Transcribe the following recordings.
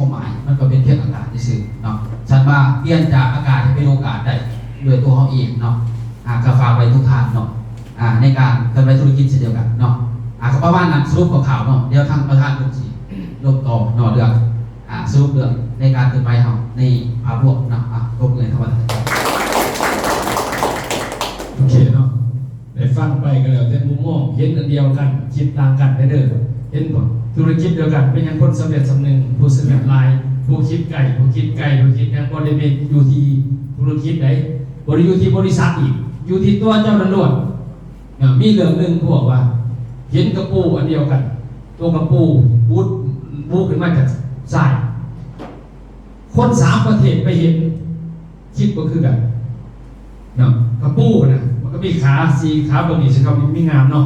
ຄວາມໝາຍ ມັນກໍເປັນພຽງອາກາດຊື່ໆເນາະ. ສັນວ່າປ່ຽນຈາກອາກາດໃຫ້ເປັນໂອກາດໄດ້ດ້ວຍຕົວເຮົາເອງເນາະ. ອ່າ ກໍຝາກໄວ້ທຸກທ່ານເນາະ ອ່າ ໃນການເຄື່ອນໄຫວທຸລະກິດເຊັ່ນດຽວກັນເນາະ. ອ່າ ກໍປະມານນັ້ນ ສະຫຼຸບຄ່າວໆເນາະ. ດຽວທາງປະທານເພິ່ນຊິລົງຕໍ່ເນາະ ເລື່ອງ ອ່າ ສະຫຼຸບເລື່ອງໃນການເຄື່ອນໄຫວເຮົາໃນພາບລວມເນາະ. ອ່າ ຕົບມືໃຫ້ທ່ານປະທານ. ໂອເຄເນາະ. ໄດ້ຟັງໄປກໍແລ້ວແຕ່ມຸມມອງ ເຫັນອັນດຽວກັນ ຄິດຕ່າງກັນແດ່ເດີ. ເຫັນບໍ່? ທຸລະກິດດຽວກັນ ເປັນຫຍັງຄົນສຳເລັດສ່ຳໜຶ່ງ ຜູ້ສຳເລັດຫຼາຍ ຜູ້ຄິດໄກ ຜູ້ຄິດໄກ ຜູ້ຄິດຫຍັງ ບໍ່ໄດ້ແມ່ນຢູ່ທີ່ທຸລະກິດໃດ ບໍ່ໄດ້ຢູ່ທີ່ບໍລິສັດອີກ ຢູ່ທີ່ຕົວເຈົ້າລ້ວນໆ. ນະ ມີເລື່ອງໜຶ່ງເຂົາບອກວ່າ ເຫັນກະປູອັນດຽວກັນ ຕົວກະປູບຸດ ບຸດຂຶ້ນມາຈາກຊາຍ ຄົນສາມປະເທດໄປເຫັນ ຄິດບໍ່ຄືກັນເນາະ. ກະປູນະ ມັນກໍມີຂາສີ່ຂາ ເບິ່ງນີ້ຊິເຂົາມີງາມເນາະ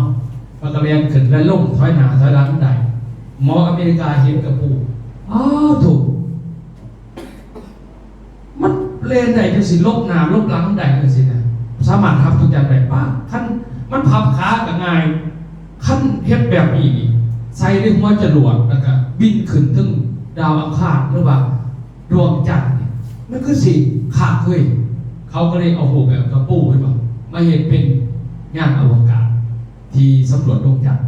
ມັນກໍແລ່ນຂຶ້ນແລ່ນລົງ ຖອຍໜ້າຖອຍຫຼັງໄດ້. ໝໍອາເມລິກາເຫັນກະປູ ອ້າໂທ້ ມັນແລ່ນໄດ້ຈັ່ງຊີ້ ຫຼົບໜ້າຫຼົບຫຼັງໄດ້ຈັ່ງຊີ້ນະ ສາມາດຮັບທຸກຢ່າງໄດ້. ປ້າ ຄັນມັນພັບຂາກໍງ່າຍ ຄັນເຮັດແບບນີ້ນີ້ ໃສ່ໃນຫົວຈະຫຼວດ ແລ້ວກໍບິນຂຶ້ນເທິງດາວອັງຄານ ຫຼືວ່າ ດວງຈັນນີ້ ມັນຄືຊິຄັກເວີຍ. ເຂົາກໍເລີຍເອົາຮູບແບບກະປູ ເຫັນບໍ່ ມາເຮັດເປັນຍານອະວະກາດທີ່ສຳຫຼວດດວງຈັນ.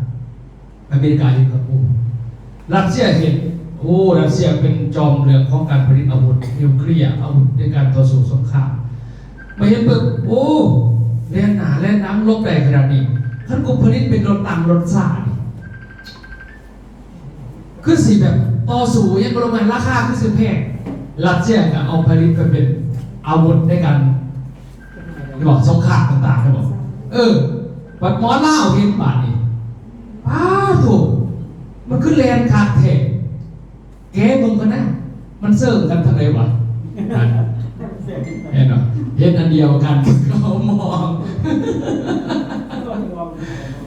ອາເມລິກາເຮັດກະປູ ຣັດເຊຍເຮັດ ໂອ້ ຣັດເຊຍເປັນຈອມເລື່ອງຂອງການຜະລິດອາວຸດນິວເຄລຍ ອາວຸດໃນການຕໍ່ສູ້ສົງຄາມ. ມາເຫັນປຶບ ໂອ້ ແລ່ນໜ້າແລ່ນຫຼັງ ຫຼົບໄດ້ຂະໜາດນີ້ ຄັນກູຜະລິດເປັນລົດຕັງລົດຊ້ານີ້ ຄືຊິແບບຕໍ່ສູ້ຫຍັງກໍລົງມາ ລາຄາຄືຊິແພງ. ຣັດເຊຍກໍເອົາຜະລິດໄປເປັນອາວຸດໃນການ ເຫັນບໍ່ ສົງຄາມຕ່າງໆ ເຫັນບໍ່? ເອີ ບັດໝໍລາວເຫັນບາດນີ້ ປາໂທ້ ມັນຄືແລ່ນຄັກແທ້ ແກະເບິ່ງກ່ອນນະ ມັນເສີງກັນທາງໃດວະ? ເຫັນບໍ່? ເຫັນອັນດຽວກັນ ເຂົາມອງ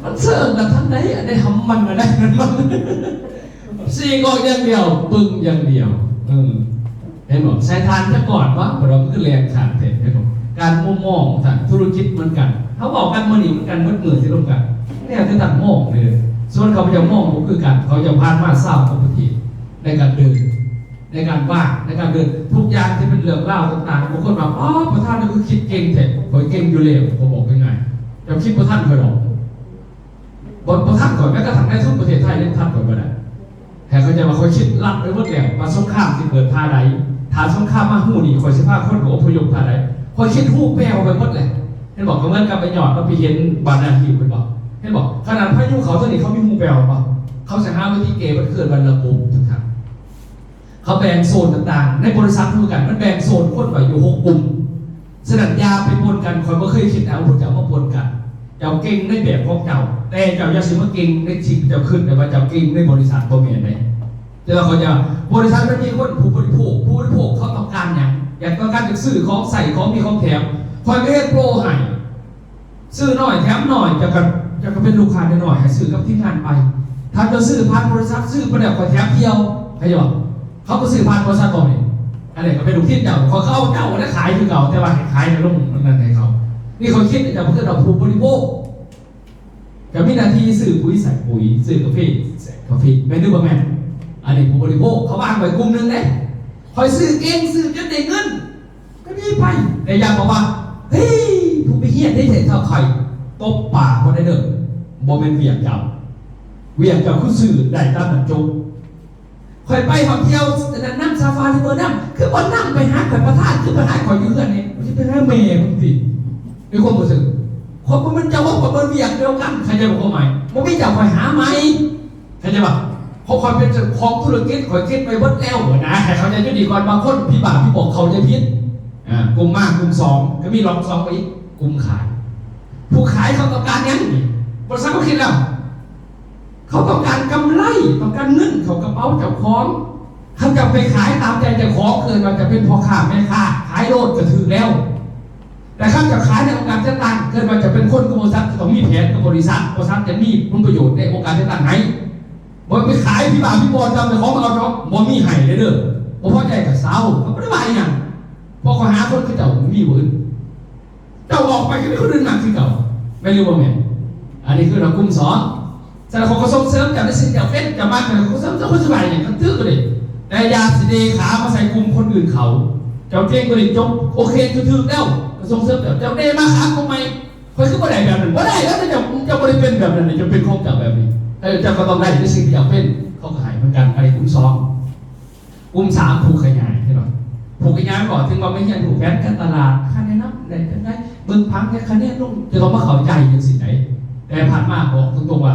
ມັນເສີງກັນທາງໃດ? ອັນໃດຫຳມັນ ອັນໃດມັນ ສີກອອກຢ່າງດຽວ ເບິ່ງຢ່າງດຽວ. ເອີ ເຫັນບໍ່? ໃສ່ຖ່ານຊະກ່ອນວະ ບໍ່ດອກ ມັນຄືແລ່ນຄັກແທ້. ເຫັນບໍ່? ການມຸມມອງທາງທຸລະກິດເໝືອນກັນ ເຮົາເວົ້າກັນມື້ນີ້ເໝືອນກັນ ເບິດມື້ຊິລົມກັນ ແນວທີ່ທ່ານມອງເດີ. ສ່ວນເຂົາເຈົ້າມອງບໍ່ຄືກັນ ເຂົາເຈົ້າຜ່ານມາຊາວກວ່າປະເທດ ໃນການເດີນ ໃນການວາງ ໃນການເດີນ ທຸກຢ່າງທີ່ເປັນເລື່ອງລາວຕ່າງໆ ບາງຄົນວ່າ ປາ ປະທານນີ້ຄືຄິດເກັ່ງແທ້. ຂ້ອຍເກັ່ງຢູ່ແລ້ວ ຂ້ອຍບອກງ່າຍໆ ເຈົ້າຄິດບໍ່ທັນຂ້ອຍດອກ. ບໍ່ ບໍ່ທັນຂ້ອຍ ແມ້ກະທັ່ງນາຍທຶນປະເທດໄທຍັງທັນຂ້ອຍບໍ່ໄດ້. ໃຫ້ເຂົ້າໃຈວ່າຂ້ອຍຄິດລັດໄປໝົດແລ້ວ ວ່າສົງຄາມຊິເກີດທ່າໃດ, ຖ້າສົງຄາມມາຮູ້ນີ້ ຂ້ອຍຊິພາຄົນໄປອົບພະຍົບທ່າໃດ. ຂ້ອຍຄິດຮູບແປອອກໄປໝົດແລ້ວ. ເຫັນບໍ່? ກໍເໝືອນກັບໄອ້ຍອດ ເຮົາໄປເຫັນບານນາຮິວ ເຫັນບໍ່? ເຫັນບໍ່? ຂະໜາດພາຍຸເຂົາເທື່ອນີ້ ເຂົາມີຮູບແປອອກບໍ່? ເຂົາຊິຫາວິທີແກ້ບັນ ເຄື່ອນບັນລະບົບທຸກທ່ານ. ເຂົາແບ່ງໂຊນຕ່າງໆ ໃນບໍລິສັດຄືກັນ ມັນແບ່ງໂຊນຄົນໄວ້ຢູ່ຫົກກຸ່ມ. ສະນັ້ນ ຢ່າໄປປົນກັນ. ຂ້ອຍບໍ່ເຄີຍຄິດເອົາພວກເຈົ້າມາປົນກັນ. ເຈົ້າເກັ່ງໃນແບບຂອງເຈົ້າ, ແຕ່ເຈົ້າຢ່າຊິມາເກັ່ງໃນສິ່ງທີ່ເຈົ້າຄິດໄດ້ວ່າເຈົ້າເກັ່ງໃນບໍລິສັດ, ບໍ່ແມ່ນເດ້. ແຕ່ວ່າຂ້ອຍຈະ, ບໍລິສັດມັນມີຄົນຜູ້ບໍລິໂພກ, ຜູ້ບໍລິໂພກເຂົາຕ້ອງການຫຍັງ? ຢາກ, ຕ້ອງການຈາກຊື້ຂອງໃຊ້, ຂອງມີຂອງແຖມ. ຂ້ອຍກໍເຮັດໂປຣໃຫ້. ຊື້ໜ້ອຍແຖມໜ້ອຍ, ເຈົ້າກໍ, ເຈົ້າກໍເປັນລູກຄ້ານ້ອຍໆ ໃຫ້ຊື້ກັບທີມງານໄປ. ຖ້າເຈົ້າຊື້ຜ່ານບໍລິສັດ, ຊື້ໄປແລ້ວຂ້ອຍແຖມທ່ຽວ, ເຂົ້າໃຈບໍ່? ເຂົາກໍຊື້ຜ່ານບໍລິສັດເຮົານີ້. ອັນນີ້ກໍເປັນລູກທີມເຈົ້າ, ເຂົາກໍເອົາເຈົ້າແລ້ວຂາຍຄືເກົ່າ, ແຕ່ວ່າໃຫ້ຂາຍໃນໂລງນັ້ນໃຫ້ເຂົາ. ນີ້ຂ້ອຍຄິດໃນໃຈວ່າເພິ່ນເອົາຜູ້ບໍລິໂພກ ກໍມີໜ້າທີ່ຊື້ປຸ໋ຍໃສ່ປຸ໋ຍ, ຊື້ກາເຟໃສ່ກາເຟ, ແມ່ນຫຼືບໍ່ແມ່ນ? ອັນນີ້ຜູ້ບໍລິໂພກ ເຂົາວາງໄວ້ກຸ່ມໜຶ່ງເດ້. ຂ້ອຍຊື້ເກັ່ງ, ຊື້ຈົນໄດ້ເງິນ. ກໍດີໄປ. ແຕ່ຢ່າບອກວ່າ ເຮີ້ຍ ຜູ້ໄປຮຽນໄດ້ແທ້ເທົ່າຂ້ອຍ, ຕົບປາກບໍ່ໄດ້ເດີ. ບໍ່ແມ່ນວຽກເຈົ້າ. ວຽກເຈົ້າຄືຊື້ໄດ້ຕາມນັ້ນຈົບ. ຂ້ອຍໄປຮອດທ່ຽວອັນນັ້ນນຳ ຊາຟາຣີເວີນຳ, ຄືບໍ່ນຳໄປຫາຂ້ອຍປະທານ, ຄືໄປຫາຂ້ອຍຢູ່ເຮືອນນີ້, ຊິໄປຫາແມ່ມຶງຕິ. ໃນຄວາມຮູ້ສຶກ ຂ້ອຍບໍ່ແມ່ນເຈົ້າ, ຂ້ອຍບໍ່ແມ່ນວຽກດຽວກັນ, ເຂົ້າໃຈບໍ່ຄວາມໝາຍ? ບໍ່ມີເຈົ້າ, ຂ້ອຍຫາໃໝ່. ເຂົ້າໃຈບໍ່? ເພາະຂ້ອຍເປັນເຈົ້າຂອງທຸລະກິດ, ຂ້ອຍຄິດໄວ້ເບິດແລ້ວນະ. ໃຫ້ເຂົ້າໃຈຈຸດນີ້ກ່ອນ, ບາງຄົນຜີບາຜີບອກເຂົ້າໃຈຜິດ. ອ່າ ກຸ່ມມາ, ກຸ່ມສອງ ກໍມີລັອກສອງໄປອີກ, ກຸ່ມຂາຍ. ຜູ້ຂາຍເຂົາຕ້ອງການຫຍັງນີ້? ບໍລິສັດເຂົາຄິດແລ້ວ, ເຂົາຕ້ອງການກຳໄລ, ຕ້ອງການເງິນເຂົ້າກະເປົາເຈົ້າຂອງ. ຄັນເຈົ້າໄປຂາຍຕາມໃຈເຈົ້າຂອງ, ເອີ້ນວ່າຈະເປັນພໍ່ຄ້າແມ່ຄ້າ, ຂາຍໂລດກໍຖືກແລ້ວ. ແຕ່ຄັນຈະຂາຍໃນອົງການຈັດຕັ້ງ, ເອີ້ນວ່າຈະເປັນຄົນຂອງບໍລິສັດ, ຈະຕ້ອງມີແຜນກັບບໍລິສັດ, ບໍລິສັດຈະມີຜົນປະໂຫຍດໃນອົງການຈັດຕັ້ງໃຫ້. ບໍ່ໄປຂາຍຜີບາຜີບອນຕາມເຈົ້າຂອງເອົາເຈົ້າ, ບໍ່ມີໃຫ້ເດີ. ບໍ່ພໍໃຈກໍເຊົາ, ກໍບໍ່ໄດ້ວ່າອີຫຍັງ, ເພາະຂ້ອຍຫາຄົນຄືເຈົ້າມີບໍ່ອື່ນ. ເຈົ້າອອກໄປກໍມີຄົນອື່ນມາຄືເກົ່າ, ແມ່ນຫຼືບໍ່ແມ່ນ? ອັນນີ້ຄືເຮົາກຸ່ມສອງ. ສະນັ້ນ ເຂົາກໍສົ່ງເສີມເຈົ້າໃນສິ່ງທີ່ເຈົ້າເປັນ, ເຈົ້າມັກ, ເຈົ້າກໍສົ່ງເສີມ, ເຈົ້າຄົນສະບາຍຫຍັງກໍຖືກກໍໄດ້. ແຕ່ຢ່າຊິເດຂາມາໃສ່ກຸ່ມຄົນອື່ນເຂົາ. ເຈົ້າເກັ່ງກວ່ານີ້ ຈົບ ໂອເຄ ຖືກແລ້ວ ກະສົ່ງເສີມເຈົ້າ. ເຈົ້າເດມາຂາກຸ່ມໃໝ່ ຂ້ອຍຄືບໍ່ໄດ້ແບບນັ້ນ. ບໍ່ໄດ້ແລ້ວ ເຈົ້າ ເຈົ້າບໍ່ໄດ້ເປັນແບບນັ້ນ ເຈົ້າເປັນຂອງເຈົ້າແບບນີ້ ເຈົ້າກະຕ້ອງໄດ້ໃນສິ່ງທີ່ເຈົ້າເປັນ. ເຂົາກະໃຫ້ເໝືອນກັນ. ໄປກຸ່ມສອງ ກຸ່ມສາມ ຜູ້ຂະຫຍາຍ ເຫັນບໍ່? ຜູ້ຂະຫຍາຍບອກ ເຖິງວ່າໄປຮຽນຮູ້ແຜນການຕະຫຼາດ, ຄ່າແນະນຳໄດ້ຈັ່ງໃດ, ເບິ່ງຜັງແຕ່ຄະແນນລົງ ຈະຕ້ອງມາເຂົ້າໃຈຈັ່ງຊີ້ໃດ. ແຕ່ຜ່ານມາບອກຕົງໆວ່າ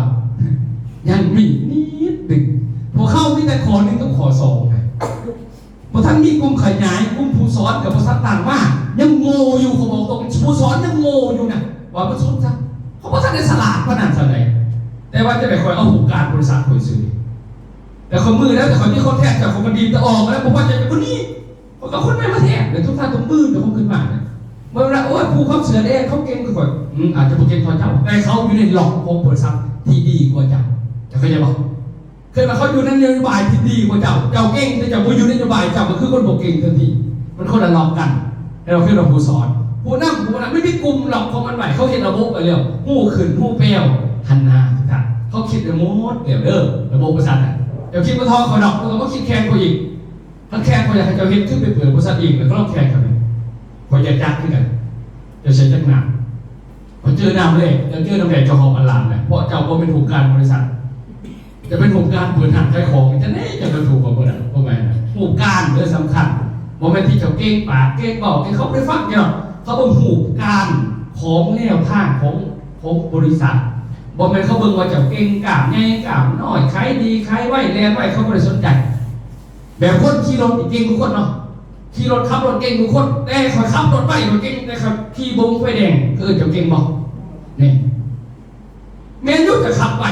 ຍັງມີນິດໜຶ່ງ. ພວກເຮົາມີແຕ່ຂໍ້ໜຶ່ງກັບຂໍ້ສອງນະ. ບໍ່ທັນມີກຸ່ມຂະຫຍາຍ, ກຸ່ມຜູ້ສອນກະບໍ່ທັນຕັ້ງມາ, ຍັງໂງ່ຢູ່. ເຂົາບອກຕົງ ຜູ້ສອນຍັງໂງ່ຢູ່ນະ ວ່າມັນສຸດຊະ. ເຂົາບໍ່ທັນໄດ້ສະຫຼາດປານນັ້ນສ່ຳໃດ. ແຕ່ວ່າຈັ່ງໃດ ຂ້ອຍເອົາໂຄງການບໍລິສັດຂ້ອຍຊື້ ແຕ່ຂ້ອຍມືແລ້ວ ແຕ່ຂ້ອຍມີຄອນແທຣັກ ເຈົ້າ ຂ້ອຍກະດີດຕາອອກແລ້ວ ບໍ່ພໍໃຈກະບໍ່ໜີ. ເຂົາກະເອົາຄົນໃໝ່ມາແທນ ແລ້ວທຸກທ່ານຕ້ອງມື້ເຈົ້າຂອງຂຶ້ນມານະ. ບໍ່ແມ່ນວ່າ ໂອ້ຍ ຜູ້ເຂົາເຊື່ອແດ່ ເຂົາເກັ່ງກວ່າຂ້ອຍ. ອືມ ອາດຈະບໍ່ເກັ່ງເທົ່າເຈົ້າ ແຕ່ເຂົາຢູ່ໃນລັອກຂອງບໍລິສັດທີ່ດີກວ່າເຈົ້າ. ເຈົ້າເຂົ້າໃຈບໍ່? ຄືວ່າເຂົາຢູ່ໃນນະໂຍບາຍທີ່ດີກວ່າເຈົ້າ. ເຈົ້າເກັ່ງ ແຕ່ເຈົ້າບໍ່ຢູ່ໃນນະໂຍບາຍ ເຈົ້າກະຄືຄົນບໍ່ເກັ່ງທັນທີ. ມັນຄົນລະລັອກກັນ. ແຕ່ວ່າຄືວ່າຜູ້ສອນ ຜູ້ນຳ ຜູ້ນຳມັນມີກຸ່ມລັອກຂອງມັນໄວ້. ເຂົາເຮັດລະບົບໄວ້ແລ້ວ ຮູ້ຂຶ້ນຮູ້ແປວ ຫັ້ນນາ. ເຂົາຄິດໄວ້ໝົດແລ້ວເດີ ລະບົບບໍລິສັດນະ. ເຈົ້າຄິດບໍ່ທໍ່ເຂົາດອກ ເຂົາກະບໍ່ຄິດແຂ່ງເຂົາອີກ. ຄັນແຂ່ງ ຂ້ອຍຢາກໃຫ້ເຈົ້າເຮັດຄືໄປເປີດບໍລິສັດເອງ ແລ້ວລອງແຂ່ງກັນ. ຂ້ອຍຢາກຈັກຄືກັນ. ເຈົ້າເຊື່ອຈັກນຳ. ຂ້ອຍເຈີນຳແລ້ວ ເຈົ້າເຈີນຳແລ້ວ ເຈົ້າຮອບອັນລາມແລ້ວ ເພາະເຈົ້າບໍ່ແມ່ນໂຄງການບໍລິສັດ. ເຈົ້າເປັນໂຄງການເປີດຮ້ານຂາຍຂອງ ຈັ່ງໃດເຈົ້າກະຖືກເຂົາເບີດ. ເພາະວ່າຮູບການເດີສຳຄັນ. ບໍ່ແມ່ນທີ່ເຈົ້າເກັ່ງປາກເກັ່ງເວົ້າ ທີ່ເຂົາບໍ່ໄດ້ຟັງເຈົ້າ. ເຂົາເບິ່ງຮູບການຂອງແນວທາງຂອງ ຂອງບໍລິສັດ. ບໍ່ແມ່ນເຂົາເບິ່ງວ່າເຈົ້າເກັ່ງ ກ້າມໃຫຍ່ກ້າມນ້ອຍ ຂາຍດີຂາຍໄວ ແລ່ນໄວ ເຂົາບໍ່ໄດ້ສົນໃຈ. ແບບຄົນຂີ່ລົດນີ້ເກັ່ງທຸກຄົນເນາະ ຂີ່ລົດ ຂັບລົດເກັ່ງທຸກຄົນ. ແຕ່ຂ້ອຍຂັບລົດໄວ ຂ້ອຍເກັ່ງ ແຕ່ຂ້ອຍຂີ່ບົງໄຟແດງ ເອີ້ນເຈົ້າເກັ່ງບໍ່? ນີ້ ແມ່ນຢູ່ ເຈົ້າຂັບໄວ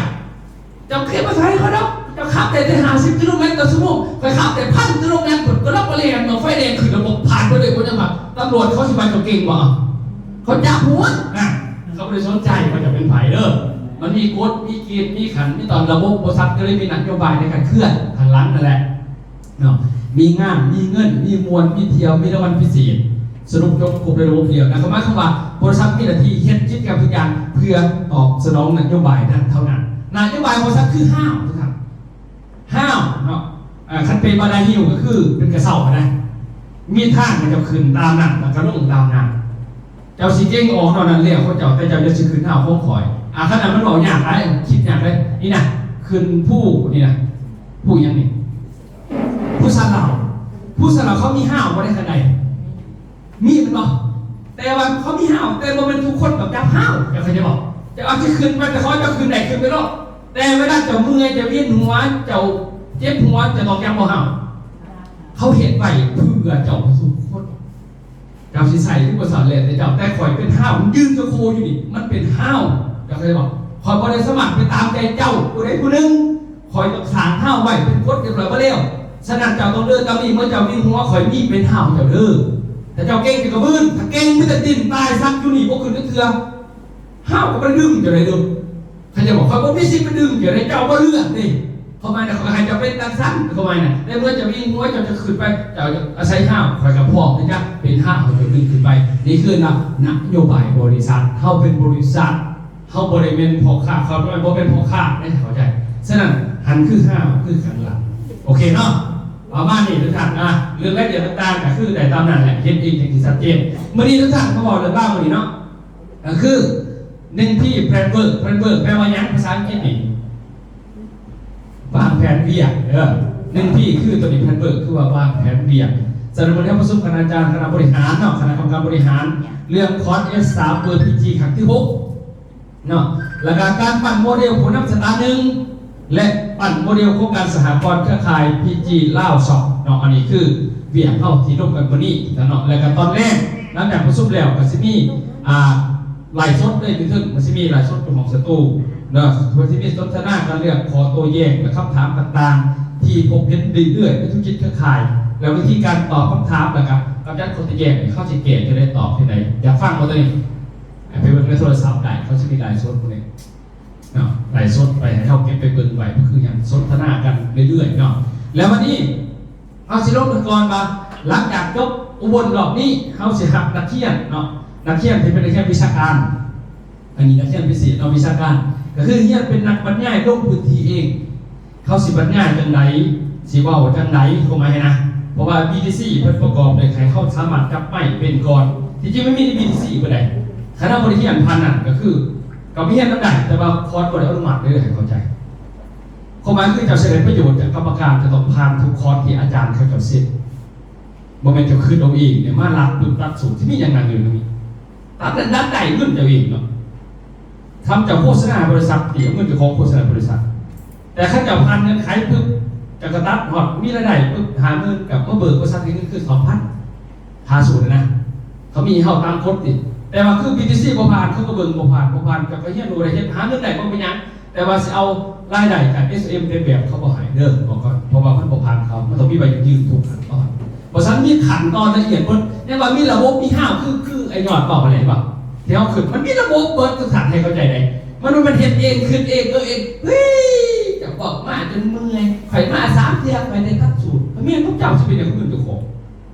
ເຈົ້າເກັບມາໃສ່ຂ້ອຍດອກ. ເຈົ້າຂັບໄດ້ແຕ່ຫ້າສິບກິໂລແມັດຕໍ່ຊົ່ວໂມງ ຂ້ອຍຂັບໄດ້ພັນກິໂລແມັດພຸ້ນ. ກະລັບປະແລ່ນເນາະ ໄຟແດງຂຶ້ນລະບົບຜ່ານໄປເລີຍ. ບໍ່ຍັງວ່າ ຕຳຫຼວດເຂົາຊິວ່າເຈົ້າເກັ່ງບໍ່? ເຂົາຈັບຫົວນະ. ເຂົາບໍ່ໄດ້ສົນໃຈວ່າເຈົ້າເປັນໃຜເດີ. ມັນມີກົດ ມີເກນ ມີຂັ້ນ ມີຕອນ ລະບົບບໍລິສັດກະເລີຍມີນະໂຍບາຍໃນການເຄື່ອນຂ້າງຫຼັງນັ້ນແຫຼະ. ເນາະ ມີງານ ມີເງິນ ມີມ່ວນ ມີທ່ຽວ ມີລາງວັນພິເສດ ສະຫຼຸບຈົບຄົບໃນລະບົບດຽວ. ນັ້ນກະໝາຍຄວາມວ່າ ບໍລິສັດມີໜ້າທີ່ເຮັດກິດຈະກຳທຸກຢ່າງ ເພື່ອຕອບສະໜອງນະໂຍບາຍນັ້ນເທົ່ານັ້ນ. ນະໂຍບາຍບໍລິສັດຄືຫ້າງ ທຸກທ່ານ ຫ້າງເນາະ. ເອີ ຄັນເປັນບັນໄດຫິ້ວກະຄືເປັນກະເຊົ້າຫັ້ນນະ ມີທາງໃຫ້ເຈົ້າຂຶ້ນຕາມນັ້ນ ແລ້ວກະລົງຕາມນັ້ນ. ເຈົ້າຊິເກັ່ງອອກແນວນັ້ນແລ້ວຂອງເຈົ້າ ແຕ່ເຈົ້າຢ່າຊິຂຶ້ນຫ້າງຂອງຂ້ອຍ. ອາ ຄັນນັ້ນມັນເວົ້າຍາກຫຼາຍ ຄິດຍາກເດ້. ນີ້ນະ ຂຶ້ນພູນີ້ນະ ພູຫຍັງນີ້? ພູຊານລາວ. ພູຊານລາວເຂົາມີຫ້າງບໍ່ໄດ້ຄັນໃດ? ມີແມ່ນບໍ່? ແຕ່ວ່າເຂົາມີຫ້າງ ແຕ່ບໍ່ແມ່ນທຸກຄົນຕ້ອງຈັບຫ້າງ. ເຈົ້າເຂົ້າໃຈບໍ່? ເຈົ້າອາດຈະຂຶ້ນໄປ ແຕ່ເຂົາເຈົ້າຂຶ້ນໄດ້ ຂຶ້ນໄປໂລດ. ແຕ່ເວລາເຈົ້າເມື່ອຍ ເຈົ້າວຽນຫົວ ເຈົ້າເຈັບຫົວ ເຈົ້າຕ້ອງຈັບບໍ່ຫ້າງ? ເຂົາເຮັດໄວ້ເພື່ອເຈົ້າທຸກຄົນ. ເຈົ້າຊິໃຊ້ຫຼືບໍ່ໃຊ້ແລ້ວແຕ່ເຈົ້າ ແຕ່ຂ້ອຍເປັນຫ້າງ ຢືນໂຈໂຄຢູ່ນີ້ ມັນເປັນຫ້າງ. ເຈົ້າເຂົ້າໃຈບໍ່? ຂ້ອຍບໍ່ໄດ້ສາມາດໄປຕາມໃຈເຈົ້າຜູ້ໃດຜູ້ໜຶ່ງ. ຂ້ອຍຕ້ອງສ້າງຫ້າງໄວ້ເປັນກົດຮຽບຮ້ອຍໝົດແລ້ວ. ສະນັ້ນເຈົ້າຕ້ອງເດີນຕາມນີ້ ເມື່ອເຈົ້າວຽນຫົວ ຂ້ອຍມີເປັນຫ້າງໃຫ້ເຈົ້າເດີ. ຖ້າເຈົ້າເກັ່ງເຈົ້າກະບືນ ຖ້າເກັ່ງມີແຕ່ດີ້ນຕາຍຊັກຢູ່ນີ້ ບໍ່ຂຶ້ນຈັກເທື່ອ. ຫ້າງກະບໍ່ໄດ້ດຶງເຈົ້າໄດ້ເດີ. ເຂົາຈະບອກ ຂ້ອຍບໍ່ມີສິດໄປດຶງເຈົ້າເດ້ ເຈົ້າບໍ່ເລືອກເດ້. ຄວາມໝາຍນະ ຂ້ອຍກະໃຫ້ເຈົ້າເປັນຈັ່ງຊັ້ນ ຄວາມໝາຍນະ. ແຕ່ເມື່ອເຈົ້າວຽນຫົວ ເຈົ້າຈະຂຶ້ນໄປ ເຈົ້າອາໄສຫ້າງ ຂ້ອຍກະພ້ອມທີ່ຈະເປັນຫ້າງໃຫ້ເຈົ້າດຶງຂຶ້ນໄປ. ນີ້ຄືນະ ນະໂຍບາຍບໍລິສັດ. ເຮົາເປັນບໍລິສັດ ເຮົາບໍ່ໄດ້ແມ່ນພໍ່ຄ້າ ເຂົາບໍ່ແມ່ນພໍ່ຄ້າເດ້ ເຂົ້າໃຈ. ສະນັ້ນ ຫັ້ນຄືຫ້າງ ຄືຂ້າງຫຼັງ ໂອເຄເນາະ. ປະມານນີ້ທຸກທ່ານນະ ເລື່ອງລາຍລະອຽດຕ່າງໆ ກະຄືໄດ້ຕາມນັ້ນແຫຼະ ເຮັດເອງຈັ່ງຊິຊັດເຈນ. ມື້ນີ້ທຸກທ່ານມາເວົ້າເລື່ອງລາວມື້ນີ້ເນາະ ກະຄື ໜຶ່ງ ພີ ແພລນເວີກ. ແພລນເວີກແປວ່າຫຍັງ ພາສາອັງກິດນີ້? ວາງແຜນວຽກເດີ. ໜຶ່ງ ພີ ຄືໂຕນີ້ ແພລນເວີກ ຄືວ່າວາງແຜນວຽກ. ສະນັ້ນ ມື້ນີ້ເຮົາປະຊຸມຄະນະອາຈານ ຄະນະບໍລິຫານເນາະ ຄະນະກຳມະການບໍລິຫານ ເລື່ອງຄອສ ເອສ ສາມ ເປີດ ພີ ຈີ ຄັ້ງທີຫົກເນາະ ແລ້ວກະການປັ້ນໂມເດລຜູ້ນຳສະຕາໜຶ່ງ ແລະ ປັ້ນໂມເດລໂຄງການສະຫະກອນເຄືອຂ່າຍ ພີ ຈີ ລາວສອງເນາະ. ອັນນີ້ຄືວຽກເຮົາທີ່ລົມກັນມື້ນີ້ເນາະ. ແລ້ວກະຕອນແລງ ຫຼັງຈາກປະຊຸມແລ້ວ ກະຊິມີ ອ່າ ໄລຟ໌ສົດເລີຍ ຢູ່ເທິງມັນຊິມີໄລຟ໌ສົດຢູ່ຫ້ອງສະຕູເນາະ ເພິ່ນຊິມີສົນທະນາກັນເລື່ອງຂໍ້ໂຕ້ແຍ້ງ ແລະ ຄຳຖາມຕ່າງໆ ທີ່ພົບເຫັນເລື້ອຍໆ ໃນທຸກກິດເຄືອຂ່າຍ ແລ້ວວິທີການຕອບຄຳຖາມ ແລ້ວກະກຳຈັດຂໍ້ໂຕ້ແຍ້ງນີ້ ເຂົາຊິແກ້ຈັ່ງໃດ ຕອບຈັ່ງໃດ. ຢາກຟັງບໍ່ໂຕນີ້? ໄປເບິ່ງໃນໂທລະສັບໄດ້ ເຂົາຊິມີໄລຟ໌ສົດພວກນີ້ເນາະ ໄລຟ໌ສົດໄປໃຫ້ເຮົາເກັບໄປເບິ່ງໄວ້ ຄືຫຍັງ ສົນທະນາກັນເລື້ອຍໆເນາະ. ແລ້ວບາດນີ້ ເຮົາຊິລົງກັນກ່ອນວ່າ ຫຼັງຈາກຈົບອຸບົນລອບນີ້ ເຮົາຊິຮັບນັກຮຽນເນາະ ນັກຮຽນທີ່ເປັນນັກຮຽນວິຊາການ ອັນນີ້ນັກຮຽນພິເສດເນາະ ວິຊາການ ກະຄືຮຽນເປັນນັກບັນຍາຍລົງພື້ນທີ່ເອງ. ເຂົາຊິບັນຍາຍຈັ່ງໃດ ຊິເວົ້າຈັ່ງໃດ ຄວາມໝາຍຫັ້ນນະ ເພາະວ່າ ບີທີຊີ ເພິ່ນປະກອບໂດຍໃຫ້ເຮົາສາມາດຈັບໄມ້ເປັນກ່ອນ. ທີ່ຈິງມັນມີໃນ ບີທີຊີ ເພິ່ນໃດ໋ ຄັນເຮົາບໍ່ໄດ້ຮຽນຜ່ານນັ້ນ ກໍຄືກໍໄປຮຽນນຳໄດ້ ແຕ່ວ່າຄອດບໍ່ໄດ້ອະນຸມັດເດີ ໃຫ້ເຂົ້າໃຈ. ຄວາມໝາຍຄືເຈົ້າຊິໄດ້ປະໂຫຍດຈາກກຳມະການ ຈະຕ້ອງຜ່ານທຸກຄອດທີ່ອາຈານເຂົາເຈົ້າເຊັນ. ບໍ່ແມ່ນເຈົ້າຄິດເອົາເອງເດ້ ມາລັກປຶບຕັດສູດ ຊິມີຫຍັງນັ່ງຢູ່ນຳນີ້? ຕັດນັ້ນດັນໄດ້ເງິນເຈົ້າເອງເນາະ. ທຳເຈົ້າໂຄສະນາບໍລິສັດ ເອົາເງິນເຈົ້າຂອງໂຄສະນາບໍລິສັດ. ແຕ່ຄັນເຈົ້າຜ່ານເງື່ອນໄຂປຶບ ເຈົ້າກໍຕັດຮອດ ມີລາຍໄດ້ປຶບ ຫ້າໝື່ນ ກໍມາເບີກບໍລິສັດໃຫ້ເງິນຄືສອງພັນ ຄ່າສູດນະ. ເຂົາມີໃຫ້ເຮົາຕາມກົດຕິ. ແຕ່ວ່າຄື ບີທີຊີ ບໍ່ຜ່ານ ເຂົາກໍເບິ່ງບໍ່ຜ່ານ ບໍ່ຜ່ານ ເຈົ້າກໍຮຽນຮູ້ໄດ້ ເຮັດຫາເງິນໄດ້ ບໍ່ເປັນຫຍັງ. ແຕ່ວ່າຊິເອົາລາຍໄດ້ຈາກ ເອສເອັມ ເຕັມແບບ ເຂົາບໍ່ໃຫ້ເດີ ບອກກ່ອນ ເພາະວ່າມັນບໍ່ຜ່ານເຂົາ ມັນຕ້ອງມີໃບຢັ້ງຢືນທຸກຂັ້ນຕອນ. ບໍ່ຊັ້ນມີຂັ້ນຕອນລະອຽດເບິດ ຍັງວ່າມີລະບົບ ມີຮາວ ຄື ຄືໄອ້ຍອດເວົ້າຫັ້ນແຫຼະ ເຫັນບໍ່? ທີ່ເຮົາຂຶ້ນ ມັນມີລະບົບເບິດ ທຸກທ່ານໃຫ້ເຂົ້າໃຈໄດ໋. ມັນບໍ່ແມ່ນເຮັດເອງ ຄິດເອງ ເອີເອງ. ເຮີ້ຍ ເຈົ້າເວົ້າມາຈົນເມື່ອຍ ຂ້ອຍມາສາມເທື່ອ ຂ້ອຍໄດ້ຫຼັກສູດ. ແມ່ນຂອງເຈົ້າ ຊິເປັນຫຍັງຂອງເງິນເຈົ້າຂອງ?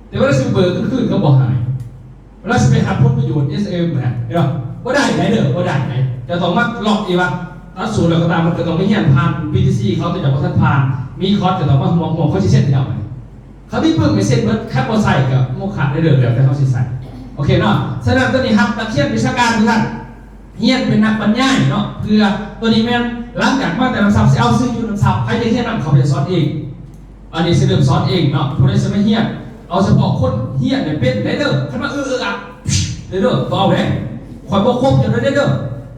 ແຕ່ເວລາຊິເບີກເງິນຄືນ ເຂົາບໍ່ໃຫ້. ເວລາຊິໄປຮັບຜົນປະໂຫຍດ ເອສເອັມ ນະ ເຈົ້າບໍ່ໄດ້ໄດ໋ເດີ ບໍ່ໄດ້ໄດ໋. ເຈົ້າຕ້ອງມາລັອກອີກວ່າ ຫຼັກສູດແລ້ວກໍຕາມ ມັນກໍຕ້ອງໄປຮຽນຜ່ານ ບີທີຊີ ເຂົາ ແຕ່ເຈົ້າບໍ່ທັນຜ່ານ ມີຄອດ ເຈົ້າຕ້ອງມາຮ່ວມ ຮ່ວມ ເຂົາຊິເຊັນໃຫ້ເຈົ້າ. ຄັນມີປຶ້ມໃຫ້ເຊັນເບິດ ຄັນບໍ່ໃຊ້ກໍໂມຄະເດີ ແລ້ວແຕ່ເຮົາຊິໃຊ້. ໂອເຄເນາະ. ສະນັ້ນ ໂຕນີ້ຮັບນັກຮຽນວິຊາການທຸກທ່ານ ຮຽນເປັນນັກບັນຍາຍເນາະ ເພື່ອໂຕນີ້ແມ່ນຫຼັງຈາກມາແຕ່ນຳຊັບ ຊິເອົາຊື່ຢູ່ນຳຊັບ ໃຜຈະຮຽນນຳ ເຂົາໄປສອນເອງ. ອັນນີ້ຊິເລີ່ມສອນເອງເນາະ ຜູ້ໃດຊິມາຮຽນ ເອົາສະເພາະຄົນຮຽນໃຫ້ເປັນໄດ້ເດີ. ຄັນວ່າ ເອີ ເອີ ອະ ເດີ ບໍ່ເອົາເດ້. ຂ້ອຍບໍ່ຄົບເຈົ້າເດີ ເດີ.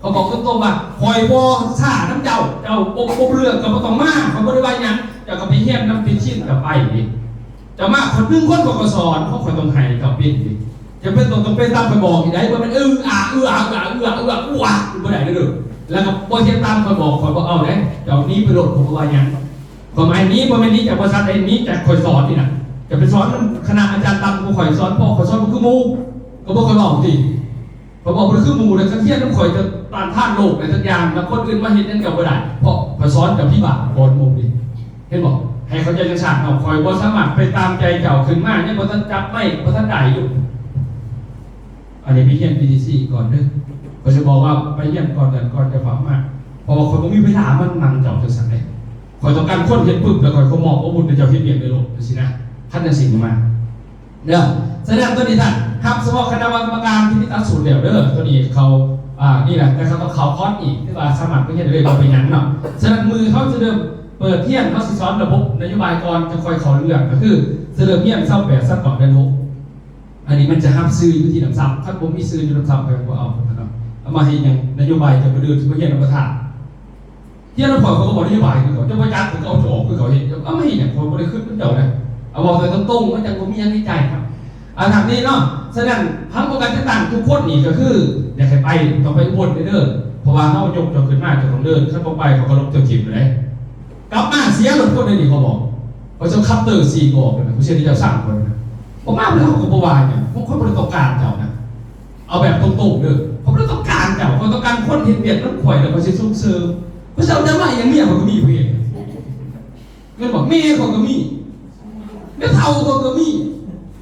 ຂ້ອຍບອກຕົງໆວ່າ ຂ້ອຍບໍ່ຊ້ານຳເຈົ້າ. ເຈົ້າບໍ່ ບໍ່ເລື່ອງກໍບໍ່ຕ້ອງມາ ຂ້ອຍບໍ່ໄດ້ວ່າຫຍັງ. ເຈົ້າກໍໄປຮຽນນຳເປັນຊິນກໍໄປເດ້. ເຈົ້າມາຄົນໜຶ່ງຄົນ ຂ້ອຍກໍສອນ ເພາະຂ້ອຍຕ້ອງໃຫ້ເຈົ້າເປັນເດ້. ຈຳເປັນຕ້ອງ ຕ້ອງເປັນຕາມຂ້ອຍບອກອີກໄດ໋. ບໍ່ແມ່ນ ເອີ ອາ ເອີ ອາ ເອີ ອາ ເອີ ອາ ເອີ ອາ ບໍ່ໄດ້ເດີ. ແລ້ວກໍບໍ່ເຮັດຕາມຂ້ອຍບອກ ຂ້ອຍບໍ່ເອົາເດ້. ເຈົ້າໜີໄປໂລດ ຂ້ອຍບໍ່ວ່າຫຍັງ. ຄວາມໝາຍນີ້ບໍ່ແມ່ນໜີຈາກບໍລິສັດໃດ ໜີຈາກຂ້ອຍສອນນີ້ນະ. ຈະໄປສອນນຳຄະນະອາຈານຕ່ຳກວ່າຂ້ອຍ ສອນພໍ່ຂ້ອຍສອນບໍ່ຄືໝູ່ ກໍບໍ່ຄ່ອຍເວົ້າຕິ. ຂ້ອຍບອກບໍ່ຄືໝູ່ ແລ້ວຄັນຮຽນນຳຂ້ອຍຈະຕ້ານທານໂລກໄດ້ຈັກຢ່າງ ແລ້ວຄົນອື່ນມາເຮັດຫຍັງເຈົ້າບໍ່ໄດ້ ເພາະຂ້ອຍສອນເຈົ້າພິບາກກ່ອນໝູ່ນີ້. ເຫັນບໍ່? ໃຫ້ເຂົ້າໃຈຈັ່ງຊັ້ນເນາະ. ຂ້ອຍບໍ່ສາມາດໄປຕາມໃຈເຈົ້າ ຂຶ້ນມາຍັງບໍ່ທັນຈັບໄມ້ ບໍ່ທັນໄດ້ຢູ່. ອັນນີ້ໄປຮຽນ ບີທີຊີ ກ່ອນເດີ. ຂ້ອຍຊິບອກວ່າໄປຮຽນກ່ອນນັ້ນ ກ່ອນຈະເຝົ້າມາ ເພາະວ່າຂ້ອຍບໍ່ມີເວລາມານັ່ງເຈົ້າຈັ່ງຊັ້ນເດ້. ຂ້ອຍຕ້ອງການຄົນເຮັດປຶບ ແລ້ວຂ້ອຍກໍມອບອາວຸດໃຫ້ເຈົ້າເຮັດວຽກໄດ້ໂລດ ຈັ່ງຊີ້ນະ. ຄັນຈັ່ງຊີ້ມາເດີ. ສະນັ້ນໂຕນີ້ທ່ານ ຮັບສະເພາະຄະນະກຳມະການທີ່ມີຫຼັກສູດແລ້ວເດີ. ໂຕນີ້ເຂົາ ອ່າ ນີ້ແຫຼະ ແຕ່ເຂົາຕ້ອງເຂົ້າຄອດນີ້ ຖືວ່າສາມາດໄປຮຽນໄດ້ເລີຍ ບໍ່ເປັນຫຍັງເນາະ. ສະນັ້ນມື້ເຮົາຈະເລີ່ມເປີດຮຽນ ເຮົາຊິສອນລະບົບນະໂຍບາຍກ່ອນ ຈະຄ່ອຍເຂົ້າເລື່ອງ ກໍຄືຈະເລີ່ມຮຽນຊາວແປດ ຊາວເກົ້າ ເດືອນຫົກ. ອັນນີ້ມັນຈະຮັບຊື່ຢູ່ທີ່ນຳຊັບ ຄັນບໍ່ມີຊື່ຢູ່ນຳຊັບ ຂ້ອຍບໍ່ເອົາເນາະ. ເອົາມາເຮັດຫຍັງ? ນະໂຍບາຍຈະບໍ່ເດີນ ຊິບໍ່ຮຽນນຳປະທານ. ຮຽນນຳຂ້ອຍ ຂ້ອຍກໍບອກນະໂຍບາຍຄືເຂົາ ເຈົ້າບໍ່ຈັກ ຂ້ອຍກໍເອົາຈອກຄືເຂົາເຮັດ. ເອົາມາເຮັດຫຍັງ? ຂ້ອຍບໍ່ໄດ້ຄຶດນຳເຈົ້ານະ. ເອົາເວົ້າໃສ່ຕົງໆ ມັນຈັ່ງບໍ່ມີຫຍັງໃນໃຈນະ. ອັນນັ້ນນີ້ເນາະ. ສະນັ້ນ ພັກໂຄງການຈັດຕັ້ງທຸກຄົນນີ້ກໍຄືຢາກໃຫ້ໄປ ຕ້ອງໄປອຸບົນເດີ ເພາະວ່າເຮົາຍົກເຈົ້າຂຶ້ນມາ ເຈົ້າຕ້ອງເດີນ. ຄັນບໍ່ໄປ ເຂົາກໍລົບເຈົ້າຖິ້ມເລີຍ. ກັບມາເສຍໂລດຄົນໃດນີ້ ເຂົາບອກ. ເຂົາເຈົ້າຂັບເຕີສີ່ອອກເລີຍນະ ຜູ້ເສຍທີ່ເຈົ້າສ້າງເຂົານະ. ບໍ່ມາເພິ່ນເຂົາກໍບໍ່ວ່າຫຍັງ ເພາະເຂົາບໍ່ໄດ້ຕ້ອງການເຈົ້ານະ. ເອົາແບບຕົງໆເດີ ເຂົາບໍ່ໄດ້ຕ້ອງການເຈົ້າ ເຂົາຕ້ອງການຄົນເຮັດວຽກນຳຂ້ອຍ ແລ້ວຂ້ອຍຊິສົ່ງເສີມ. ເຂົາເຈົ້າຈະມາຫຍັງ ເມຍຂ້ອຍກໍມີຜູ້ເຮັດ ແມ່ນບໍ່? ແມ່ຂ້ອຍກໍມີ ແມ່ເຖົ້າຂ້ອຍກໍມີ.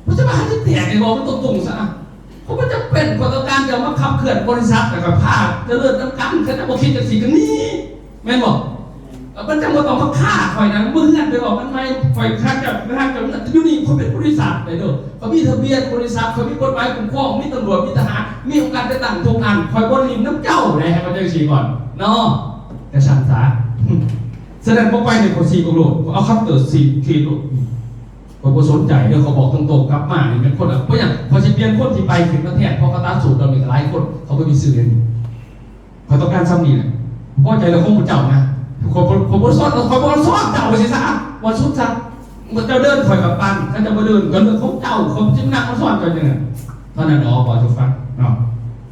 ເຂົາຈະມາຫາຊິແຕກໃຫ້ບອກມັນຕົງໆຊະ. ເຂົາບໍ່ຈຳເປັນ ຂ້ອຍຕ້ອງການຈະມາຂັບເຄື່ອນບໍລິສັດ ແລ້ວກໍພາຈະເລີນນຳກັນ. ຄັນຈະບໍ່ຄິດຈັ່ງຊີ້ກໍໜີ ແມ່ນບໍ່? ມັນຈັ່ງບໍ່ຕ້ອງມາຂ້າຂ້ອຍນະ. ມື້ເຮືອນໄປເວົ້າກັນໃໝ່ ຂ້ອຍຮັກເຈົ້າ ຂ້ອຍຮັກເຈົ້າ. ຢູ່ນີ້ຂ້ອຍເປັນບໍລິສັດໄດ໋ເດີ ຂ້ອຍມີທະບຽນບໍລິສັດ ຂ້ອຍມີກົດໝາຍຄຸ້ມຄອງ ມີຕຳຫຼວດ ມີທະຫານ ມີອົງການຈັດຕັ້ງທຸກອັນ. ຂ້ອຍບໍ່ຫຼິ້ນນຳເຈົ້າໄດ໋ ໃຫ້ເຂົ້າໃຈຈັ່ງຊີ້ກ່ອນເນາະ. ກະຊັ້ນຊະ. ສະນັ້ນບໍ່ໄປໃນຂໍ້ສີ່ໂລດ ເອົາຄັບເຕີສີ່ເຂດໂລດ. ຂ້ອຍບໍ່ສົນໃຈເດີ ຂ້ອຍບອກຕົງໆ ກັບມານີ້ແມ່ນຄົນລະ ບໍ່ຫຍັງ ຂ້ອຍຊິປ່ຽນຄົນທີ່ໄປຂຶ້ນມາແທນ ເພາະກະຕາສູດເຫຼົ່ານີ້ກໍຫຼາຍຄົນ ເຂົາບໍ່ມີຊື່ເຫັນ. ຂ້ອຍຕ້ອງການຊ່ຳນີ້ແຫຼະ. ພໍໃຈແລ້ວຂອງພວກເຈົ້ານະ. ຂ້ອຍ ຂ້ອຍ ຂ້ອຍບໍ່ສອນ ຂ້ອຍບໍ່ສອນເຈົ້າວ່າຊີ້ຊະ ວ່າສຸດຊະ. ເມື່ອເຈົ້າເດີນ ຂ້ອຍກໍປັ່ນ ຄັນເຈົ້າບໍ່ເດີນ ກໍເລື່ອງຂອງເຈົ້າ. ຂ້ອຍຊິມານັ່ງມາສອນເຈົ້າຈັ່ງນັ້ນ. ເທົ່ານັ້ນດອກ ເວົ້າສູ່ຟັງເນາະ.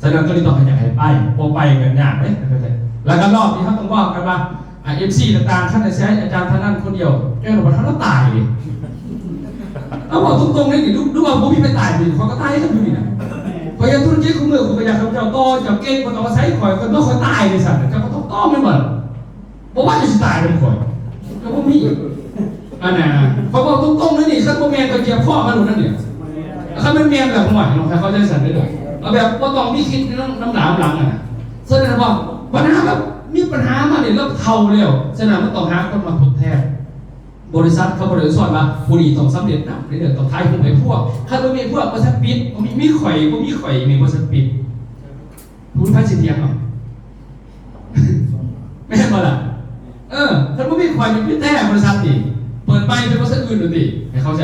ສະນັ້ນ ໂຕນີ້ຕ້ອງໃຫ້ຢາກໃຫ້ໄປ ບໍ່ໄປກໍຍາກເດ້ ເຂົ້າໃຈ. ແລ້ວກໍລອບນີ້ເຮົາຕ້ອງເວົ້າກັນວ່າ ອ່າ ເອັຟຊີຕ່າງໆ ຄັນໄດ້ໃຊ້ອາຈານທ່ານນັ້ນຄົນດຽວ ແກ່ວ່າທ່ານລາວຕາຍເດ້. ເອົາເວົ້າຕົງໆເດ້ນີ້ ຫຼືວ່າບໍ່ມີໃຜຕາຍເດ້ ຂ້ອຍກໍຕາຍຄືກັນຢູ່ນີ້ນະ. ຂ້ອຍເຮັດທຸລະກິດຄູ່ມື້ ຂ້ອຍກໍຢາກໃຫ້ເຈົ້າຕໍ່ ເຈົ້າເກັ່ງ ບໍ່ຕ້ອງມາໃສ່ຂ້ອຍ ຂ້ອຍເມື່ອຂ້ອຍຕາຍເດ້ຊັ້ນ ເຈົ້າກໍຕ້ອງຕໍ່ແມ່ນບໍ່? ບໍ່ວ່າເຈົ້າຊິຕາຍນຳຂ້ອຍ ກໍບໍ່ມີ. ອັນນ່າ ຂ້ອຍເວົ້າຕົງໆເດ້ນີ້ ຄັນບໍ່ແມ່ນກໍຈຽບຄໍມາໂລດນັ້ນເດ. ຄັນມັນແມ່ນແລ້ວ ຫ້ວຍ ເນາະ ໃຫ້ເຂົ້າໃຈຊັ້ນເດີ. ເອົາແບບບໍ່ຕ້ອງມີຄິດນຳ ນຳໜ້ານຳຫຼັງຫັ້ນນະ. ສະນັ້ນວ່າບັນຫາແບບມີບັນຫາມານີ້ ລາວເຖົ້າແລ້ວ ສະນັ້ນມັນຕ້ອງຫາຄົນມາທົດແທນ. ບໍລິສັດເຂົາບໍ່ໄດ້ສອນວ່າຜູ້ນີ້ຕ້ອງສຳເລັດນຳ ໃນເລື່ອງຕ້ອງຖ່າຍຮູບໃຫ້ພວກ ຄັນບໍ່ມີພວກບໍ່ສັກປິດ ບໍ່ມີ ມີຂ້ອຍ ບໍ່ມີຂ້ອຍນີ້ບໍ່ສັກປິດ ຜູ້ໃຜຊິຖຽງເອົາ ແມ່ນບໍ່ລະ? ເອີ ຄັນບໍ່ມີຂ້ອຍນີ້ມີແຕ່ບໍລິສັດນີ້ ເປີດໃໝ່ເປັນບໍລິສັດອື່ນໂລດຕິ ໃຫ້ເຂົ້າໃຈ.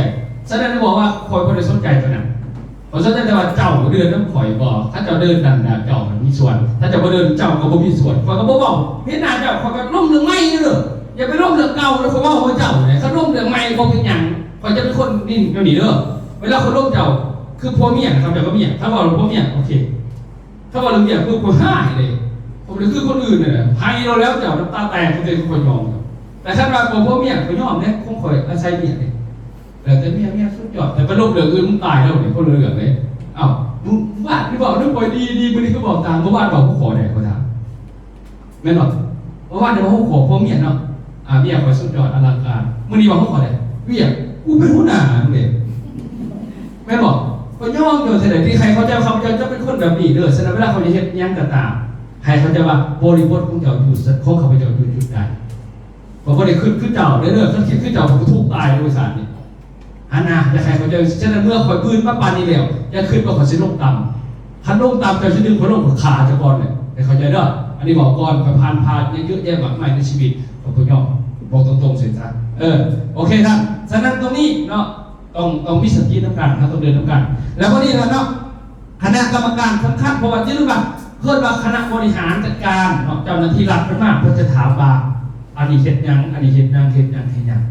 ສະນັ້ນບອກວ່າຂ້ອຍບໍ່ໄດ້ສົນໃຈຕົວນັ້ນ ຂ້ອຍສົນໃຈແຕ່ວ່າເຈົ້າເດີນນຳຂ້ອຍບໍ່? ຄັນເຈົ້າເດີນນັ້ນນະ ເຈົ້າມີສ່ວນ ຖ້າເຈົ້າບໍ່ເດີນ ເຈົ້າກໍບໍ່ມີສ່ວນ. ຂ້ອຍກໍບໍ່ເວົ້າເຫັນໜ້າເຈົ້າ ຂ້ອຍກໍລົມເລື່ອງໃໝ່ເດີ. ຢ່າໄປລົມເລື່ອງເກົ່າເດີ ຂ້ອຍເວົ້າໃຫ້ເຈົ້າເດ້. ຄັນລົມເລື່ອງໃໝ່ບໍ່ເປັນຫຍັງ ຂ້ອຍຈະເປັນຄົນນີ້ແນວນີ້ເດີ. ເວລາຂ້ອຍລົມເຈົ້າ ຄືຜົວເມຍນະ ເຈົ້າກັບເມຍ ຄັນເວົ້າເລື່ອງຜົວເມຍ ໂອເຄ. ຖ້າເວົ້າເລື່ອງເມຍ ຄືຂ້ອຍຮ້າຍເດ້ ຂ້ອຍບໍ່ໄດ້ຄືຄົນອື່ນນະ ໄຫ້ໂລດແລ້ວ ເຈົ້ານ້ຳຕາແຕກ ຂ້ອຍຍອມ. ແຕ່ຄັນວ່າຂອງຜົວເມຍ ຂ້ອຍຍອມເດ້ ຂອງຂ້ອຍອາໄສເມຍເດ້. ແລ້ວແຕ່ເມຍ ເມຍສຸດຍອດ ແຕ່ໄປລົມເລື່ອງອື່ນ ມັນຕາຍແລ້ວນີ້ ຄົນລະເລື່ອງເດ້. ເອົ້າ ມື້ວານນີ້ເວົ້ານຳຂ້ອຍດີໆ ມື້ນີ້ຄືເວົ້າຕ່າງ ມື້ວານເວົ້າຫົວຂໍ້ໃດ ຂ້ອຍຖາມ ແມ່ນບໍ່? ເມື່ອວານນີ້ເວົ້າຫົວຂໍ້ຜົວເມຍເນາະ ອາ ເມຍຂ້ອຍສຸດຍອດອະລັງການ ມື້ນີ້ເວົ້າຫົວຂໍ້ໃດ ວຽກ ກູເປັນຫົວໜ້າມຶງເດ້ ແມ່ນບໍ່? ຂ້ອຍຍອມເຈົ້າເທື່ອໃດທີ່ໃຫ້ເຂົາເຈົ້າ ຂ້າພະເຈົ້າຈະເປັນຄົນແບບນີ້ເດີ. ສະນັ້ນເວລາເຂົາຈະເຮັດຫຍັງກໍຕາມ ໃຫ້ເຂົາເຈົ້າວ່າ ບໍລິບົດຂອງເຈົ້າຢູ່ ຂອງຂ້າພະເຈົ້າຢູ່ຈຸດໃດ. ຂ້ອຍບໍ່ໄດ້ຄິດຄືເຈົ້າເດີ ຄັນຄິດຄືເຈົ້າ ຂ້ອຍກໍທຸກຕາຍໃນບໍລິສັດນີ້. ອັນນະ ຢາກໃຫ້ເຂົາເຈົ້າ ສະນັ້ນເມື່ອຂ້ອຍບືນມາປານນີ້ແລ້ວ ຢ່າຄິດວ່າຂ້ອຍຊິລົງຕ່ຳ. ຄັນລົງຕ່ຳ ເຈົ້າຊິດຶງຂ້ອຍລົງ ຂ້ອຍຂ້າເຈົ້າກ່ອນເລີຍ ໃຫ້ເຂົ້າໃຈເດີ. ອັນນີ້ເວົ້າກ່ອນ ຂ້ອຍຜ່ານ ຜ່ານຫຍັງເຍອະແຍະມາກມາຍໃນຊີວິດ ຂ້ອຍບໍ່ຍອມ ບອກຕົງໆ ເຊັ່ນຊັ້ນ. ເອີ ໂອເຄທ່ານ. ສະນັ້ນຕົງນີ້ເນາະ ຕ້ອງ ຕ້ອງມີສະຕິນຳກັນ ເຮົາຕ້ອງເດີນນຳກັນ. ແລ້ວບັດນີ້ລະເນາະ ຄະນະກຳມະການສຳຄັນ ເພາະວ່າຢ່າລືມວ່າ ເອີ້ນວ່າຄະນະບໍລິຫານຈັດການເນາະ ເຈົ້າໜ້າທີ່ລັດເພິ່ນມາ ເພິ່ນຈະຖາມວ່າ ອັນນີ້ເຮັດຫຍັງ ອັນນີ້ເຮັດຫຍັງ ເຮັດຫຍັງ ເຮັດຫຍັງ.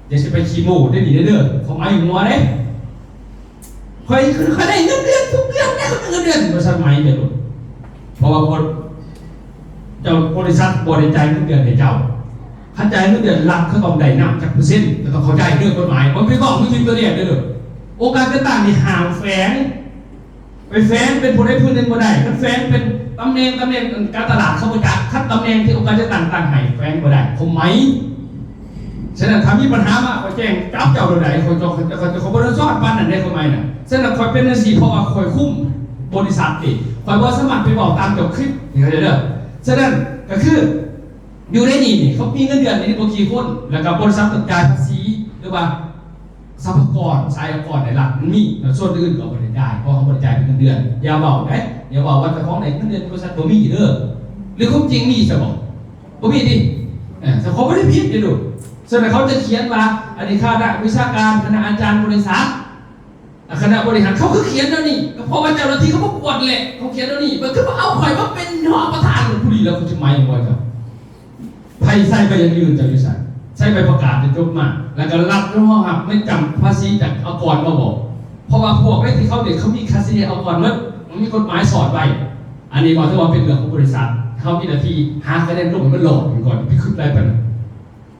ຢ່າຊິໄປຂີ້ໂມ້ເດ້ນີ້ເດີ ເຂົາໝາຍຫົວເດ້. ຂ້ອຍ ຂ້ອຍໄດ້ເງິນເດືອນທຸກເດືອນ ໄດ້ເງິນເດືອນ ບໍລິສັດໃໝ່ເດີ ເພາະວ່າ ເຈົ້າ ບໍລິສັດບໍ່ໄດ້ຈ່າຍເງິນເດືອນໃຫ້ເຈົ້າ. ຄັນຈ່າຍເງິນເດືອນ ລັດເຂົາຕ້ອງໄດ້ນຳຈັກເປີເຊັນ ເຈົ້າຕ້ອງເຂົ້າໃຈເລື່ອງກົດໝາຍ. ບໍ່ໄປເວົ້າເລື່ອງໂຕນີ້ເດີ. ອົງການຈັດຕັ້ງນີ້ຫ້າມແຝງ ໄປແຝງເປັນຜູ້ໃດຜູ້ໜຶ່ງບໍ່ໄດ້. ຄັນແຝງເປັນຕຳແໜ່ງ ຕຳແໜ່ງການຕະຫຼາດເຂົາບໍ່ຈັກ. ຄັນຕຳແໜ່ງທີ່ອົງການຈັດຕັ້ງຕັ້ງໃຫ້ ແຝງບໍ່ໄດ້ ຄວາມໝາຍ. ສະນັ້ນ ຖ້າມີບັນຫາມາ ຂ້ອຍແຈ້ງຈັບເຈົ້າໂດຍໃດ ຂ້ອຍ ຂ້ອຍ ຂ້ອຍ ຂ້ອຍບໍ່ໄດ້ສອນປານນັ້ນເດ້ ຄວາມໝາຍນະ. ສະນັ້ນ ຂ້ອຍເປັນຈັ່ງຊີ້ ເພາະວ່າຂ້ອຍຄຸມບໍລິສັດເອງ ຂ້ອຍບໍ່ສາມາດໄປເວົ້າຕາມເຈົ້າຄິດ ເຂົ້າໃຈເດີ. ສະນັ້ນ ກໍຄື ຢູ່ໃນນີ້ນີ້ ເຂົາມີເງິນເດືອນໃນນີ້ບໍ່ກີ່ຄົນ ແລ້ວກໍບໍລິສັດຕ້ອງຈ່າຍພາສີ ຫຼືວ່າ ສຳພາກອນ ສາຍອາກອນໃນລັດມັນມີ ແລ້ວສ່ວນອື່ນກໍບໍ່ໄດ້ຈ່າຍ ເພາະເຮົາບໍ່ໄດ້ຈ່າຍເປັນເງິນເດືອນ. ຢ່າເວົ້າເດ້ ຢ່າເວົ້າວ່າເຈົ້າຂອງໄດ້ເງິນເດືອນບໍລິສັດ ບໍ່ມີເດີ ຫຼືຄວາມຈິງມີຊະບໍ່? ບໍ່ມີຕິ. ເອີ ເຈົ້າຂອງບໍ່ໄດ້ຜິດເດ້ລູກ. ສ່ວນໃຫຍ່ເຂົາຈະຂຽນວ່າ ອັນນີ້ຄະນະວິຊາການ ຄະນະອາຈານບໍລິສັດ ອາ ຄະນະບໍລິຫານ ເຂົາຄືຂຽນແນວນີ້ ກໍເພາະວ່າເຈົ້າໜ້າທີ່ເຂົາບໍ່ກວດແຫຼະ ເຂົາຂຽນແນວນີ້. ມັນຄືວ່າເອົາຂ້ອຍມາເປັນຮອງປະທານ ຜູ້ນີ້ແລ້ວເຂົາຈະໝາຍຫຍັງບໍ່ເຈົ້າ? ໃຜໃສ່ໃບຢັ້ງຢືນເຈົ້າຢູ່ໃສ? ໃສ່ໃບປະກາດທີ່ຈົບມາ ແລ້ວກໍລັດຍອມຮັບໃນຈຳພາສີຈາກອາກອນມາບໍ່? ເພາະວ່າພວກໃນທີ່ເຂົາເຮັດ ເຂົາມີຄ່າໃຊ້ຈ່າຍອາກອນໝົດ ມັນມີກົດໝາຍສອດໄວ້. ອັນນີ້ກໍຖືວ່າເປັນເລື່ອງຂອງບໍລິສັດ ເຮົາມີໜ້າທີ່ຫາຄະແນນລົງໃຫ້ມັນຫຼອດມັນກ່ອນ ໄປຄຶດຫຼາຍປານນັ້ນ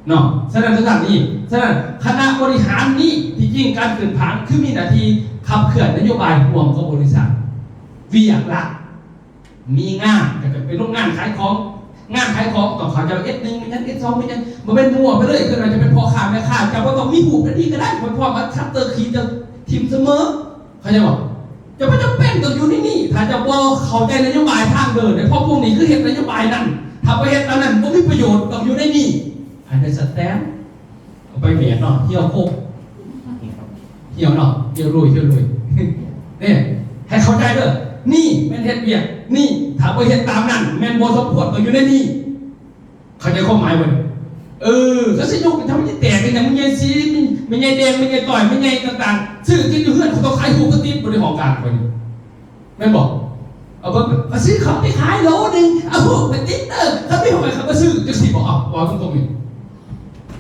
ເນາະ. ສະນັ້ນ ສະນັ້ນນີ້ ສະນັ້ນຄະນະບໍລິຫານນີ້ ທີ່ຈິງການຂຶ້ນຖານ ຄືມີໜ້າທີ່ຂັບເຄື່ອນນະໂຍບາຍຮ່ວມກັບບໍລິສັດ ວຽກຫຼັກ ມີງານກໍຈະເປັນໂຮງງານຂາຍຂອງ ງານຂາຍຂອງຕ້ອງເຂົ້າໃຈວ່າ ເອັສ ໜຶ່ງ ແມ່ນຫຍັງ ເອັສ ສອງ ແມ່ນຫຍັງ ບໍ່ແມ່ນມົ້ວໄປເລີຍ. ຄືອາດຈະເປັນພໍ່ຄ້າແມ່ຄ້າ ເຈົ້າບໍ່ຕ້ອງມີຮູບອັນນີ້ກໍໄດ້ ຂ້ອຍພ້ອມເອົາຄັດເຕີຂີດເຈົ້າຖິ້ມສະເໝີ ເຂົ້າໃຈບໍ່? ເຈົ້າບໍ່ຈຳເປັນຕ້ອງຢູ່ໃນນີ້ ຖ້າເຈົ້າບໍ່ເຂົ້າໃຈນະໂຍບາຍທາງເດີນ ເພາະພວກນີ້ຄືເຮັດນະໂຍບາຍນັ້ນ ຖ້າບໍ່ເຮັດຕາມນັ້ນບໍ່ມີປະໂຫຍດ ຕ້ອງຢູ່ໃນນີ້ Understand. ເອົາໄປແບກເນາະ ຫ່ຽວໂຄກ ຫ່ຽວເນາະ ຫ່ຽວລຸຍ ຫ່ຽວລຸຍ ນີ້ ໃຫ້ເຂົ້າໃຈເດີ. ນີ້ແມ່ນເຮັດວຽກ ນີ້ ຖ້າບໍ່ເຮັດຕາມນັ້ນ ແມ່ນບໍ່ສົມຄວນຕ້ອງຢູ່ໃນນີ້ ເຂົ້າໃຈຄວາມໝາຍບໍ່? ເອີ ກໍຊິຍົກ ຖ້າມັນຊິແຕກກັນຫຍັງ ແມ່ໃຫຍ່ສີ ແມ່ໃຫຍ່ແດງ ແມ່ໃຫຍ່ຕ້ອຍ ແມ່ໃຫຍ່ຕ່າງໆ ຊື້ກິນຢູ່ເຮືອນ ເຂົາຕ້ອງຂາຍຮູບມາຕິດ ບໍ່ໄດ້ຫ້ອງການຂ້ອຍນີ້ ແມ່ນບໍ່? ເອົາເບິ່ງ ເອົາຊື້ເຂົ້າໄປຂາຍໂລໜຶ່ງ ເອົາຮູບໄປຕິດເດີ ຄັນມີຫອຍຂ້ອຍກໍຊື້ ຈັ່ງຊີ້ບໍ່? ເອົາ ເວົ້າຕົງໆນີ້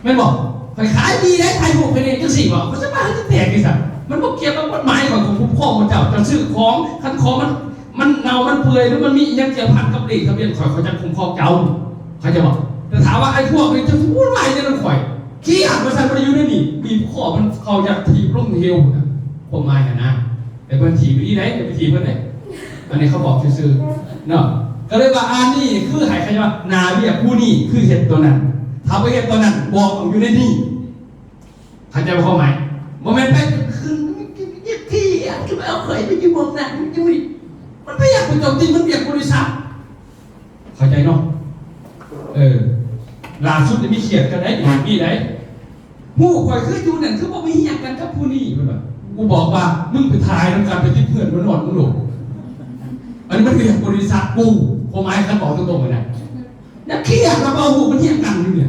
ແມ່ນບໍ່? ຂ້ອຍຂາຍດີເດ້ ຖ່າຍຮູບໃຫ້ແດ່ ຈັ່ງຊີ້ບໍ່? ຂ້ອຍຈະວ່າໃຫ້ແຕກອີກຊະ ມັນບໍ່ກ່ຽວກັບກົດໝາຍ ຂ້ອຍກໍຄຸ້ມຄອງເຈົ້າ ເຈົ້າຊື້ຂອງ ຄັນຂອງມັນ ມັນເນົ່າມັນເປື່ອຍ ຫຼືມັນມີອີ່ຫຍັງກ່ຽວພັນກັບເລກທະບຽນຂ້ອຍ ຂ້ອຍຈະຄຸ້ມຄອງເຈົ້າ ເຂົ້າໃຈບໍ່? ແຕ່ຖ້າວ່າໄອ້ພວກນີ້ຈະວຸ່ນວາຍໃນນຳຂ້ອຍ ກຽດວ່າຊັ້ນ ບໍ່ໄດ້ຢູ່ໃນນີ້ ບີບຄໍມັນເຂົ້າຢາກຖີບລົງເຫວພຸ້ນນະ ຄວາມໝາຍຫັ້ນນະ. ແຕ່ເພິ່ນຖີບໄປນີ້ໄດ໋ ຢ່າໄປຖີບເພິ່ນເດ້ ອັນນີ້ເຂົາບອກຊື່ໆເນາະ. ກໍເລີຍວ່າອັນນີ້ຄືໃຫ້ເຂົາເຈົ້າວ່າໜ້າວຽກຜູ້ນີ້ຄືເຮັດຕົວນັ້ນ ຖ້າບໍ່ເຮັດຕົວນັ້ນບໍ່ຕ້ອງຢູ່ໃນນີ້ ເຂົ້າໃຈບໍ່ຄວາມໝາຍ? ບໍ່ແມ່ນໄປຂຶ້ນເວທີ ຄືວ່າເອົາຂ້ອຍໄປຢູ່ເບື້ອງໜ້າ ຢູ່ນີ້ ມັນບໍ່ຢາກໄປໂຈມຕີ ມັນວຽກບໍລິສັດ ເຂົ້າໃຈເນາະ? ເອີ ລ່າສຸດນີ້ມີຂຽດກັນໄດ໋ ມີໄດ໋ ຮູ້ຂ້ອຍຄືຢູ່ນັ້ນ ຄືບໍ່ໄປຮຽງກັນກັບຜູ້ນີ້ ເພິ່ນວ່າ. ກູບອກວ່າ ມຶງໄປຖ່າຍນຳກັນ ໄປຕິດເພື່ອນມານອນນຳໂລດ. ອັນນີ້ມັນເປັນບໍລິສັດກູ ຄວາມໝາຍຄັນບອກຕົງໆ ຫັ້ນນະ. ຢ່າຄຽດວ່າບໍ່ຮູ້ ມັນຮຽງກັນຢູ່ນີ້.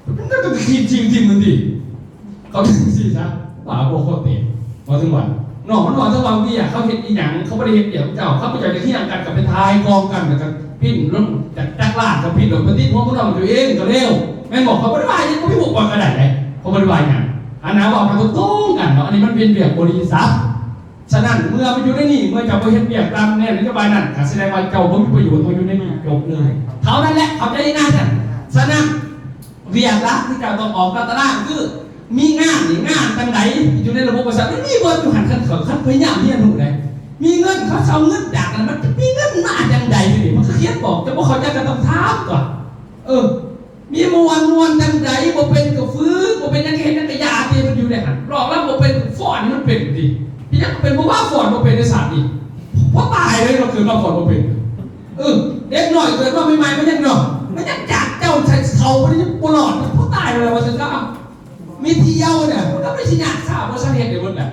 ມັນກໍຕ້ອງຄິດສິ່ງທີ່ມັນດີ ເຂົາຈັ່ງຊີ້ຊະ ວ່າບໍ່ຂໍແຕກ ເວົ້າເຖິງວ່າເນາະ ມັນເວົ້າເຖິງວ່າວຽກ ເຂົາເຮັດອີ່ຫຍັງ ເຂົາບໍ່ໄດ້ເຮັດວຽກເຈົ້າ ເຂົາເຈົ້າຈະຮຽງກັນ ກໍໄປຖ່າຍກອງກັນ ແລ້ວກໍພິມລົງຈາກ ຈາກລ້ານ ກໍພິມລົງໄປຕິດຫົວໝໍນ້ອຍຕົວເອງກໍແລ້ວ ແມ່ນບໍ່? ຂ້ອຍບໍ່ໄດ້ວ່າຫຍັງ ບໍ່ມີຜູ້ກ່ອນກໍໄດ້ເດ້ ຂ້ອຍບໍ່ໄດ້ວ່າຫຍັງ ອັນນັ້ນເວົ້າກັນຕົງໆກັນເນາະ ອັນນີ້ມັນເປັນວຽກບໍລິສັດ. ສະນັ້ນ ເມື່ອມັນຢູ່ໃນນີ້ ເມື່ອເຈົ້າບໍ່ເຮັດວຽກຕາມແນວນະໂຍບາຍນັ້ນ ກໍສະແດງວ່າເຈົ້າບໍ່ມີປະໂຫຍດ ເຈົ້າຢູ່ໃນນີ້ຈົບເລີຍ ເທົ່ານັ້ນແຫຼະ ເຂົ້າໃຈງ່າຍຊັ້ນ. ສະນັ້ນ ວຽກຫຼັກທີ່ເຈົ້າຕ້ອງອອກຕາຕະລາງຄື ມີງານນີ້ ງານຈັ່ງໃດ ຢູ່ໃນລະບົບບໍລິສັດ ມັນມີເບິດຢູ່ຫັ້ນ ຄັນເຂົາ ຄັນພະຍາຍາມຮຽນຮູ້ໄດ້ ມີເງິນ ເຂົາຊິເອົາເງິນຈາກນັ້ນ ມັນຈະມີເງິນມາຈັ່ງໃດ ຢູ່ນີ້ ມັນກໍຂຽນບອກ ເຈົ້າບໍ່ເຂົ້າໃຈກໍຕ້ອງຖາມຕົວະ ເອີ. ມີມ່ວນ ມ່ວນຈັ່ງໃດ ບໍ່ເປັນກໍຝຶກ ບໍ່ເປັນຫຍັງ ເຮັດຫຍັງກໍຢ່າຕິ ມັນຢູ່ໃນຫັ້ນ ຫຼອກລຳບໍ່ເປັນ ຟ້ອນມັນເປັນຕິ ເປັນຫຍັງເປັນ ບໍ່ວ່າຟ້ອນບໍ່ເປັນໃນຊາດນີ້ ພໍຕາຍເລີຍເນາະ ເກີດມາຟ້ອນບໍ່ເປັນ ເອີ ເດັກນ້ອຍເກີດມາໃໝ່ໆ ມັນຍັງເນາະ ມັນຍັງຈາກເຈົ້າໃສ່ເຂົາ ມັນຍັງບໍ່ລອດ ມັນພໍຕາຍແລ້ວວ່າຊັ້ນຊະ ມີທ່ຽວເນຍ ມັນກໍບໍ່ໄດ້ຊິຍາກຊາ ບໍ່ສັງເຫດໄດ້ເບິດແຫຼະ.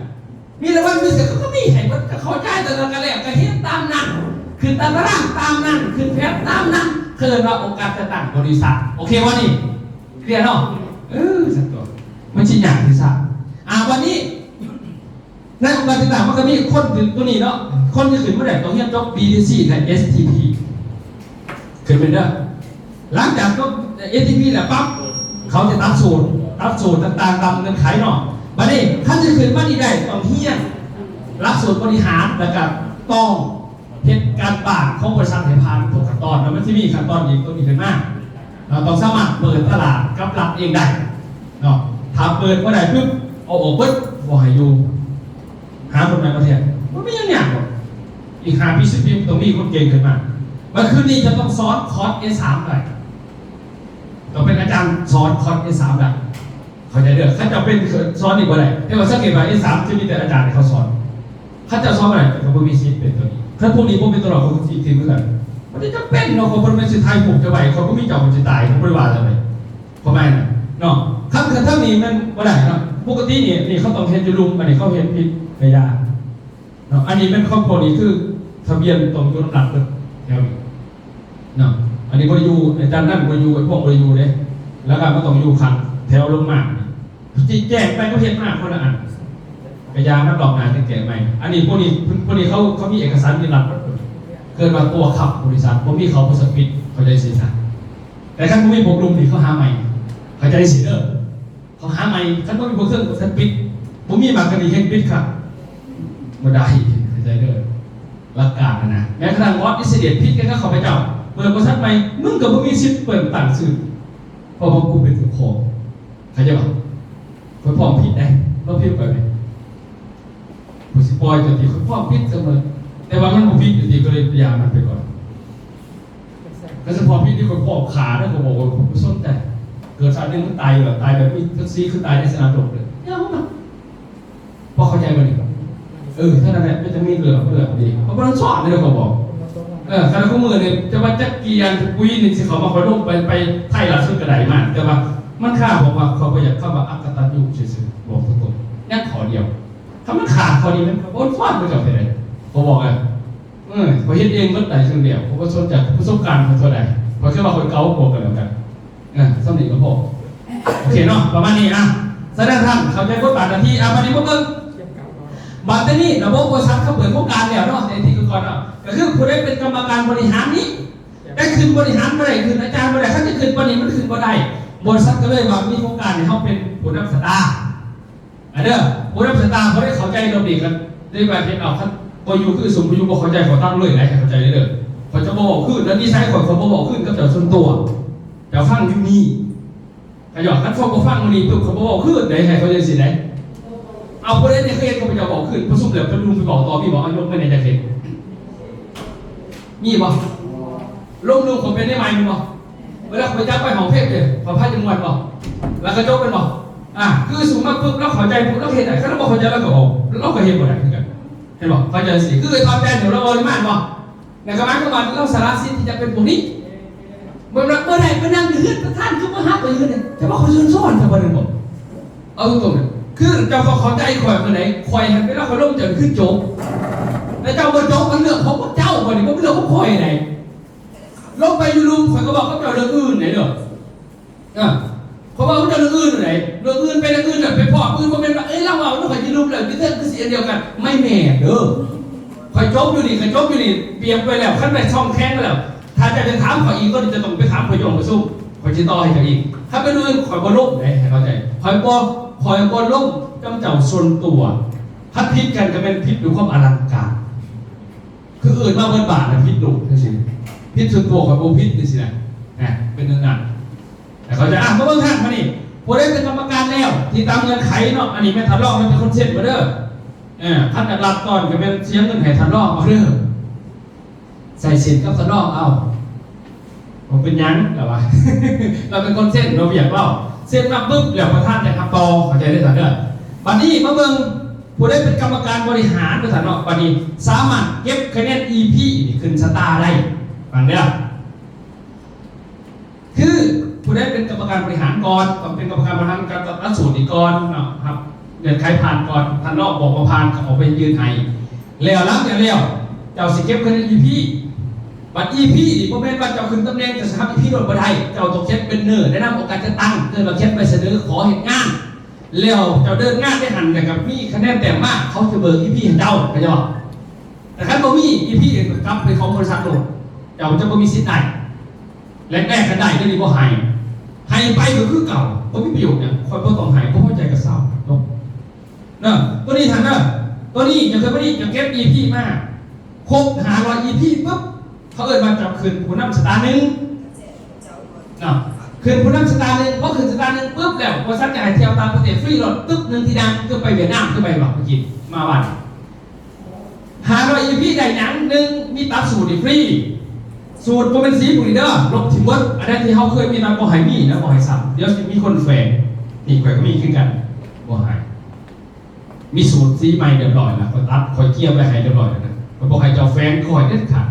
ມີລາງວັນພິເສດ ເຂົາກໍມີໃຫ້ເບິດ ກໍເຂົ້າໃຈ ແຕ່ລະກະແລ້ວ ກໍເຮັດຕາມນັ້ນ ຂຶ້ນຕາຕະລາງຕາມນັ້ນ ຂຶ້ນແຜນຕາມນັ້ນ ເຂົາເອີ້ນວ່າໂອກາດຈັດຕັ້ງບໍລິສັດ ໂອເຄບໍ່ນີ້? ເຄລຍເນາະ? ເອີ ຊັ້ນຕົວະ ມັນຊິຍາກທີ່ຊະ ອ່າ ບັດນີ້ ໃນອົງການຈັດຕັ້ງ ມັນກໍມີຄົນຄືຕົວນີ້ເນາະ ຄົນທີ່ຂຶ້ນມາໄດ້ຕ້ອງຮຽນຈົບ ບີທີຊີ ແລະ ເອສທີພີ ຂຶ້ນໄປເດີ. ຫຼັງຈາກຈົບເອສທີພີແລ້ວປັບ ເຂົາຈະຕັດໂສດ ຕັດໂສດຕ່າງໆ ຕາມເງື່ອນໄຂເນາະ. ບັດນີ້ຄັນຊິຂຶ້ນມານີ້ໄດ້ ຕ້ອງຮຽນຫຼັກສູດບໍລິຫານ ແລ້ວກໍຕ້ອງເຮັດການບ້ານຂອງບໍລິສັດໃຫ້ຜ່ານທຸກຂັ້ນຕອນ ແລ້ວມັນຊິມີຂັ້ນຕອນອີກຕົວນີ້ຂຶ້ນມາ. ເຮົາຕ້ອງສາມາດເປີດຕະຫຼາດກັບລັດເອງໄດ້ເນາະ. ຖ້າເປີດບໍ່ໄດ້ປຶບ ເອົາອອກເບິດ ບໍ່ໃຫ້ຢູ່. ຫາຄົນໃໝ່ມາແທນ ບໍ່ມີຫຍັງຍາກດອກ. ອີກຫ້າປີ ສິບປີ ຕ້ອງມີຄົນເກັ່ງຂຶ້ນມາ. ບັດຄືນນີ້ຈະຕ້ອງສອນຄອດເອສາມໄດ້ ຕ້ອງເປັນອາຈານສອນຄອດເອສາມໄດ້ ເຂົ້າໃຈເດີ. ຄັນເຈົ້າເປັນສອນນີ້ບໍ່ໄດ້ ແຕ່ວ່າສັງເກດວ່າເອສາມຈະມີແຕ່ອາຈານໃຫ້ເຂົາສອນ. ຄັນເຈົ້າສອນບໍ່ໄດ້ ເຂົາບໍ່ມີສິດເປັນຕົວນີ້. ຄັນພວກນີ້ບໍ່ເປັນຕົວເຮົາ ເຂົາກໍຊິຖິ້ມຄືກັນ. ມັນຈະເປັນເນາະ ເຂົາບໍ່ແມ່ນຊິຖ່າຍຮູບເຈົ້າໄວ້ ເຂົາບໍ່ມີເຈົ້າ ມັນຊິຕາຍ ເຂົາບໍ່ໄດ້ວ່າເຈົ້າເລີຍ. ເຂົ້າໃຈນະເນາະ. ຄັນ ຄັນທາງນີ້ແມ່ນບໍ່ໄດ້ເນາະ. ປົກກະຕິນີ້ ນີ້ເຂົາຕ້ອງເຮັດຢູ່ລຸ່ມ ອັນນີ້ເຂົາເຮັດຜິດກະຢ່າເນາະ. ອັນນີ້ແມ່ນຂອງພວກນີ້ຄືທະບຽນຕ້ອງຢູ່ນຳຫຼັງເບິດແຖວນີ້ເນາະ. ອັນນີ້ບໍ່ໄດ້ຢູ່ ອາຈານນັ້ນບໍ່ໄດ້ຢູ່ ໄອ້ພວກບໍ່ໄດ້ຢູ່ເດ້. ແລ້ວກໍມັນຕ້ອງຢູ່ຂ້າງແຖວລົງມາ ຊິແຈ້ງໄປກໍເຮັດມາຄົນລະອັນ ກະຢ່າ ມັນລອບໜ້າຈັ່ງແກ້ໃໝ່. ອັນນີ້ພວກນີ້ ພວກນີ້ເຂົາ ເຂົາມີເອກະສານມີລັດເບິດ ເອີ້ນວ່າຕົວຂັບບໍລິສັດ ບໍ່ມີເຂົາບໍ່ສະປິດ ເຂົ້າໃຈຊີ້ຊະ. ແຕ່ຄັນບໍ່ມີພວກລຸ່ມນີ້ ເຂົາຫາໃໝ່ ເຂົ້າໃຈຊີ້ເດີ. ເຂົາຫາໃໝ່ ຄັນບໍ່ມີພວກເຄື່ອງກວດສັດປິດ ບໍ່ມີໝາກກະດີເຮັດປິດຄັບ ບໍ່ໄດ້ ເຂົ້າໃຈເດີ. ຫຼັກການຫັ້ນນະ ແມ້ກະທັ້ງບອດອິດສະເດດຜິດກັນກັບຂ້າພະເຈົ້າ ເປີດບໍລິສັດໃໝ່ ມຶງກໍບໍ່ມີສິດເປີດຕັ້ງຊື່ ເພາະວ່າກູເປັນເຈົ້າຂອງ ເຂົ້າໃຈບໍ່? ຂ້ອຍພ້ອມຜິດໄດ໋ ລອງຜິດຂ້ອຍໄໝ? ຂ້ອຍຊິປ່ອຍເຈົ້າຕິ? ຂ້ອຍພ້ອມຜິດສະເໝີ ແຕ່ວ່າມັນບໍ່ຜິດຢູ່ຕິ ກໍເລີຍຢ່າມັນໄປກ່ອນ. ຄັນສະເພາະຜິດນີ້ຂ້ອຍພ້ອມຂ້າເດີ ຂ້ອຍບອກວ່າຂ້ອຍບໍ່ສົນໃຈ. ເກີດຊາດໜຶ່ງມັນຕາຍຢູ່ແລ້ວ ຕາຍແບບມີສັກສີ ຄືຕາຍໃນສະໜາມລົບເລີຍ ຢ່າມັນ. ພໍເຂົ້າໃຈບໍ່ນີ້? ເອີ ເທົ່ານັ້ນແຫຼະ ມັນຈະມີເລື່ອງ ເລື່ອງດີ ເຂົາບໍ່ທັນສອນເດ້ ເຂົາບອກ. ເອີ ຄັນຄູ່ມື້ນີ້ຈະວ່າຈັກກຽນປຸຍນີ້ຊິເຂົ້າມາ ຂ້ອຍລົງໄປ ໄປໄທລ່າສຸດກໍໄດ້ມາ ແຕ່ວ່າມັນຄາ ບອກວ່າຂ້ອຍບໍ່ຢາກຄຳວ່າອະກະຕັນຍູຊື່ໆ ບອກຕົງໆ ຍັງຂໍ້ດຽວ. ຖ້າມັນຂາດຂໍ້ນີ້ ມັນກໍບໍ່ສອນບໍ່ເຈົ້າເທື່ອໃດ ເຂົາບອກ. ເອີ ເອີ ຂ້ອຍເຮັດເອງໝົດໄດ້ ເຊິ່ງແລ້ວ ຂ້ອຍບໍ່ສົນໃຈປະສົບການຂ້ອຍເທົ່າໃດ ຂ້ອຍຄິດວ່າຂ້ອຍເກົ່າກວ່າກັນແລ້ວກັນ. ເອີ ສ່ຳນີ້ກໍພໍ ໂອເຄເນາະ ປະມານນີ້. ອ່ະ ສະນັ້ນທ່ານເຂົ້າໃຈບົດບາດໜ້າທີ່. ອ່ະ ບາດນີ້ມາເບິ່ງ ບາດນີ້ລະບົບບໍລິສັດເຂົາເປີດໂຄງການແລ້ວເນາະ ໃນທີ່ກ່ອນເນາະ ກໍຄືຜູ້ໃດເປັນກຳມະການບໍລິຫານນີ້ ໄດ້ຂຶ້ນບໍລິຫານບໍ່ໄດ້ ຂຶ້ນອາຈານບໍ່ໄດ້ ຄັນຈະຂຶ້ນປານນີ້ມັນຂຶ້ນບໍ່ໄດ້. ບໍລິສັດກໍເລີຍວ່າມີໂຄງການໃຫ້ເຮົາເປັນຜູ້ນຳສະຕາ ອັນເດີ ຜູ້ນຳສະຕາ ບໍ່ໄດ້ເຂົ້າໃຈເລື່ອງນີ້ກັນ ໄດ້ວ່າເຮັດເອົາ ຄັນບໍ່ຢູ່ຄືຊຸມ ບໍ່ຢູ່ບໍ່ເຂົ້າໃຈ ຂໍຕັດເລີຍໄດ໋ ໃຫ້ເຂົ້າໃຈເດີ. ຂ້ອຍຈະບໍ່ເວົ້າຄືນ ແລະນິໄສຂ້ອຍ ຂ້ອຍບໍ່ເວົ້າຄືນກັບເຈົ້າສ່ວນຕົວ ເຈົ້າຟັງຢູ່ນີ້. ຂ້າຍອກ ຄັນເຈົ້າບໍ່ຟັງມື້ນີ້ປຸບ ຂ້ອຍບໍ່ເວົ້າຄືນໄດ໋ ໃຫ້ເຂົ້າໃຈຈັ່ງຊີ້ໄດ໋. ເອົາ ຜູ້ໃດນີ້ເຄີຍເຫັນຂ້າພະເຈົ້າເວົ້າຄືນ ປະຊຸມແລ້ວ ປະລຸມໄປເວົ້າຕໍ່ ມີບໍ່? ເອົາ ຍົກມືແດ່ ຢາກເຫັນ ມີບໍ່? ລົມລຸມເຂົາເປັນໄດ້ໃໝ່ແມ່ນບໍ່? ເວລາຂ້ອຍຈັບໄປຫ້ອງເພງເດ້ ຂ້ອຍພາຈະມ່ວນບໍ່? ແລ້ວກະຈົບແມ່ນບໍ່? ອ່າ ຄືຊຸມມາປຶບ ລາວເຂົ້າໃຈປຸບ ລາວເຮັດໄດ້ ຄັນລາວບໍ່ເຂົ້າໃຈ ລາວກໍອອກ ລາວກໍເຮັດບໍ່ໄດ້ຄືກັນ ເຫັນບໍ່? ເຂົ້າໃຈຊິ ຄືເອື້ອຍທອດແຕ່ນ ລາວບໍ່ໄດ້ມາບໍ່? ແລ້ວກໍໝາຍຄວາມວ່າລາວສະຫຼະສິດທີ່ຈະເປັນພວກນີ້ ເມື່ອ ເມື່ອໃດໄປນັ່ງຢູ່ເຮືອນປະທານ ຄືມາຫາຂ້ອຍຢູ່ເຮືອນ ຈະວ່າຂ້ອຍເຊີນຊອນຊະບໍ່ໄດ້ບໍ່? ເອົາຕົງໆ ຄືເຈົ້າຕ້ອງເຂົ້າໃຈຂ້ອຍມື້ໃດ ຂ້ອຍຫັ້ນເວລາຂ້ອຍລົງເຈົ້າຄືຈົບ ແຕ່ເຈົ້າບໍ່ຈົບ ມັນເລື່ອງຂອງພວກເຈົ້າ ບັດນີ້ບໍ່ແມ່ນເລື່ອງຂອງຂ້ອຍໃດ. ລົງໄປຢູ່ລຸ່ມ ຂ້ອຍກໍເວົ້າກັບເຈົ້າເລື່ອງອື່ນໃດເດີ. ເອີ ຂ້ອຍເວົ້າກັບເຈົ້າເລື່ອງອື່ນໃດ ເລື່ອງອື່ນໄປເລື່ອງອື່ນ ໄປພໍ້ຜູ້ອື່ນ ບໍ່ແມ່ນວ່າ ເອີຍ ລາວເວົ້ານຳຂ້ອຍຢູ່ລຸ່ມແລ້ວ ມີແຕ່ຄືຊິອັນດຽວກັນ ໄມ່ແມ່ນເດີ. ຂ້ອຍຈົບຢູ່ນີ້ ຂ້ອຍຈົບຢູ່ນີ້ ປຽບໄວ້ແລ້ວ ຄັນໄດ້ຊ່ອງແຂງໄວ້ແລ້ວ ຖ້າເຈົ້າຈະຖາມຂ້ອຍອີກ ກໍຈະຕ້ອງໄປຖາມຂ້ອຍຢູ່ຫ້ອງປະຊຸມ ຂ້ອຍຊິຕໍ່ໃຫ້ເຈົ້າອີກ. ຄັນເປັນອື່ນ ຂ້ອຍບໍ່ລົງເດ້ ໃຫ້ເຂົ້າໃຈ. ຂ້ອຍບໍ່ ຂ້ອຍບໍ່ລົງນຳເຈົ້າສ່ວນຕົວ. ຄັນຜິດກັນກໍແມ່ນຜິດດ້ວຍຄວາມອະລັງການ ຄືເອີ້ນມາເບິດບາດນະ ຜິດໂລດຈັ່ງຊີ້. ຜິດສ່ວນຕົວຂ້ອຍບໍ່ຜິດຈັ່ງຊີ້ນະ ນະ ເປັນຈັ່ງນັ້ນ. ແລ້ວເຂົາຈະ ອ່ະ ມາເບິ່ງທ່ານມານີ້ ຜູ້ໃດເປັນກຳມະການແລ້ວ ທີ່ຕາມເງື່ອນໄຂເນາະ ອັນນີ້ແມ່ນທ່ານລອງແມ່ນເປັນຄົນເຊັນມາເດີ. ເອີ ຄັນຈະລັດກ່ອນກໍແມ່ນເສຍເງິນໃຫ້ທ່ານລອງເອົາເດີ ໃສ່ເຊັນກັບທ່ານລອງເອົາ ບໍ່ເປັນຫຍັງ ລາວວ່າ ລາວເປັນຄົນເຊັນເນາະ ວຽກເວົ້າ ເຊັນມາປຶບ ແລ້ວປະທານຈະຮັບຕໍ່ ເຂົ້າໃຈເດີທ່ານເດີ. ບັດນີ້ມາເບິ່ງ ຜູ້ໃດເປັນກຳມະການບໍລິຫານວ່າຊັ້ນເນາະ ບັດນີ້ສາມາດເກັບຄະແນນ ອີພີ ນີ້ຂຶ້ນສະຕາໄດ້ ຟັງເດີ. ຄືຜູ້ໃດເປັນກຳມະການບໍລິຫານກ່ອນ ຕ້ອງເປັນກຳມະການບໍລິຫານ ການຕັດສູດນີ້ກ່ອນເນາະ ຮັບເງື່ອນໄຂຜ່ານກ່ອນ ທ່ານລອງບອກວ່າຜ່ານ ກໍເອົາໄປຍື່ນໃຫ້ ແລ້ວຫຼັງຈາກແລ້ວ ເຈົ້າຊິເກັບຄະແນນ ອີພີ ບັດ ອີພີ ນີ້ບໍ່ແມ່ນວ່າເຈົ້າຂຶ້ນຕຳແໜ່ງ ເຈົ້າຊິຮັບ ອີພີ ໂລດບໍ່ໄດ້ ເຈົ້າຕ້ອງຂຽນເປັນເນີ ແນະນຳອົງການຈັດຕັ້ງ ເອີ້ນວ່າຂຽນໃບສະເໜີຂໍເຮັດງານ ແລ້ວເຈົ້າເດີນງານໄດ້ຫັ້ນ ແລ້ວກໍມີຄະແນນແຕ້ມມາ ເຂົາຈະເບີກ ອີພີ ໃຫ້ເຈົ້າ ເຂົ້າໃຈບໍ່? ແຕ່ຄັນບໍ່ມີ ອີພີ ກໍກັບເປັນຂອງບໍລິສັດໂລດ ເຈົ້າຈະບໍ່ມີສິດໄດ້ ແລກໆ ກັນໄດ້ ດຽວນີ້ບໍ່ໃຫ້ ໃຫ້ໄປກໍຄືເກົ່າ ບໍ່ມີປະໂຫຍດຫຍັງ ຂ້ອຍບໍ່ຕ້ອງໃຫ້ ບໍ່ພໍໃຈກໍເຊົາ ຈົບເດີ. ໂຕນີ້ທ່ານເດີ ໂຕນີ້ຈະຄື ໂຕນີ້ຈະເກັບ ອີພີ ມາຄົບຫ້າຮ້ອຍ ອີພີ ປຶບ ເຂົາເອີ້ນວ່າເຈົ້າຂຶ້ນຜູ້ນຳສະຕາໜຶ່ງເນາະ ຂຶ້ນຜູ້ນຳສະຕາໜຶ່ງ ພໍຂຶ້ນສະຕາໜຶ່ງປຶບແລ້ວ ບໍລິສັດຈະໃຫ້ທ່ຽວຕ່າງປະເທດຟຣີໂລດ ຕຶບ ໜຶ່ງທີ່ນັ່ງ ຄືໄປຫວຽດນາມ ຄືໄປຫວຽດນາມ ເມື່ອກີ້ມາວານ ຫ້າຮ້ອຍ ອີພີ ໄດ້ຫຍັງ? ໜຶ່ງ ມີຕັດສູດນີ້ຟຣີ ສູດບໍ່ແມ່ນສີພວກນີ້ເດີ ລົບຖິ້ມເບິດ ອັນໃດທີ່ເຮົາເຄີຍມີນະ ບໍ່ໃຫ້ມີນະ ບໍ່ໃຫ້ຊ້ຳ ດຽວຊິມີຄົນແຝງ ນີ້ຂ້ອຍກໍມີຄືກັນ ບໍ່ໃຫ້ ມີສູດສີໃໝ່ຮຽບຮ້ອຍລະ ຂ້ອຍຕັດ ຂ້ອຍກຽມໄວ້ໃຫ້ຮຽບຮ້ອຍລະນະ ຂ້ອຍບໍ່ໃຫ້ເຈົ້າແຝງ ຂ້ອຍເດັດຂາດ.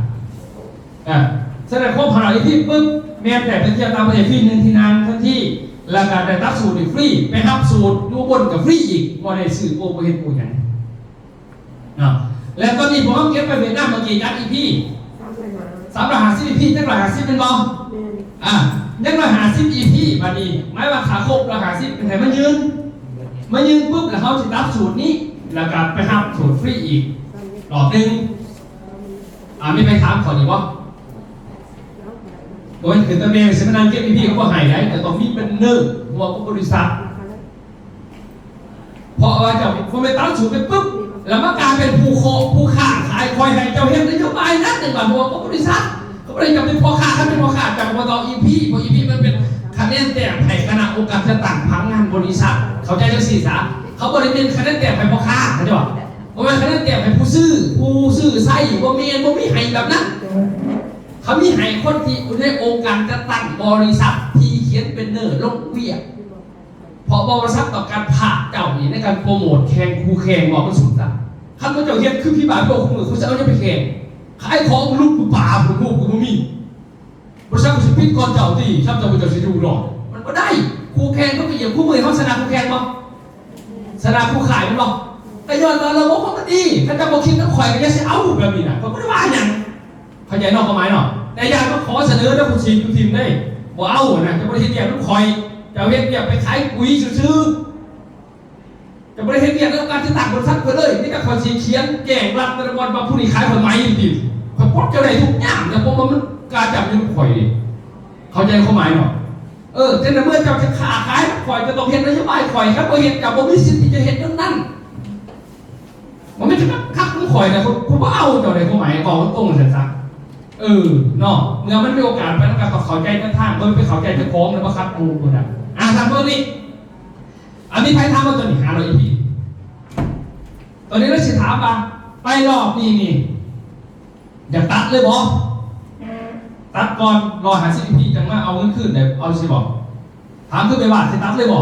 ອ່າ ສະນັ້ນ ຄົບຫ້າຮ້ອຍ ອີພີ ປຶບ ແມ່ນແຕ່ໄປທ່ຽວຕ່າງປະເທດຟຣີ ໜຶ່ງທີ່ນັ່ງທັນທີ ແລ້ວກໍໄດ້ຕັດສູດນີ້ຟຣີ ໄປຮັບສູດຢູ່ອຸບົນກໍຟຣີອີກ ບໍ່ໄດ້ຊື້ໂປ ບໍ່ເຮັດໂປຫຍັງ ເນາະ ແລ້ວຕອນນີ້ພວກເຮົາເກັບໄປຫວຽດນາມເມື່ອກີ້ຈັກອີພີ? ສາມຮ້ອຍຫ້າສິບ ອີພີ ຈັກຮ້ອຍຫ້າສິບແມ່ນບໍ່? ອ່າ ຍັງຮ້ອຍຫ້າສິບ ອີພີ ບັດນີ້ໝາຍວ່າຄ່າຄົບຮ້ອຍຫ້າສິບ ເປັນໃຫ້ມາຍື່ນ ມາຍື່ນປຶບ ແລ້ວເຮົາຊິຕັດສູດນີ້ ແລ້ວກໍໄປຮັບສູດຟຣີອີກຮອບໜຶ່ງ. ອ່າ ມີໃຜຖາມຂໍ້ນີ້ບໍ່? ໂອ້ຍ ຂຶ້ນຕຳແໜ່ງຊິມານັ່ງເກັບ ອີພີ ກໍບໍ່ໃຫ້ໄດ໋ ແຕ່ຕ້ອງມີເປັນເນີ ຫົວຂອງບໍລິສັດ ເພາະວ່າເຈົ້າບໍ່ແມ່ນຕາມສູດໄປປຶບ ແລ້ວມາກາຍເປັນຜູ້ຂໍ ຜູ້ຄ້າຂາຍ ຂ້ອຍໃຫ້ເຈົ້າເຮັດນະໂຍບາຍນັ້ນ ໃນບາດຫົວຂອງບໍລິສັດ ກໍບໍ່ໄດ້ເຈົ້າເປັນພໍ່ຄ້າ ຄັນເປັນພໍ່ຄ້າເຈົ້າກໍບໍ່ຕ້ອງອີພີ ເພາະອີພີມັນເປັນຄະແນນແຕ້ມໃຫ້ຄະນະອົງການຈັດຕັ້ງຜັງງານບໍລິສັດ ເຂົ້າໃຈຈັ່ງຊີ້ຊະ ເຂົາບໍ່ໄດ້ເປັນຄະແນນແຕ້ມໃຫ້ພໍ່ຄ້າ ເຂົ້າໃຈບໍ່? ບໍ່ແມ່ນຄະແນນແຕ້ມໃຫ້ຜູ້ຊື້ ຜູ້ຊື້ໃຊ້ ບໍ່ແມ່ນ ບໍ່ມີໃຫ້ແບບນັ້ນ ເຂົາມີໃຫ້ຄົນທີ່ຢູ່ໃນອົງການຈັດຕັ້ງບໍລິສັດທີ່ຂຽນເປັນເນີລົງວຽກ ເພາະບໍລິສັດຕ້ອງການພາກເຈົ້ານີ້ໃນການໂປຣໂມດແຂ່ງຄູ່ແຂ່ງ ເວົ້າມັນສຸດຊະ ຄັນບໍ່ເຈົ້າເຮັດຄືພີ່ບ້ານບອກ ຄູ່ມື້ຄູຊິເອົາຫຍັງໄປແຂ່ງ ຂາຍຂອງລຸກຢູ່ປ່າພຸ້ນ ຮູບກໍບໍ່ມີ ບໍລິສັດກໍຊິປິດກ່ອນເຈົ້າຕິ ຊ້ຳເຈົ້າບໍ່ ເຈົ້າຊິຢູ່ລອດ ມັນບໍ່ໄດ້ ຄູ່ແຂ່ງເຂົາກໍຢຽບ ຄູ່ມື້ເຮົາຊະນະຄູ່ແຂ່ງບໍ່? ຊະນະຄູ່ຂາຍແມ່ນບໍ່? ກໍຍ້ອນວ່າລະບົບຂອງມັນດີ ຄັນເຈົ້າບໍ່ຄິດນຳຂ້ອຍກໍຢ່າຊິເອົາແບບນີ້ນະ ຂ້ອຍບໍ່ໄດ້ວ່າຫຍັງ ເຂົ້າໃຈເນາະ ຄວາມໝາຍເນາະ ແຕ່ຢ່າມາຂໍສະເໜີນຳຜູ້ທີ່ຢູ່ທີມເດ້ ບໍ່ເອົານະ ເຈົ້າບໍ່ໄດ້ເຮັດວຽກນຳຂ້ອຍ ເຈົ້າເຮັດວຽກໄປຂາຍປຸຍຊື່ໆ ເຈົ້າບໍ່ໄດ້ເຮັດວຽກນຳການຈັດຕັ້ງບໍລິສັດຂ້ອຍເລີຍ ມີແຕ່ຂ້ອຍຊິຂຽນແຈ້ງລັດແຕ່ລະບ່ອນວ່າຜູ້ນີ້ຂາຍຂ້ອຍໃໝ່ຕິ ຂ້ອຍປົດເຈົ້າໄດ້ທຸກຢ່າງນະ ເພາະວ່າມັນກາຈຳຢູ່ນຳຂ້ອຍເດ້ ເຂົ້າໃຈຄວາມໝາຍເນາະ? ເອີ ຈັ່ງໃດເມື່ອເຈົ້າຈະຄ້າຂາຍນຳຂ້ອຍ ເຈົ້າຕ້ອງເຮັດນະໂຍບາຍຂ້ອຍ ຄັນບໍ່ເຮັດ ເຈົ້າບໍ່ມີສິດທີ່ຈະເຮັດແນວນັ້ນ ບໍ່ແມ່ນຈະມາຂັດກັບຂ້ອຍນະ ຂ້ອຍ ຂ້ອຍບໍ່ເອົາເຈົ້າໃດ ຄວາມໝາຍເວົ້າຕົງໆ ຊັ້ນຊະ ເອີ ເນາະ ເມື່ອມັນມີໂອກາດໄປນຳກັນ ຕ້ອງເຂົ້າໃຈກັນທາງ ບໍ່ໄປເຂົ້າໃຈເຈົ້າຂອງ ແລ້ວມາຂັດໝູ່ພຸ້ນນະ. ອ່າ ທ່ານເບິ່ງນີ້ ອັນນີ້ໃຜຖາມມາຕົວນີ້ ຫ້າຮ້ອຍ ອີພີ ຕົວນີ້ລະຊິຖາມວ່າ ໄປລອບນີ້ນີ້ ຢາກຕັດເລີຍບໍ່? ຕັດກ່ອນ ຮ້ອຍຫ້າສິບ ອີພີ ຈັ່ງມາເອົາເງິນຄືນໄດ້ ເອົາຊິບໍ່? ຖາມຄືແມ່ບ້ານ ຊິຕັດເລີຍບໍ່?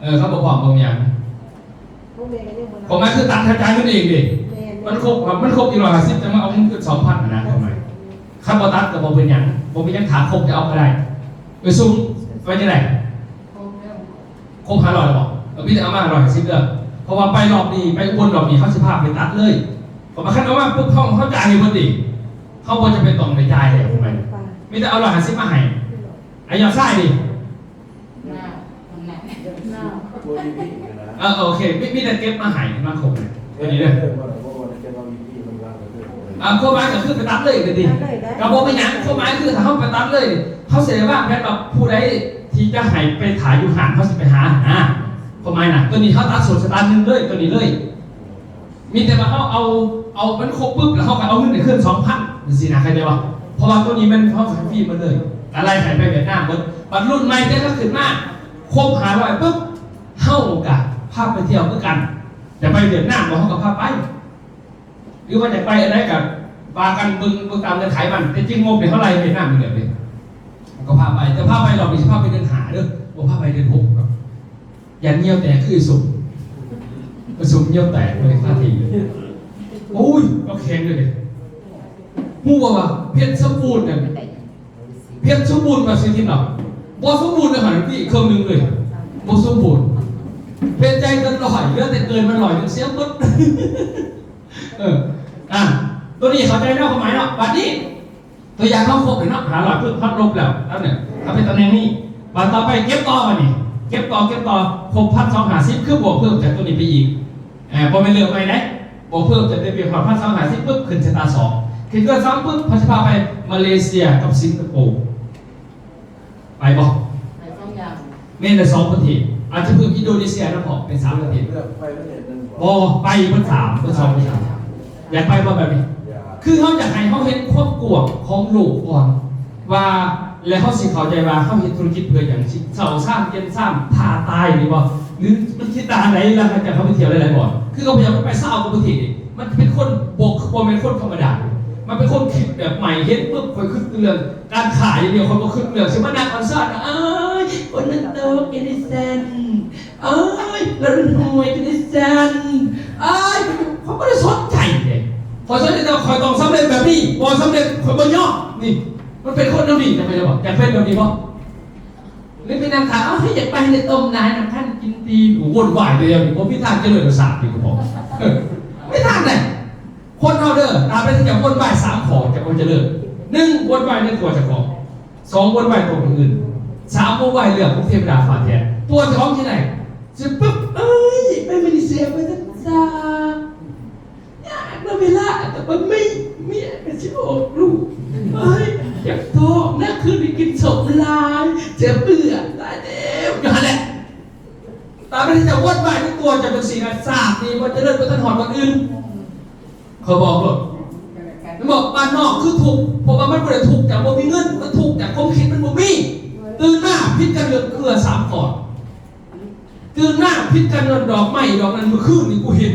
ເອີ ຄັນບໍ່ພ້ອມບໍ່ມີຫຍັງ ຄວາມໝາຍຄືຕັດໃຫ້ຈ່າຍເງິນເອງເດ້ ມັນຄົບ ມັນຄົບອີກຮ້ອຍຫ້າສິບ ຈັ່ງມາເອົາເງິນຄືນສອງພັນຫັ້ນນະ ຄວາມໝາຍ ຄັນບໍ່ຕັດກໍບໍ່ເປັນຫຍັງ ບໍ່ມີຫຍັງ ຖ້າຄົບຈະເອົາກໍໄດ້ ໄປຊຸ່ມໄປຈັ່ງໃດ? ຄົບແລ້ວ ຄົບຫ້າຮ້ອຍແລ້ວບໍ່? ເອີ ມີແຕ່ເອົາມາຮ້ອຍຫ້າສິບເດີ້ ເພາະວ່າໄປຮອບນີ້ ໄປອຸບົນຮອບນີ້ ເຮົາຊິພາໄປຕັດເລີຍ ເພາະວ່າຄັນເອົາມາປຸບ ເຮົາ ເຮົາຈ່າຍໃຫ້ເພິ່ນເດ ເຮົາບໍ່ຈຳເປັນຕ້ອງໄດ້ຈ່າຍແລ້ວ ແມ່ນບໍ່? ມີແຕ່ເອົາຮ້ອຍຫ້າສິບມາໃຫ້ ອາ ຍອດຊາຍນີ້ ເອີ ໂອເຄ ມີ ມີແຕ່ເກັບມາໃຫ້ ມາຄົບໃຫ້ ຕົວນີ້ເດີ ອ່າ ຄວາມໝາຍກໍຄືໄປຕັດເລີຍກໍດີ ຕັດເລີຍໄດ້ ກໍບໍ່ເປັນຫຍັງ ຄວາມໝາຍຄືຖ້າເຮົາໄປຕັດເລີຍ ເຮົາຊິໄດ້ວາງແຜນວ່າຜູ້ໃດທີ່ຈະໃຫ້ໄປຖ້າຢູ່ຮ້ານ ເຮົາຊິໄປຫາຫັ້ນນະ ຄວາມໝາຍນະ ຕົວນີ້ເຮົາຕັດສ່ວນສະຕາງໜຶ່ງເລີຍ ຕົວນີ້ເລີຍ ມີແຕ່ວ່າເຮົາເອົາ ເອົາມັນຄົບປຶບ ແລ້ວເຮົາກໍເອົາເງິນໃຫ້ຄືນສອງພັນ ຈັ່ງຊີ້ນະ ເຂົ້າໃຈບໍ່? ເພາະວ່າຕົວນີ້ແມ່ນເຮົາໃຫ້ຟຣີໝົດເລີຍ ກໍໄລ່ໃຫ້ໄປຫວຽດນາມໝົດ ບັດລຸ້ນໃໝ່ເຈົ້າກໍຂຶ້ນມາ ຄົບຫ້າຮ້ອຍປຶບ ເຮົາກໍພາໄປທ່ຽວຄືກັນ ຈະໄປຫວຽດນາມບໍ່ ເຮົາກໍພາໄປ ຫຼືວ່າຈະໄປອັນໃດກໍວ່າກັນເບິ່ງ ເບິ່ງຕາມເງື່ອນໄຂມັນ ແຕ່ຈິງງົບນີ້ເຮົາໄລ່ຫວຽດນາມຢູ່ແລ້ວເດ້ ເຮົາກໍພາໄປ ແຕ່ພາໄປລອບນີ້ຊິພາໄປເດືອນຫ້າເດີ ບໍ່ພາໄປເດືອນຫົກເນາະ ຢ້ານຍ່ຽວແຕກຄືໄອ້ສົມ ໄອ້ສົມຍ່ຽວແຕກເລີຍ ຄາທີ່ເລີຍ ໂອ້ຍ ກໍແຂງເລີຍເດ້ ຮູ້ບໍ່ວ່າເພັດສົມບູນນັ້ນ ເພັດສົມບູນປະສິທິນເນາະ ບໍ່ສົມບູນເລີຍ ຂະໜາດນີ້ເຄິ່ງໜຶ່ງເລີຍ ບໍ່ສົມບູນ ເພັດໃຫຍ່ເກີນຮ້ອຍ ເຫຼືອແຕ່ເກີນມັນຮ້ອຍໜຶ່ງ ເສຍໝົດ ເອີ ອ່າ ຕົວນີ້ເຂົ້າໃຈເນາະ ຄວາມໝາຍເນາະ ບັດນີ້ ຕົວຢ່າງເຮົາຄົບເນາະ ຫ້າຮ້ອຍປຶບ ເຮົາລົບແລ້ວ ແລ້ວນີ້ ເຮົາເປັນຕຳແໜ່ງນີ້ ບັດຕໍ່ໄປເກັບຕໍ່ ບັດນີ້ ເກັບຕໍ່ ເກັບຕໍ່ ຄົບພັນສອງຮ້ອຍຫ້າສິບ ຄືບວກເພີ່ມຈາກຕົວນີ້ໄປອີກ ເອີ ບໍ່ແມ່ນເລີ່ມໃໝ່ເດ້ ບວກເພີ່ມຈາກເຕັມເປັນຮອດພັນສອງຮ້ອຍຫ້າສິບປຶບ ຂຶ້ນສະຕາສອງ ຂຶ້ນເທື່ອສອງປຶບ ເຂົາຊິພາໄປມາເລເຊຍກັບສິງກະໂປ ໄປບໍ່? ໄປສອງຢ່າງ ແມ່ນແຕ່ສອງປະເທດ ອາດຈະເພີ່ມອິນໂດເນເຊຍນຳພ້ອມ ເປັນສາມປະເທດ ເລືອກໄປປະເທດໜຶ່ງບໍ່? ບໍ່ ໄປເບິດສາມ ເບິດສອງ ເບິດສາມ ຢາກໄປບໍ່ແບບນີ້? ຢາກ ຄືເຮົາຢາກໃຫ້ເຮົາເຫັນຄວາມກວ້າງຂອງໂລກກ່ອນ ວ່າ ແລະ ເຮົາຊິເຂົ້າໃຈວ່າເຮົາເຮັດທຸລະກິດເພື່ອຫຍັງ ຊິເຊົາຊານ ເຢັນຊານ ຖ້າຕາຍນີ້ບໍ່ ຫຼືມັນຊິຕາໃດ ແລ້ວເຮົາຈະເຂົ້າໄປທ່ຽວຫຼາຍໆບ່ອນ ຄືຂ້າພະເຈົ້າໄປຊາວກວ່າປະເທດນີ້ ມັນເປັນຄົນບໍ່ ບໍ່ແມ່ນຄົນທຳມະດາ ມັນເປັນຄົນຄິດແບບໃໝ່ ເຫັນປຶບ ຂ້ອຍຄິດເລື່ອງການຄ້າຢ່າງດຽວ ຂ້ອຍບໍ່ຄິດເລື່ອງຊິມານັ່ງອອນຊອນ ອ້າຍ ຄົນນັ້ນຕົກເອດິສັນ ອ້າຍ ລະລວຍເອດິສັນ ອ້າຍ ຂ້ອຍບໍ່ໄດ້ສົນໃຈເດ້ ຂ້ອຍສົນໃຈແຕ່ວ່າຂ້ອຍຕ້ອງສຳເລັດແບບນີ້ ບໍ່ສຳເລັດຂ້ອຍບໍ່ຍອມ ນີ້ ມັນເປັນຄົນແນວນີ້ ຈະເປັນແບບນີ້ບໍ່? ຫຼືໄປນັ່ງຖ້າ ເອີ ຢາກໄປໃນຕົ້ມນາຍນຳພັນກິນຕີ ໂອ້ ວົນວາຍເລີຍ ບໍ່ມີທາງຈະເລີນສາດນີ້ ບໍ່ມີທາງໃດ ຄົນເຮົາເດີ ຕາມໃດທີ່ຈະວົນວາຍສາມຂໍ້ຈະບໍ່ຈະເລີນ ໜຶ່ງ ວົນວາຍໃນຕົວເຈົ້າຂອງ ສອງ ວົນວາຍຕໍ່ຜູ້ອື່ນ ສາມ ວົນວາຍເລື່ອງຂອງເທວະດາຟ້າແຖນ ຕົວເຈົ້າຂອງທີ່ໃດ ຊິປຶບ ເອີຍ ໄປມາເລເຊຍ ໄປທັນຊາ ຍາກນຳເວລາ ແຕ່ວ່າມີ ເມຍກໍຊິອອກລູກ ເອີຍ ຢາກທ້ອງນະ ຄືໄດ້ກິນສົ້ມຫຼາຍ ເຈັບເບື່ອຫຼາຍແລ້ວ ຢູ່ຫັ້ນແຫຼະ ຕາມໃດທີ່ເຈົ້າວົນວາຍໃນຕົວເຈົ້າຈັ່ງຊີ້ນະ ຊາດນີ້ບໍ່ຈະເລີນ ບໍ່ທັນຮອດບ່ອນອື່ນ ຂ້ອຍບອກໂລດ ມັນບອກບ້ານນອກຄືທຸກ ເພາະວ່າມັນບໍ່ໄດ້ທຸກຈາກບໍ່ມີເງິນ ມັນທຸກຈາກຄວາມຄິດມັນບໍ່ມີ ຕື່ນມາຜິດກັນເລື່ອງເກືອສາມກ້ອນ ຕື່ນມາຜິດກັນເລື່ອງດອກໄມ້ດອກນັ້ນ ມື້ຄືນນີ້ກູເຫັນ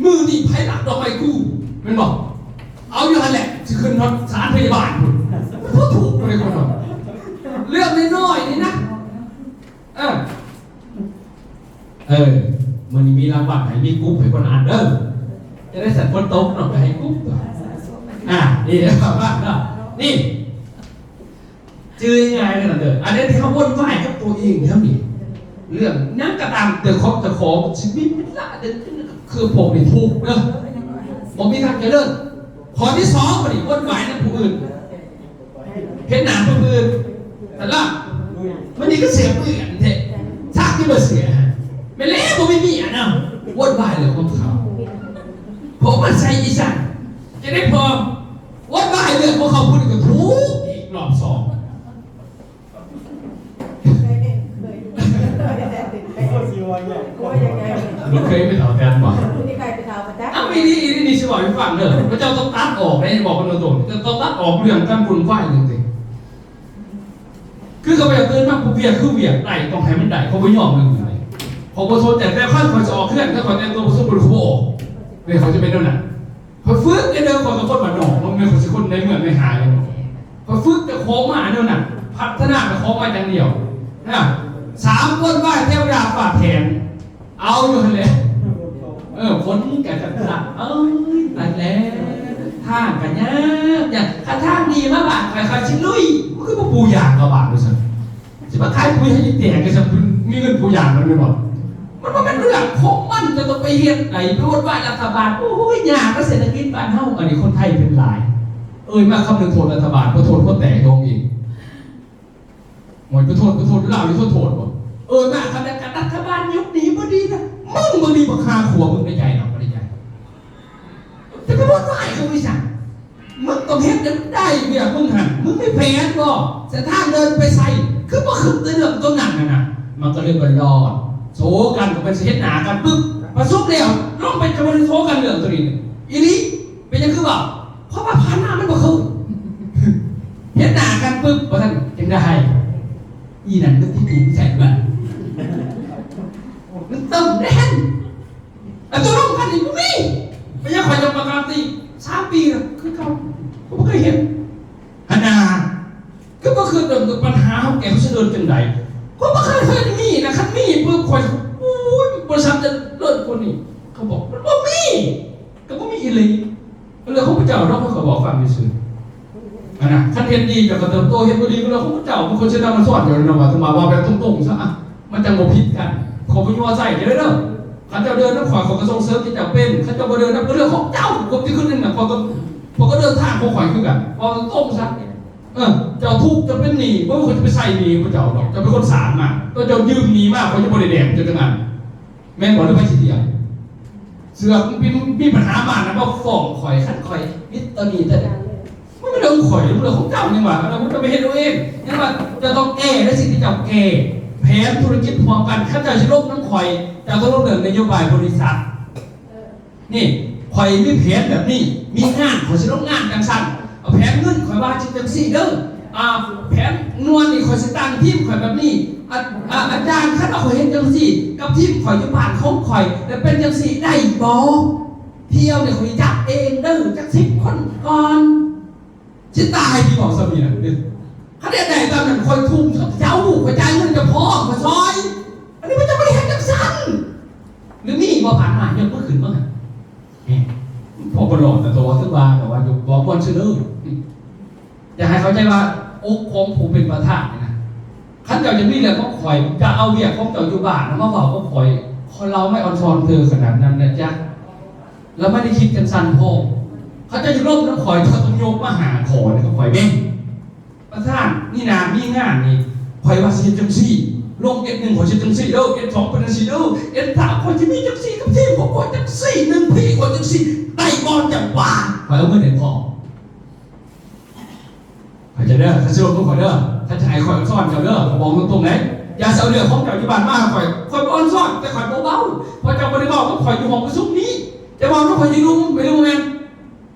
ມື້ນີ້ໃຜລັກດອກໄມ້ກູ ແມ່ນບໍ່? ເອົາຢູ່ຫັ້ນແຫຼະ ຊິຂຶ້ນຮອດສານພະຍາບານພຸ້ນ ບໍ່ຖືກເລີຍຄົນເຮົາ ເລື່ອງນ້ອຍໆນີ້ນະ ເອີ ເອີ ມື້ນີ້ມີລາງວັນໃຫ້ ມີກຸບໃຫ້ຄົນອ່ານເດີ ຈະໄດ້ສັນຝົນຕົກເນາະ ກໍໃຫ້ກຸບ ອ່າ ນີ້ລາງວັນເນາະ ນີ້ ຈື່ງ່າຍໆນັ້ນເດີ ອັນໃດທີ່ເຮົາວົນວາຍກັບຕົວເອງແລ້ວນີ້ ເລື່ອງຫຍັງກໍຕາມ ແຕ່ຂອງເຈົ້າຂອງຊິມີເວລາເດີ ຄືພວກນີ້ທຸກເດີ ບໍ່ມີທາງຈະເລີນ ຂໍ້ທີສອງ ບັດນີ້ວົນວາຍນຳຜູ້ອື່ນ ເຫັນໜ້າຜູ້ອື່ນ ສະລະ ມັນນີ້ກໍເສຍເປື້ອນແທ້ ຊັກຢູ່ບໍ່ເສຍ ແມ່ນແລ້ວບໍ່ມີເມຍນຳ ວົນວາຍເລື່ອງຂອງເຂົາ ເພາະມັນໃສ່ອີ່ສັງ ຈະໄດ້ພໍ ໂອ້ຍ ວາຍເລື່ອງຂອງເຂົາ ຜູ້ນີ້ກໍທຸກອີກລອບສອງ ເຄີຍໄປເຖົ້າແຕ່ນບໍ່? ເອົາອີ່ຫຼີ ອີ່ຫຼີ ນີ້ຊິເວົ້າໃຫ້ຟັງເດີ ພະເຈົ້າຕ້ອງຕັດອອກເດ້ ບອກກັນຕົງໆ ເຈົ້າຕ້ອງຕັດອອກເລື່ອງການວຸ່ນວາຍນີ້ເດ້ ຄືຂ້າພະເຈົ້າຕື່ນມາ ຜູ້ວຽກຄືວຽກ ໄດ້ຕ້ອງໃຫ້ມັນໄດ້ ຂ້ອຍບໍ່ຍອມເລື່ອງນີ້ ຂ້ອຍບໍ່ສົນໃຈ ແຕ່ຂ້ອຍ ຂ້ອຍຊິອອກເຮືອນ ຖ້າຂ້ອຍແຕ່ງຕົວບໍ່ສົມບູນ ຂ້ອຍບໍ່ອອກ ເດ້ ຂ້ອຍຈະເປັນແນວນັ້ນ ຂ້ອຍຝຶກເດີ ຂ້ອຍກໍຄົນບ້ານນອກເນາະ ແມ່ນຂ້ອຍຊິຄົນໃນເມືອງໃນຫ້າງເນາະ ຂ້ອຍຝຶກເຈົ້າຂອງມາແນວນັ້ນ ພັດທະນາເຈົ້າຂອງມາຢ່າງດຽວນະ ສາມ ວົນວາຍເທວະດາຟ້າແຖນ ເອົາຢູ່ຫັ້ນແຫຼະ ເອີ ຝົນກໍຈະຕົກ ເອີຍ ຕາຍແລ້ວ ທາງກໍຍາກ ຍາກ ຄັນທາງດີມາບ້ານຂ້ອຍ ຂ້ອຍຊິລຸຍ ມັນຄືບໍ່ປູຢາງເຂົ້າບ້ານວ່າຊັ້ນ ຊິມາຂາຍປຸ໋ຍໃຫ້ອີ່ແຕກກໍຊັ້ນ ມີເງິນຜູ້ຢ່າງນັ້ນແມ່ນບໍ່? ມັນບໍ່ແມ່ນເລື່ອງຂອງມັນ ຈະຕ້ອງໄປເຮັດໃດ ໄປວຸ້ນວາຍລັດຖະບານ. ໂອ້ຍ ຍາກນະເສດຖະກິດບ້ານເຮົາ. ອັນນີ້ຄົນໄທເປັນຫຼາຍ. ເອີຍ ມາຄຳໜຶ່ງໂທດລັດຖະບານ ບໍ່ໂທດຄົນແຕກໂຍມອີກ. ໂອ້ຍ ໄປໂທດ ໄປໂທດລາວ ຢູ່ໂທດ ໂທດບໍ່? ເອີຍ ມາຄຳນຳກັນລັດຖະບານຍຸກນີ້ບໍ່ດີນະ. ມຶງບໍ່ດີ ບັກຫາຂົວມຶງໃນໃຈເນາະ ບໍ່ໄດ້ໃຈ. ຈະໄປວຸ້ນວາຍເຂົາອີຫຍັງ? ມຶງຕ້ອງເຮັດໃຫ້ໄດ້ວຽກມຶງຫັ້ນ. ມຶງມີແຜນບໍ່? ເສັ້ນທາງເດີນໄປໃສ? ຄືບໍ່ຄິດແຕ່ເລື່ອງຕົວນັ້ນຫັ້ນນະ. ມັນກໍເລີຍບໍ່ລອດ. ໂສກັນກໍໄປເຮັດໜ້າກັນປຶບ ປະຊຸມແລ້ວ ລົງໄປຈະບໍ່ໄດ້ໂສກັນເລື່ອງຕົວນີ້ອີ່ຫຼີ. ເປັນຫຍັງຄືເວົ້າ? ເພາະວ່າຜ່ານມາມັນບໍ່ຄື. ເຫັນໜ້າກັນປຶບ ວ່າຊັ້ນ ຈັ່ງໃດ? ອີ່ນັ້ນມັນຊິຕີນໃສ່ມັນ ມັນຕົ້ມແດ່ນ. ແລ້ວຕົກລົງກັນນີ້ບໍ່ມີ. ໄປຍັງຂ້ອຍຈະປະກາດຕີສາມປີແລ້ວ ຄືເກົ່າ ບໍ່ເຄີຍເຫັນ. ຫັ້ນນາ ຄືບໍ່ຄິດເຖິງປັນຫາເຮົາແກ້ເຮົາຊິເດີນຈັ່ງໃດ? ກໍບໍ່ເຄີຍເຄີຍມີນະ. ຄັນມີປຶບ ຂ້ອຍ ໂອ້ຍ ບໍລິສັດຈະເລີນກວ່ານີ້. ເຂົາບອກ ມັນບໍ່ມີ ກໍບໍ່ມີອີ່ຫຼີ. ເລື່ອງຂອງພະເຈົ້າເນາະ ເຂົາກໍບອກຟັງຊື່ໆ ຫັ້ນນະ. ຄັນເຮັດດີເຈົ້າກໍເຕີບໂຕ, ເຮັດບໍ່ດີກໍເລື່ອງຂອງພະເຈົ້າ. ບາງຄົນຊິນຳມາສອນເຈົ້ານະ ວ່າ ເຖິງວ່າເວົ້າແບບຕົງໆຊະ ອະ ມັນຈັ່ງບໍ່ຜິດກັນ. ເຂົາບໍ່ຍົວໃສ່ເຈົ້າເດີ. ຄັນເຈົ້າເດີນນຳຂ້ອຍ ຂ້ອຍກໍສົ່ງເສີມທີ່ເຈົ້າເປັນ. ຄັນເຈົ້າບໍ່ເດີນນຳ ກໍເລື່ອງຂອງເຈົ້າ. ຄວາມຈິງຄືໜຶ່ງນະ ຂ້ອຍກໍ ຂ້ອຍກໍເດີນທາງຂອງຂ້ອຍຄືກັນ. ເວົ້າຕົງໆຊະ ເອີ ເຈົ້າທຸກ ເຈົ້າເປັນໜີ້ ບໍ່ມີຄົນຈະໄປໃຊ້ໜີ້ພະເຈົ້າດອກ. ເຈົ້າເປັນຄົນສ້າງມາ ເຈົ້າ ເຈົ້າຢືມໜີ້ມາ ຂ້ອຍຍັງບໍ່ໄດ້ແດກເຈົ້າຈັກອັນ. ແມ່ນບໍ່ ຫຼືໃຜຊິຖຽງ? ເສືອກ ມີ ມີບັນຫາມານະ ມາຟ້ອງຂ້ອຍ. ຄັນຂ້ອຍຜິດຕົວນີ້ຕົວນັ້ນ ມັນເລື່ອງຂອງຂ້ອຍ ເລື່ອງຂອງເຈົ້າ. ຍັງວ່າ ເຈົ້າໄປເຮັດເອົາເອງ. ຍັງວ່າເຈົ້າຕ້ອງແກ້ໃນສິ່ງທີ່ເຈົ້າແກ້. ແຜນທຸລະກິດຮ່ວມກັນ ຄັນເຈົ້າຊິລົມນຳຂ້ອຍ ເຈົ້າຕ້ອງລົງເລື່ອງນະໂຍບາຍບໍລິສັດ. ນີ້ ຂ້ອຍມີແຜນແບບນີ້ ມີງານ ຂ້ອຍຊິລົງງານຈັ່ງຊັ້ນ. ເອົາແຜນເງິນ ຂ້ອຍວ່າຊິຈັ່ງຊີ້ເດີ. ອ່າ ແຜນໜ່ວຍນີ້ ຂ້ອຍຊິຕັ້ງທີມຂ້ອຍແບບນີ້. ອາ ອາ ອາຈານ ຄັນວ່າຂ້ອຍເຮັດຈັ່ງຊີ້ ກັບທີມຂ້ອຍຢູ່ບ້ານຂອງຂ້ອຍ ແລ້ວເປັນຈັ່ງຊີ້ໄດ້ບໍ່? ທ່ຽວນີ້ຂ້ອຍຈັບເອງເດີ ຈັກສິບຄົນກ່ອນ. ຊິຕາຍຕິ ເວົ້າສ່ຳນີ້ນະ. ຄັນໄດ້ຕາມນັ້ນ ຂ້ອຍທຸ່ມເຈົ້າ ຂ້ອຍຈ່າຍເງິນເຈົ້າພ້ອມ ຂ້ອຍຊ່ອຍ. ອັນນີ້ມັນຈະບໍ່ໄດ້ເຮັດຈັ່ງຊັ້ນ. ຫຼືມີບໍ່ຜ່ານມາ ຍົກມືຂຶ້ນເບິ່ງ. ນີ້ ພໍບໍ່ຫຼອດນະ ໂຕ ຄືວ່າ ແບບວ່າຢູ່ບໍ່ຄວນຊື່ເດີ. ຢາກໃຫ້ເຂົ້າໃຈວ່າ ອົກຂອງຜູ້ເປັນປະທານນີ້ນະ ຄັນເຈົ້າຈະມີເລື່ອງຂອງຂ້ອຍ ຈະເອົາວຽກຂອງເຈົ້າຢູ່ບ້ານມາເວົ້າກັບຂ້ອຍ ຂ້ອຍລາວໄມ່ອອນຊອນເທີຂະໜາດນັ້ນນະຈ໊ະ. ລາວໄມ່ໄດ້ຄິດຈັ່ງຊັ້ນພໍ. ຄັນເຈົ້າຈະລົມນຳຂ້ອຍ ເຈົ້າຕ້ອງຍົກມາຫ້າຂໍ້ນີ້ກັບຂ້ອຍເບິ່ງ. ປະທານ ມີໜ້າມີງານນີ້ ຂ້ອຍວ່າຊິເຮັດຈັ່ງຊີ້ ລົງເອັດໜຶ່ງ ຂ້ອຍຊິເຮັດຈັ່ງຊີ້ເດີ ເອັດສອງເປັນຈັ່ງຊີ້ເດີ ເອັດສາມ ຂ້ອຍຊິມີຈັ່ງຊີ້ກັບທີມຂອງຂ້ອຍຈັ່ງຊີ້ ໜຶ່ງພີ ຂ້ອຍຈັ່ງຊີ້ ໄດ້ບໍ່? ຈັ່ງວ່າ ຂ້ອຍເອົາເງິນໃຫ້ພ້ອມ. ເຂົ້າໃຈເດີ ຄັນຊິລົມກັບຂ້ອຍເດີ ຄັນຈະໃຫ້ຂ້ອຍສອນເຈົ້າເດີ ຂ້ອຍບອກຕົງໆເລີຍ. ຢ່າຊິເອົາເລື່ອງຂອງເຈົ້າຢູ່ບ້ານມາໃຫ້ຂ້ອຍ ຂ້ອຍບໍ່ອອນຊອນ ແຕ່ຂ້ອຍບໍ່ເວົ້າ ເພາະເຈົ້າບໍ່ໄດ້ເວົ້າກັບຂ້ອຍຢູ່ຫ້ອງປະຊຸມນີ້. ເຈົ້າເວົ້ານຳຂ້ອຍຢູ່ລຸ່ມ ໄປລຸມແມ່ນ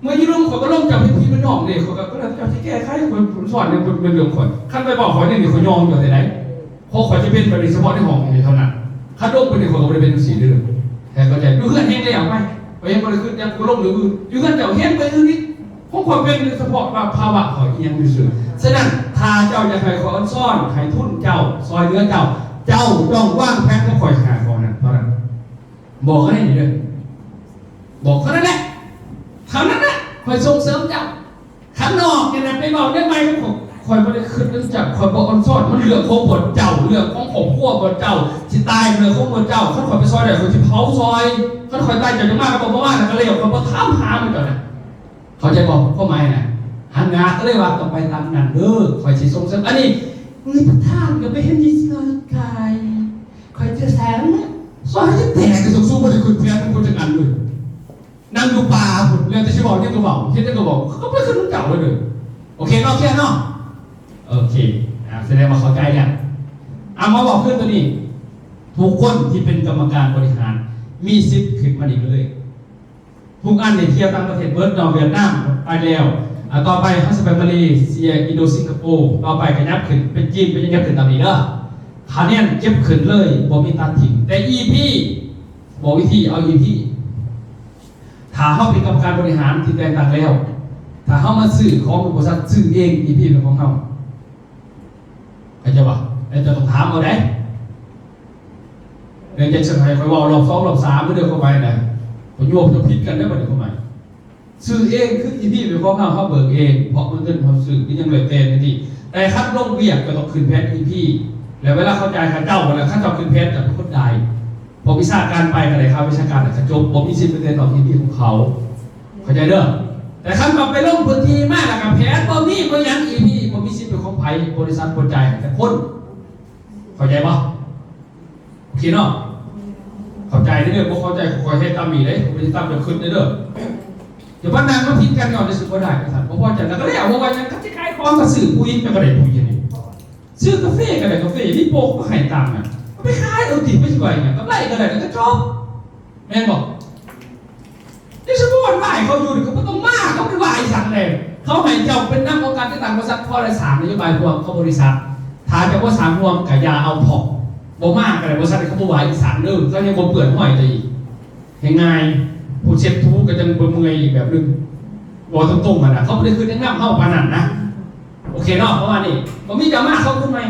ເມື່ອຢູ່ລຸ່ມ ຂ້ອຍກໍລົງເຈົ້າເປັນພີ່ເປັນນ້ອງເດ້ ຂ້ອຍກໍ ຂ້ອຍເຈົ້າຊິແກ້ໄຂ ຂ້ອຍສອນໃຫ້ເປັນເລື່ອງຂ້ອຍ. ຄັນໄປບອກຂ້ອຍນີ້ ຂ້ອຍຍອມເຈົ້າແທ້ໃດ ເພາະຂ້ອຍຈະເປັນແບບນີ້ສະເພາະໃນຫ້ອງນີ້ເທົ່ານັ້ນ. ຄັນລົງໄປນີ້ ຂ້ອຍກໍບໍ່ໄດ້ເປັນຈັ່ງຊີ້ເດີ ໃຫ້ເຂົ້າໃຈ. ຢູ່ເຮືອນແຮງແລ້ວໄປ ຂ້ອຍຍັງບໍ່ໄດ້ຄິດຫຍັງ ຂ້ອຍລົງເລື່ອງອື່ນ. ຢູ່ເຮືອນເຈົ້າແຮງໄປອື່ນອີກ ຂອງຂ້ອຍເປັນສະເພາະວ່າພາວະຂ້ອຍອີ່ຫຍັງຊື່ໆ. ສະນັ້ນ ຖ້າເຈົ້າຢາກໃຫ້ຂ້ອຍອອນຊອນ ໃຫ້ທຶນເຈົ້າ ຊ່ອຍເຫຼືອເຈົ້າ ເຈົ້າຕ້ອງວາງແຜນກັບຂ້ອຍຫ້າຂໍ້ນັ້ນເທົ່ານັ້ນ. ບອກເຂົາໄດ້ນີ້ເດີ ບອກເທົ່ານັ້ນແຫຼະ ເທົ່ານັ້ນແຫຼະ ຂ້ອຍສົ່ງເສີມເຈົ້າ. ຂ້າງນອກນີ້ນະ ໄປເວົ້າແນວໃໝ່ນຳຂ້ອຍ ຂ້ອຍບໍ່ໄດ້ຄິດນຳເຈົ້າ ຂ້ອຍບໍ່ອອນຊອນ. ມັນເລື່ອງຂອງພວກເຈົ້າ ເລື່ອງຂອງຄອບຄົວພວກເຈົ້າ ຊິຕາຍເລື່ອງຂອງພວກເຈົ້າ. ຄັນຂ້ອຍໄປຊ່ອຍໄດ້ ຂ້ອຍຊິເຜົາຊ່ອຍ. ຄັນຂ້ອຍຕາຍ ເຈົ້າຈະມາກໍບໍ່ມາ ແລ້ວກໍແລ້ວ ຂ້ອຍບໍ່ຖາມຫານຳເຈົ້ານະ. ເຂົ້າໃຈບໍ່ຄວາມໝາຍນະ? ຫັ້ນນະ ກໍເລີຍວ່າຕ້ອງໄປຕາມນັ້ນເດີ ຂ້ອຍຊິສົ່ງເສີມ. ອັນນີ້ ເອີຍ ປະທານກໍໄປເຮັດນິສາຍກາຍ ຂ້ອຍຈະສ້າງ ຊອຍຈະແຕກ ກະສົງສູງບໍ່ໄດ້ຂຶ້ນແພນເພິ່ນຈັກອັນເລີຍ. ນັ່ງຢູ່ປ່າພຸ້ນ ແລ້ວແຕ່ຊິເວົ້າຫຍັງກໍເວົ້າ ເຮັດຫຍັງກໍເວົ້າ ເຂົາກໍບໍ່ໄດ້ຂຶ້ນນຳເຈົ້າເລີຍ. ໂອເຄເນາະ ເຄຍເນາະ ໂອເຄ ອ່າ ສະແດງວ່າເຂົ້າໃຈແລ້ວ. ເອົາມາເວົ້າຄືນໂຕນີ້ ທຸກຄົນທີ່ເປັນກຳມະການບໍລິຫານມີສິດຂຶ້ນມານີ້ເລີຍ. ທຸກອັນນີ້ທ່ຽວຕ່າງປະເທດເບິດເນາະ ຫວຽດນາມໄປແລ້ວ ອ່າ ຕໍ່ໄປເຮົາຊິໄປມາເລເຊຍ ອິນໂດ ສິງກະໂປ ຕໍ່ໄປຂະຫຍັບຂຶ້ນເປັນຈີນ ໄປຂະຫຍັບຂຶ້ນຕາມນີ້ເດີ. ຄະແນນເກັບຂຶ້ນເລີຍ ບໍ່ມີຕັດຖິ້ມ ແຕ່ ອີ ພີ ບອກວິທີເອົາ ອີ ພີ ຖ້າເຮົາເປັນກຳມະການບໍລິຫານທີ່ແຕ່ງຕັ້ງແລ້ວ ຖ້າເຮົາມາຊື້ຂອງຢູ່ບໍລິສັດ ຊື້ເອງ ອີ ພີ ເປັນຂອງເຮົາ ເຂົ້າໃຈບໍ່? ແລ້ວເຈົ້າຕ້ອງຖາມເອົາເດ້ ແລ້ວເຈົ້າຊິໃຫ້ຂ້ອຍເວົ້າລອບສອງລອບສາມເດີ ເຂົ້າໄປນະ ຂ້ອຍໂຍມເຈົ້າຜິດກັນເດີ ບັດນີ້ເຂົ້າໄປ ຊື້ເອງຄື ອີ ພີ ເປັນຂອງເຮົາ ເຮົາເບີກເອງ ເພາະມັນເງິນເຮົາຊື້ ກໍຍັງແລ້ວແຕ່ນີ້ ແຕ່ຄັນລົງວຽກກໍຕ້ອງຂຶ້ນແຜນ ອີ ພີ ແລ້ວເວລາເຂົາຈ່າຍຄ່າເຊົ່າແລ້ວ ເຂົາເຈົ້າຂຶ້ນແຜນກໍເປັນຄົນໄດ້ ພວກວິຊາການໄປກໍໄດ້ຄ່າວິຊາການ ແລ້ວກໍຈົບ ບໍ່ມີສິດໄປແຕະຕ້ອງທີ່ດິນຂອງເຂົາ ເຂົ້າໃຈເດີ. ແຕ່ຄັນວ່າໄປລົງພື້ນທີ່ມາແລ້ວກໍແຜນບໍ່ມີ ບໍ່ຫຍັງອີກນີ້ ບໍ່ມີສິດເປັນຂອງໃຜ ບໍລິສັດບໍ່ຈ່າຍໃຫ້ຈັກຄົນ ເຂົ້າໃຈບໍ່? ໂອເຄເນາະ ເຂົ້າໃຈເດີ. ບໍ່ເຂົ້າໃຈ ຂ້ອຍເຮັດຕາມນີ້ເດ້ ຂ້ອຍເຮັດຕາມເຈົ້າຄິດເດີ. ຢ່າມານັ່ງມາຜິດກັນຍ້ອນຈະຊິບໍ່ໄດ້ ວ່າຊັ້ນ ບໍ່ພໍໃຈ ແລ້ວກໍແລ້ວ ບໍ່ວ່າຫຍັງ ຄັນຊິຂາຍຂອງກໍຊື້ປຸ໋ຍ ແລ້ວກໍໄດ້ປຸ໋ຍນີ້ ຊື້ກາເຟກໍໄດ້ກາເຟ ມີໂປະກໍໃຫ້ຕາມນັ້ນ ເອົາໄປຂາຍເອົາຕິ ມັນຊິວ່າຫຍັງ ກຳໄລກໍໄດ້ ແລ້ວກໍຈົບ ແມ່ນບໍ່? ຈະຊິບໍ່ຫວາຍເຂົາຢູ່ນີ້ ກໍບໍ່ຕ້ອງມາ ເຂົາໄປຫວາຍສັງແດ່ ເຂົາໃຫ້ເຈົ້າເປັນນຳອົງການຈັດຕັ້ງບໍລິສັດ ເພາະໄດ້ສ້າງນະໂຍບາຍຮ່ວມກັບບໍລິສັດ ຖ້າເຈົ້າບໍ່ສ້າງຮ່ວມກໍຢ່າເອົາເພາະ ບໍ່ມາກໍໄດ້ ບໍລິສັດເຂົາບໍ່ຫວາຍອີກສັງເດີ ເຂົາຍັງບໍ່ເປື້ອນຫ້ອຍເຈົ້າອີກ ແຮງງ່າຍ ຜູ້ເຊັດຖູກໍຈັ່ງບໍ່ເມື່ອຍອີກແບບໜຶ່ງ ເວົ້າຕົງໆ ຫັ້ນນະ ເຂົາບໍ່ໄດ້ຄືນແນະນຳເຮົາປານນັ້ນນະ ໂອເຄເນາະ ປະມານນີ້ ບໍ່ມີເຈົ້າມາເຂົາຄົນໃໝ່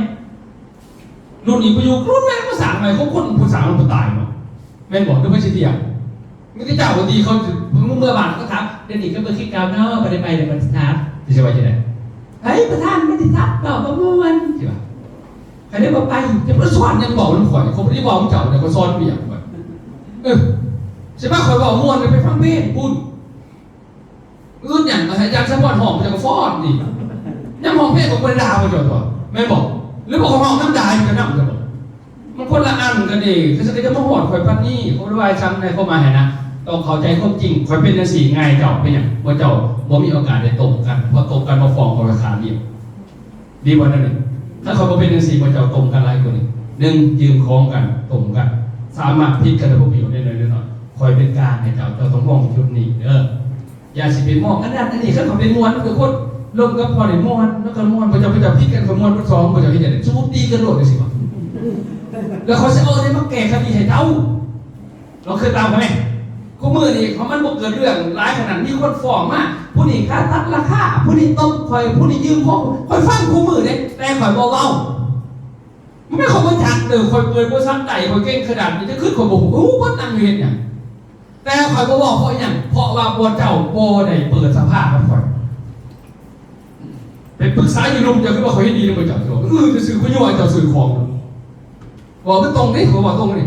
ລຸ້ນນີ້ບໍ່ຢູ່ ລຸ້ນໃໝ່ມາສ້າງໃໝ່ ຂອງຄົນຜູ້ສ້າງມັນບໍ່ຕາຍເນາະ ແມ່ນບໍ່? ຫຼືວ່າຊິເດຍ ມີແຕ່ເຈົ້າທີ່ເຂົາເມື່ອບ້ານເຂົາຖາມ ດຽວນີ້ກໍບໍ່ຄືເກົ່າເນາະ ບໍ່ໄດ້ໄປແລ້ວ ບໍ່ໄດ້ສັບ ຊິວ່າຈັ່ງໃດ? ເຮີ້ຍ ປະທານ ບໍ່ໄດ້ສັບ ເວົ້າບໍ່ມ່ວນ ຊິວ່າ ໃຜໄດ້ບໍ່ໄປ ຈະມາສອນຫຍັງ ເວົ້ານຳຂ້ອຍ ຂ້ອຍບໍ່ໄດ້ເວົ້ານຳເຈົ້າເດ້ ຂ້ອຍສອນວຽກຂ້ອຍ ເອີ ຊິມາຂ້ອຍເວົ້າມ່ວນ ໄປຟັງເພງພຸ້ນ ອຶດຫຍັງ ອາຈານສະພອນຮ້ອງ ເຈົ້າກໍຟ້ອນນີ້ ຍາມຮ້ອງເພງກໍບໍ່ໄດ້ດ່າພວກເຈົ້າຕົວະ ແມ່ນບໍ່? ຫຼືວ່າຂ້ອຍຮ້ອງນຳດ່າໃຫ້ເຈົ້ານຳ ມັນຄົນລະອັນກັນເດ້ ຄືຊິຈະມາຮອດຂ້ອຍປານນີ້ ຂ້ອຍບໍ່ໄດ້ວ່າຫຍັງໃນຄວາມໝາຍຫັ້ນນະ ຕ້ອງເຂົ້າໃຈຄວາມຈິງ ຂ້ອຍເປັນຈັ່ງຊີ້ງ່າຍ ເຈົ້າເປັນຫຍັງ ພວກເຈົ້າບໍ່ມີໂອກາດໄດ້ຕົບກັນ ເພາະຕົບກັນມາຟ້ອງຂ້ອຍຂາດວຽກ ດີບໍ່ນັ້ນນີ້ ຖ້າຂ້ອຍບໍ່ເປັນຈັ່ງຊີ້ ພວກເຈົ້າຕົບກັນຫຼາຍກວ່ານີ້ ໜຶ່ງ ຢືມຂອງກັນ ຕົບກັນ ສາມາດຜິດກັນໄດ້ບໍ່ປະໂຫຍດນ້ອຍໆ ຂ້ອຍເປັນກາງໃຫ້ເຈົ້າ ເຈົ້າຕ້ອງມອງຈຸດນີ້ເດີ ຢ່າຊິໄປມອງອັນນັ້ນອັນນີ້ ຄັນເຂົາໄປມ່ວນ ມັນຄືຄົນລົມກັບພໍ່ນີ້ມ່ວນ ແລ້ວກໍມ່ວນ ພວກເຈົ້າ ພວກເຈົ້າຜິດກັນ ຂ້ອຍມ່ວນ ພວກສອງ ພວກເຈົ້າເຮັດຈັ່ງໃດ ສູ້ຕີກັນໂລດຈັ່ງຊີ້ບໍ່ ແລ້ວຂ້ອຍຊິເອົາອັນໃດມາແກ້ຄະດີໃຫ້ເຈົ້າ ລອງຄິດຕາມຂ້ອຍແມ້ ຄູ່ມື້ນີ້ ເພາະມັນບໍ່ເກີດເລື່ອງຫຼາຍຂະໜາດ ມີຄົນຟ້ອງມາ ຜູ້ນີ້ຂາຍຕັດລາຄາ ຜູ້ນີ້ຕົບຂ້ອຍ ຜູ້ນີ້ຢືມຂອງ ຂ້ອຍຟັງຄູ່ມື້ເດ້ ແຕ່ຂ້ອຍບໍ່ເວົ້າ ມັນເປັນຂ້ອຍບໍ່ຈັກເດີ ຂ້ອຍເປີດບໍລິສັດໄດ້ ຂ້ອຍເກັ່ງຂະໜາດນີ້ ຈະຄືຂ້ອຍບໍ່ຮູ້ ຮູ້ເບິດ ນັ່ງຢູ່ເຮັດຫຍັງ ແຕ່ຂ້ອຍບໍ່ເວົ້າເພາະຫຍັງ ເພາະວ່າພວກເຈົ້າບໍ່ໄດ້ເປີດສະພາກັບຂ້ອຍ ໄປປຶກສາຢູ່ລຸ່ມ ເຈົ້າຄືວ່າຂ້ອຍເຮັດດີນຳພວກເຈົ້າ ເຈົ້າ ເອີ ຊື່ໆ ຂ້ອຍຍ້ອນເຈົ້າຊື້ຂອງ ເວົ້າຕົງເດ້ ຂ້ອຍເວົ້າຕົງເດ້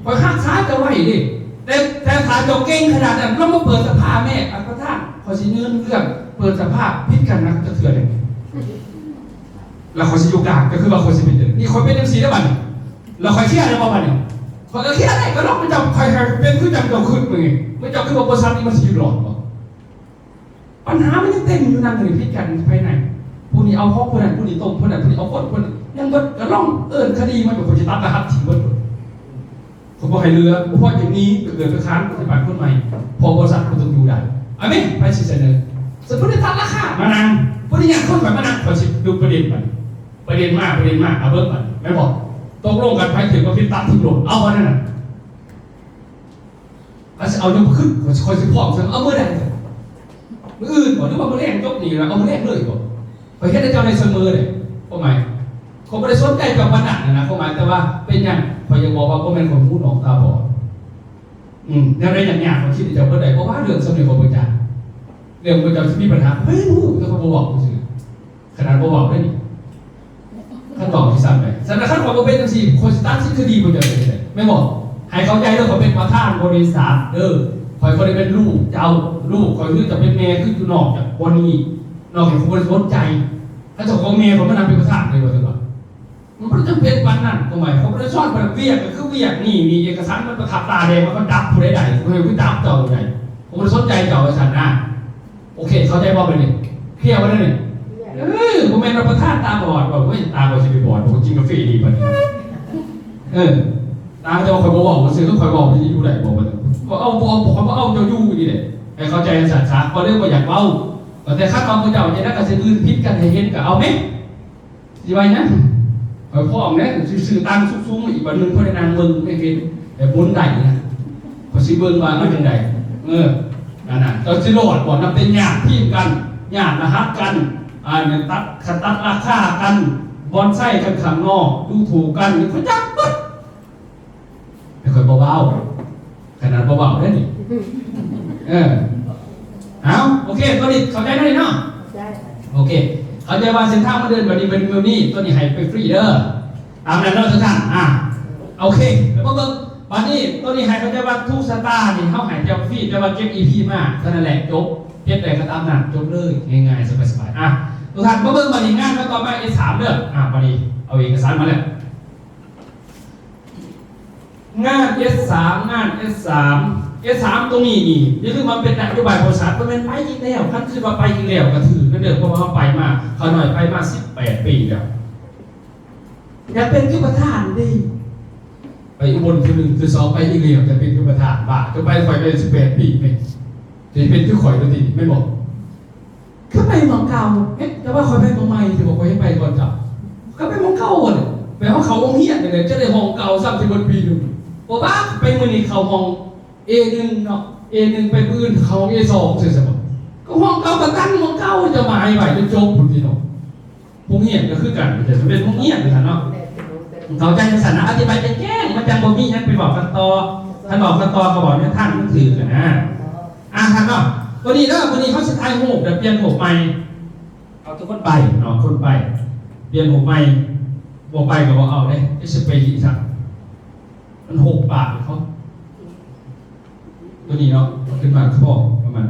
ຂ້ອຍຮັກສາເຈົ້າໄວ້ເດ້ ແຕ່ ແຕ່ຖ້າເຈົ້າເກັ່ງຂະໜາດນັ້ນ ລອງມາເປີດສະພາແມ້ ທ່ານປະທານ ຂ້ອຍຊິຍື່ນເລື່ອງເປີດສະພາ ຜິດກັນນະຈັກເທື່ອເດ້ ແລ້ວຂ້ອຍຊິຢູ່ກາງ ກໍຄືວ່າຂ້ອຍຊິເປັນ ນີ້ຂ້ອຍເປັນຈັ່ງຊີ້ເດ້ບັດນີ້ ແລ້ວຂ້ອຍເຄຍໄດ້ບໍ່ບັດນີ້ ຂ້ອຍກໍເຄຍໄດ້ ກໍລອງເປັນເຈົ້າ ຂ້ອຍໃຫ້ເປັນຄືຈັ່ງເຈົ້າຄິດມື້ນີ້ ເຈົ້າຄິດວ່າບໍລິສັດນີ້ມັນຊິຢູ່ລອດບໍ່? ບັນຫາມັນຍັງເຕັມຢູ່ ນັ່ງຢູ່ໃນຜິດກັນພາຍໃນ ຜູ້ນີ້ເອົາຂອງຜູ້ນັ້ນ ຜູ້ນີ້ຕົບຜູ້ນັ້ນ ຜູ້ນີ້ເອົາຄົນຜູ້ນັ້ນ ຍັງເບິດ ກໍລອງເອີ້ນຄະດີມາ ຂ້ອຍຊິຕັດລະຫັດຖິ້ມເບິດ ຂ້ອຍບໍ່ໃຫ້ເຫຼືອ ບໍ່ພໍຈັ່ງນີ້ ໄປເກີດໄປຄານ ປະຕິບັດກົດໝາຍ ເພາະບໍລິສັດບໍ່ຕ້ອງຢູ່ໄດ້ ອາເມນ ໃຜຊິສະເໜີ ສົມມຸດໄດ້ຕັດລາຄາ ມານັ່ງ ບໍ່ໄດ້ຍາກຄົນຂ້ອຍມານັ່ງ ຂ້ອຍຊິດຸປະເດັນບັດ ປະເດັນມາ ປະເດັນມາ ເອົາເບິ່ງບັດ ແມ່ນບໍ່? ຕົກລົງກັນ ໃຜຖືກ ໃຜຜິດ ຕັດຖິ້ມໂລດ ເອົາອັນນັ້ນນະ ຂ້ອຍຊິເອົາຍັງບໍ່ຂຶ້ນ ຂ້ອຍຊິ ຂ້ອຍຊິພ້ອມຊັ້ນ ເອົາມື້ໃດ? ມື້ອື່ນບໍ່ ຫຼືວ່າມື້ແລງ ຈົບນີ້ແລ້ວ ເອົາມື້ແລງເລີຍບໍ່? ຂ້ອຍເຮັດໃຫ້ເຈົ້າໄດ້ສະເໝີເດ້ ຄວາມໝາຍ ຂ້ອຍບໍ່ໄດ້ສົນໃຈເຈົ້າປານນັ້ນນະ ຄວາມໝາຍ ແຕ່ວ່າເປັນຫຍັງ ຂ້ອຍຢາກບອກວ່າບໍ່ແມ່ນຂ້ອຍຫູໜວກຕາບອດ ອືມ ແນວໃດຍາກໆ ຂ້ອຍຄິດໃຫ້ເຈົ້າເບິດໄດ້ ເພາະວ່າເລື່ອງສ່ຳນີ້ຂ້ອຍບໍ່ຈັກ ເລື່ອງພວກເຈົ້າຊິມີບັນຫາ ເຮີ້ຍ ຮູ້ ແຕ່ຂ້ອຍບໍ່ເວົ້າຊື່ໆ ຂະໜາດບໍ່ເວົ້າເດ້ນີ້ ຄັນເວົ້າຊິຊ້ຳໄປ ສະນັ້ນ ຄັນຂ້ອຍບໍ່ເປັນຈັ່ງຊີ້ ຂ້ອຍຊິຕັດສິນຄະດີພວກເຈົ້າໄດ້ ແມ່ນບໍ່? ໃຫ້ເຂົ້າໃຈເດີ ຂ້ອຍເປັນປະທານບໍລິສັດເດີ ຂ້ອຍບໍ່ໄດ້ເປັນລູກເຈົ້າ ລູກຂ້ອຍຄືຈະເປັນແມ່ ຄືຢູ່ນອກຈາກບ່ອນນີ້ ນອກຈາກຄົນບໍ່ສົນໃຈ ຖ້າເຈົ້າຂອງແມ່ຂ້ອຍມານັ່ງເປັນປະທານໄດ້ບໍ່? ຈັ່ງວ່າ ມັນບໍ່ຈຳເປັນປານນັ້ນ ຄວາມໝາຍ ຂ້ອຍບໍ່ໄດ້ສອນ ວຽກກໍຄືວຽກ ນີ້ ນີ້ເອກະສານ ມັນປະທັບຕາແດ່ ມັນກໍຈັບຜູ້ໃດໄດ້ ຂ້ອຍໄປຈັບເຈົ້າໄດ້ ຂ້ອຍບໍ່ໄດ້ສົນໃຈເຈົ້າ ວ່າຊັ້ນນະ ໂອເຄ ເຂົ້າໃຈບໍ່ບັດນີ້? ເຄລຍບໍ່ບັດນີ້? ເອີ ບໍ່ແມ່ນວ່າປະທານຕາບອດ ວ່າ ໂອ້ຍ ຕາຂ້ອຍຊິໄປບອດ ຂ້ອຍກິນກາເຟດີປານນີ້ ເອີ ຕາເຈົ້າ ຂ້ອຍບໍ່ເວົ້າ ຂ້ອຍຊື່ ຂ້ອຍເວົ້າ ມັນຊິຢູ່ໄດ້ບໍ່? ບໍ່ເອົາ ບໍ່ເອົາ ຂ້ອຍບໍ່ເອົາເຈົ້າຢູ່ນີ້ແຫຼະ ໃຫ້ເຂົ້າໃຈຊັ້ນຊະ ຂ້ອຍເລີຍບໍ່ຢາກເວົ້າ ແຕ່ຄັນວ່າພວກເຈົ້າຈະໄດ້ ກໍຊິອື່ນຜິດກັນໃຫ້ເຫັນ ກໍເອົາແມ້ ຊິວ່າຫຍັງ? ຂ້ອຍພ້ອມແລ້ວ ຊິຊື້ຕັ່ງສູງໆ ອີກບັດໜຶ່ງ ພໍໄດ້ນັ່ງເບິ່ງ ໄດ້ເຫັນ ແບບໝູນໄດ້ນະ ຂ້ອຍຊິເບິ່ງວ່າມັນຈັ່ງໃດ ເອີ ນັ້ນນະ ເຈົ້າຊິລອດບໍ່? ນັບແຕ່ຍາດທີມກັນ ຍາດລະຫັດກັນ ອັນນັ້ນ ຕັດ ຄັນຕັດລາຄາກັນ ບ່ອນໃຊ້ກັນຂ້າງນອກ ດູຖູກກັນ ຂ້ອຍຈັບເບິດ ແຕ່ຂ້ອຍບໍ່ເວົ້າ ຂະໜາດບໍ່ເວົ້າເດ້ນີ້ ເອີ ເອົາ ໂອເຄ ຕອນນີ້ເຂົ້າໃຈແລ້ວເນາະ? ເຂົ້າໃຈ ໂອເຄ ເຂົ້າໃຈວ່າເສັ້ນທາງມັນເດີນແບບນີ້ ເປັນແບບນີ້ ຕອນນີ້ໃຫ້ໄປຟຣີເດີ ຕາມນັ້ນເນາະທຸກທ່ານ. ອ່າ ໂອເຄ ແລ້ວມາເບິ່ງ ບາດນີ້ໂຕນີ້ໃຫ້ເຂົ້າໃຈວ່າທຸກສະຕານີ້ເຮົາໃຫ້ແຕ່ຟຣີ ແຕ່ວ່າເກັບອີພີມາເທົ່ານັ້ນແຫຼະ ຈົບ. ເຮັດໄດ້ກໍຕາມນັ້ນ ຈົບເລີຍ ງ່າຍໆ ສະບາຍໆ. ອ່າ ທຸກທ່ານມາເບິ່ງບາດນີ້ ງານມາຕໍ່ມາ ເອສາມ ເດີ. ອ່າ ບາດນີ້ເອົາເອກະສານມາແລ້ວ. ງານ ເອສາມ ງານ ເອສາມ ເອສາມ ຕົງນີ້ນີ້ ຢ່າລືມວ່າເປັນນະໂຍບາຍບໍລິສັດ ບໍ່ແມ່ນໄປອີກແລ້ວ. ຄັນຄິດວ່າໄປອີກແລ້ວກໍຖືກນະເດີ ເພາະວ່າເຮົາໄປມາ ຂ້ານ້ອຍໄປມາສິບແປດປີແລ້ວ. ຢາກເປັນຄືປະທານເດ້ ໄປອຸບົນເທື່ອໜຶ່ງ ເທື່ອສອງໄປອີກແລ້ວ ຢາກເປັນຄືປະທານ. ບ້າ ຈະໄປ ຂ້ອຍໄປສິບແປດປີແມ່ນ ຈະເປັນຄືຂ້ອຍຕົວນີ້ແມ່ນບໍ່? ຄືໄປໝ່ອງເກົ່າ ເຮັດ ແຕ່ວ່າຂ້ອຍໄປໝ່ອງໃໝ່ ຊິບອກຂ້ອຍໃຫ້ໄປກ່ອນເຈົ້າ ກໍໄປໝ່ອງເກົ່າຫັ້ນແຫຼະ. ແບບວ່າເຂົ້າໂຮງຮຽນນີ້ແຫຼະ ຈະໄດ້ຫ້ອງເກົ່າຊ້ຳ ຊິເບິດປີໜຶ່ງ. ບໍ່ວ່າໄປມື້ນີ້ເຂົ້າຫ້ອງ ເອໜຶ່ງ ເນາະ ເອໜຶ່ງ ໄປມື້ອື່ນເຂົ້າຫ້ອງ ເອສອງ ຊີ້ຊະບໍ? ກໍຫ້ອງເກົ່າກໍຕັ້ງໝ່ອງເກົ່າ ຈະໝາຍໄວ້ຈົນຈົບພຸ້ນຕິເນາະ. ໂຮງຮຽນກໍຄືກັນ ມັນຈະເປັນໂຮງຮຽນຫັ້ນເນາະ. ເຂົ້າໃຈຈັ່ງຊັ້ນນະ ອະທິບາຍແຈ້ງໆ ມັນຈັ່ງບໍ່ມີຫຍັງໄປເວົ້າກັນຕໍ່. ຄັນເວົ້າກັນຕໍ່ ກໍເວົ້າໃນທາງມັນຖືກຫັ້ນນະ. ອ່າ ທ່ານເນາະ ຕົວນີ້ເດີ ມື້ນີ້ເຮົາຊິຖ່າຍຮູບ ແລ້ວປ່ຽນຮູບໃໝ່. ເອົາທຸກຄົນໄປເນາະ ຄົນໄປ ປ່ຽນຮູບໃໝ່. ບໍ່ໄປກໍບໍ່ເອົາເດ້ ຈະຊິໄປອີກຊະ ມັນຫົກປາກເຂົາ. ຕົວນີ້ເນາະ ຂຶ້ນມາພໍປະມານ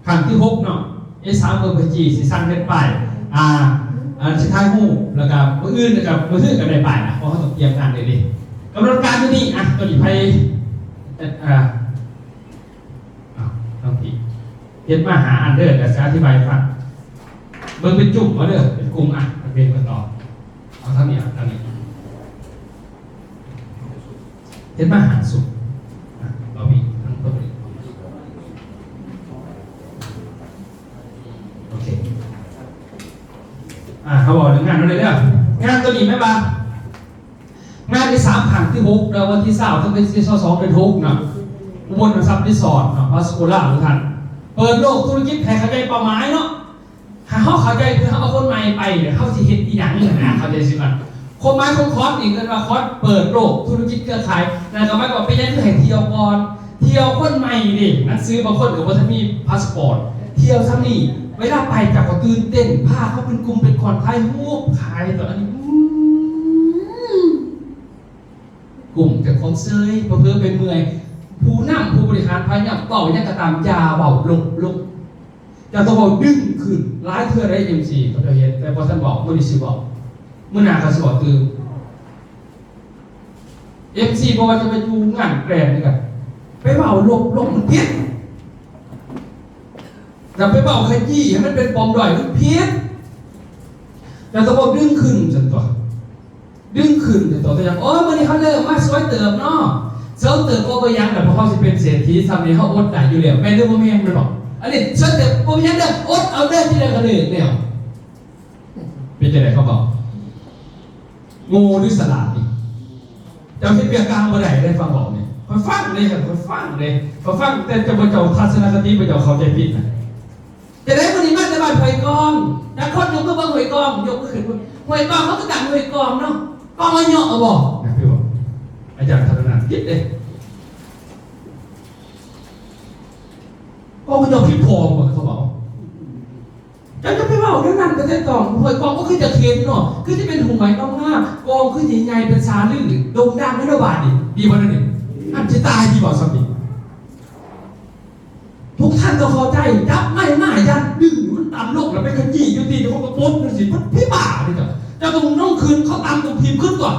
ຄັ້ງທີຫົກເນາະ. ເອສາມ ເບິ່ງໄປຈີ່ ຊິສັ່ງເຮັດປ້າຍ ອ່າ ອ່າ ຊິຖ່າຍຮູບ ແລ້ວກໍມື້ອື່ນ ແລ້ວກໍມື້ຮືກໍໄດ້ປ້າຍລະ ເພາະເຮົາຕ້ອງຕຽມງານເດ້. ກຳນົດການຢູ່ນີ້ ອ່ະ ຕົວນີ້ໃຜ ອ່າ ອ້າວ ທາງພີ້ ເຮັດມາຫ້າອັນເດີ ແລ້ວຊິອະທິບາຍໃຫ້ຟັງ. ເບິ່ງເປັນຈຸ້ມເອົາເດີ ເປັນກຸ່ມ. ອ່ະ ນັກຮຽນມາຕໍ່ ເອົາທາງນີ້ ເອົາທາງນີ້ ເຮັດມາຫ້າຊຸດ. ອ່ະ ເຮົາມີທັງຕົວນີ້ ໂອເຄ. ອ່າ ເຮົາເວົ້າເລື່ອງງານເຮົາໄດ້ແລ້ວ ງານຕົວນີ້ແມ່ນວ່າ ງານທີສາມ ຄັ້ງທີຫົກ ແລ້ວວັນທີຊາວ ເຖິງວັນທີຊາວສອງ ເດືອນຫົກນະ ອຸບົນຊັບຣີສອດເນາະ ພາສໂກລາ ທຸກທ່ານ. ເປີດໂລກທຸລະກິດໃຫ້ເຂົ້າໃຈເປົ້າໝາຍເນາະ ຖ້າເຮົາເຂົ້າໃຈ ເພື່ອເຮົາເອົາຄົນໃໝ່ໄປ ເຮົາຊິເຮັດອີ່ຫຍັງຫັ້ນນະ ເຂົ້າໃຈຊິວ່າ ຄວາມໝາຍຂອງຄອດນີ້ເອີ້ນວ່າຄອດເປີດໂລກທຸລະກິດເຄືອຂ່າຍ. ນັ້ນກໍໝາຍຄວາມວ່າເປັນຫຍັງຄືໃຫ້ທ່ຽວກ່ອນ ທ່ຽວຄົນໃໝ່ເດ້ ໜັງສືບາງຄົນກໍບໍ່ທັນມີພາສປອດ ທ່ຽວຊ່ຳນີ້ ເວລາໄປເຈົ້າກໍຕື່ນເຕັ້ນ ພາເຂົາເປັນກຸ່ມເປັນກ້ອນ ຖ່າຍຮູບຂາຍ ຕອນນີ້ ອືມ ກຸ່ມເຈົ້າຂອງເຊີຍ ເຜີໆໄປເມື່ອຍ ຜູ້ນຳຜູ້ບໍລິຫານພະຍາຍາມເວົ້າຫຍັງກໍຕາມ ຢ່າເວົ້າລົບໆ ເຈົ້າຕ້ອງເວົ້າດຶງຂຶ້ນ. ຫຼາຍເທື່ອໃດ ເອັມຊີ ເຂົາເຈົ້າເຮັດ ແຕ່ບໍ່ທັນເວົ້າ ມື້ນີ້ຊິເວົ້າ ມື້ໜ້າກໍຊິເວົ້າຕື່ມ. ເອັມຊີ ບໍ່ວ່າຈະໄປຢູ່ງານແກຣນນີ້ກໍໄປເວົ້າລົບໆ ມັນຜິດ. ຢ່າໄປເວົ້າຂະຢີ້ໃຫ້ມັນເປັນປອມດ້ອຍ ມັນຜິດ. ເຈົ້າຕ້ອງເວົ້າດຶງຂຶ້ນຊັ້ນຕົວະ ດຶງຂຶ້ນຊັ້ນຕົວະ. ຕົວຢ່າງ ໂອ້ຍ ມື້ນີ້ເຮົາເລີ່ມມາສວຍເຕີບເນາະ ສວຍເຕີບບໍ່ເປັນຫຍັງດອກ ເພາະເຮົາຊິເປັນເສດຖີ ຊ່ຳນີ້ເຮົາອົດໄດ້ຢູ່ແລ້ວ ແມ່ນຫຼືບໍ່ແມ່ນ? ແມ່ນບໍ່? ອັນນີ້ສວຍເຕີບບໍ່ເປັນຫຍັງເດີ ອົດເອົາເດີ ທີ່ໃດກໍເລີກແລ້ວ. ເປັນຈັ່ງໃດຄຳເວົ້າ? ໂງ່ຫຼືສະຫຼາດນີ້? ເຈົ້າເຮັດວຽກກາງບໍ່ໄດ້ເດ້ ຟັງເວົ້ານີ້ ຂ້ອຍຟັງເດ້ ຂ້ອຍຟັງເດ້ ຂ້ອຍຟັງ ແຕ່ເຈົ້າ ເຈົ້າທັດສະນະຄະຕິ ເຈົ້າເຂົ້າໃຈຜິດນະ. ຈະໄດ້ມື້ນີ້ມາແຕ່ບ້ານຫ້ວຍກອງ ຈັກຄົນຍົກມືເບິ່ງຫ້ວຍກອງ ຍົກມືຂຶ້ນ. ຫ້ວຍກອງ ເຂົາກໍຕັ້ງຫ້ວຍກອງເນາະ ກອງມາເຍາະເອົາບໍ່? ແມ່ນບໍ່? ອາຈານທັດສະນະ ຜິດເດ້ ກອງມາເຍາະຜິດພໍ່ບໍ່ ເຂົາເວົ້າ. ເຈົ້າຈະໄປເວົ້າແນວນັ້ນ ແຕ່ຕ້ອງ ຫ້ວຍກອງກໍຄືຈະເຫັນເນາະ ຄືຈະເປັນຫ້ວຍງາມໆ ກອງຄືຊິໃຫຍ່ເປັນສາລືໂດ່ງດັງໃນລະບາດນີ້ ດີບໍ່ນັ້ນນີ້? ອັນຊິຕາຍດີບໍ່ຊ່ຳນີ້? ທຸກທ່ານຕ້ອງເຂົ້າໃຈ ຈັບໄມ້ມາ ຢ່າດຶງ ມັນຕ່ຳລົງ ແລ້ວໄປຂະຢີ້ຢູ່ຕີນ ເຂົາກໍປົດຈັ່ງຊີ້ ມັນພິບາກເດ້ເຈົ້າ. ເຈົ້າຕ້ອງຍົກຂຶ້ນ ເຂົາຕ່ຳຕ້ອງຖີບຂຶ້ນຕົວະ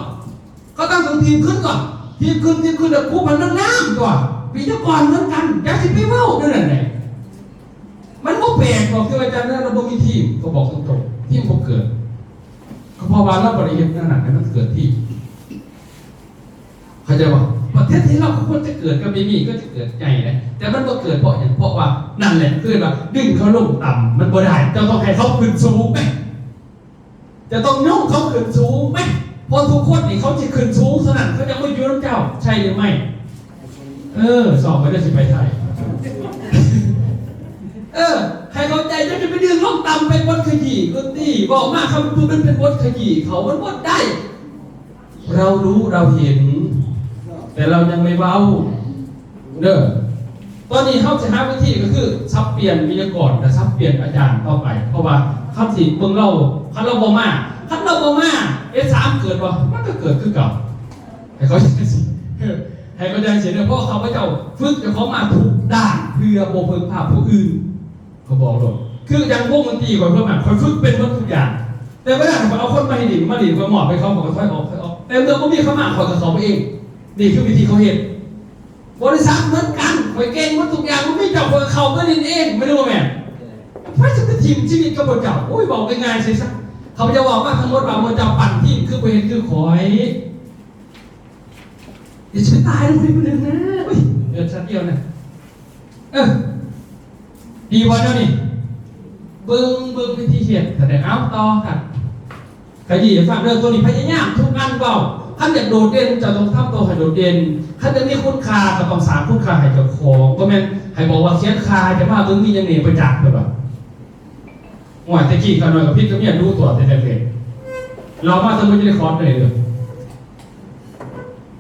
ເຂົາຕັ້ງຕ້ອງຖີບຂຶ້ນຕົວະ ຖີບຂຶ້ນ ຖີບຂຶ້ນ ແລ້ວຄຸບໃຫ້ມັນງາມຕົວະ. ວິທະຍາກອນເໝືອນກັນ ຢ່າຊິໄປເວົ້າແນວນັ້ນແຫຼະ. ມັນບໍ່ແປກດອກທີ່ວ່າຈາກນັ້ນລະບໍ່ມີທີມ ກໍບອກຕົງໆ ທີມບໍ່ເກີດ ກໍເພາະວ່າລາວບໍ່ໄດ້ເຮັດແນວນັ້ນໃຫ້ມັນເກີດທີມ ເຂົ້າໃຈບໍ່? ປະເທດທີ່ລາວຄວນຈະເກີດກໍບໍ່ມີ ກໍຈະເກີດໃຫຍ່ແຫຼະ ແຕ່ມັນບໍ່ເກີດເພາະຫຍັງ? ເພາະວ່ານັ້ນແຫຼະ ຄືວ່າດຶງເຂົາລົງຕ່ຳມັນບໍ່ໄດ້ ເຈົ້າຕ້ອງໃຫ້ເຂົາຂຶ້ນສູງແມ. ຈະຕ້ອງຍົກເຂົາຂຶ້ນສູງແມ ເພາະທຸກຄົນນີ້ເຂົາຊິຂຶ້ນສູງເທົ່ານັ້ນ ເຂົາຈະມາຢູ່ນຳເຈົ້າ ໃຊ່ຫຼືໄມ່? ເອີ ຊອກໄປເດີ ຊິໄປໄທ ເອີ ໃຫ້ເຂົ້າໃຈ ເຈົ້າຈະໄປດຶງລົງຕ່ຳ ໄປບົດຂະຢີ້ກໍດີ ເວົ້າມາ ຄຳເປັນຜູ້ເປັນບົດຂະຢີ້ເຂົາ ມັນບໍ່ໄດ້. ເຮົາຮູ້ເຮົາເຫັນ ແຕ່ເຮົາຍັງໄມ່ເວົ້າເດີ. ຕອນນີ້ເຮົາຊິຫາວິທີກໍຄືສັບປ່ຽນວິທະຍາກອນ ແລະ ສັບປ່ຽນອາຈານຕໍ່ໄປ ເພາະວ່າຄັນຊິເບິ່ງລາວ ຄັນລາວບໍ່ມາ ຄັນລາວບໍ່ມາ ເອ ເຮັດສາມເກີດບໍ່? ມັນກໍເກີດຄືເກົ່າ. ໃຫ້ເຂົາໃຈຈັ່ງຊີ້ ໃຫ້ເຂົາໃຈຈັ່ງຊີ້ເດີ ເພາະຂ້າພະເຈົ້າຝຶກເຈົ້າຂອງມາທຸກດ້ານ ເພື່ອບໍ່ເພິ່ງພາຜູ້ອື່ນ. ຂ້ອຍບອກໂລດ ຄືຢ່າງວົງດົນຕີຂ້ອຍເພິ່ນມາ ຂ້ອຍຝຶກເປັນໝົດທຸກຢ່າງ ແຕ່ເວລາຂ້ອຍເອົາຄົນມາເຮັດດິນ ມາຫຼິ້ນ ຂ້ອຍມອບໃຫ້ເຂົາ ຂ້ອຍກໍຖອຍອອກ ຖອຍອອກ ແຕ່ເມື່ອບໍ່ມີເຂົາມາ ຂ້ອຍກໍເຂົ້າໄປເອງ. ນີ້ຄືວິທີເຂົາເຮັດ. ບໍລິສັດເໝືອນກັນ ຂ້ອຍເກັ່ງໝົດທຸກຢ່າງ ບໍ່ມີເຈົ້າ ຂ້ອຍກໍເຂົ້າໄປຫຼິ້ນເອງ ແມ່ນຫຼືບໍ່ແມ່ນ? ໃຜຈະໄປຖິ້ມຊີວິດກັບພວກເຈົ້າ? ໂອ້ຍ ເວົ້າງ່າຍໆ ຊີ້ຊະ. ຂ້າພະເຈົ້າເວົ້າມາທັງໝົດວ່າ ໝູ່ເຈົ້າປັ່ນທີມ ຄືບໍ່ເຮັດຄືຂ້ອຍ. ຢ່າຊິຕາຍນຳຜູ້ໃດຜູ້ໜຶ່ງນະ ໂອ້ຍ ເກີດຊາດດຽວນະ. ເອີ ດີບໍ່ແນວນີ້? ເບິ່ງ ເບິ່ງວິທີເຮັດ ສະແດງ ເອົາຕໍ່ ຄັນຂະຫຢີໃຫ້ຟັງເດີ ໂຕນີ້ພະຍາຍາມທຸກອັນເວົ້າ. ຄັນຢາກໂດດເດັ່ນ ເຈົ້າຕ້ອງທຳໂຕໃຫ້ໂດດເດັ່ນ. ຄັນຢາກມີຄຸນຄ່າ ກໍຕ້ອງສ້າງຄຸນຄ່າໃຫ້ເຈົ້າຂອງ. ບໍ່ແມ່ນໃຫ້ບອກວ່າຂຽນຄ່າໃຫ້ເຈົ້າມາເບິ່ງ ມີຫຍັງແດ່ ບໍ່ຈັກ ເພິ່ນວ່າ. ໂອ້ຍ ແຕ່ກີ້ຂ້ານ້ອຍກໍຜິດກັບເມຍດຸຕົວະ ແຕ່ເລັກໆ ເລົ່າມາສະໝຸດຢູ່ໃນຄອດເລີຍເດີ.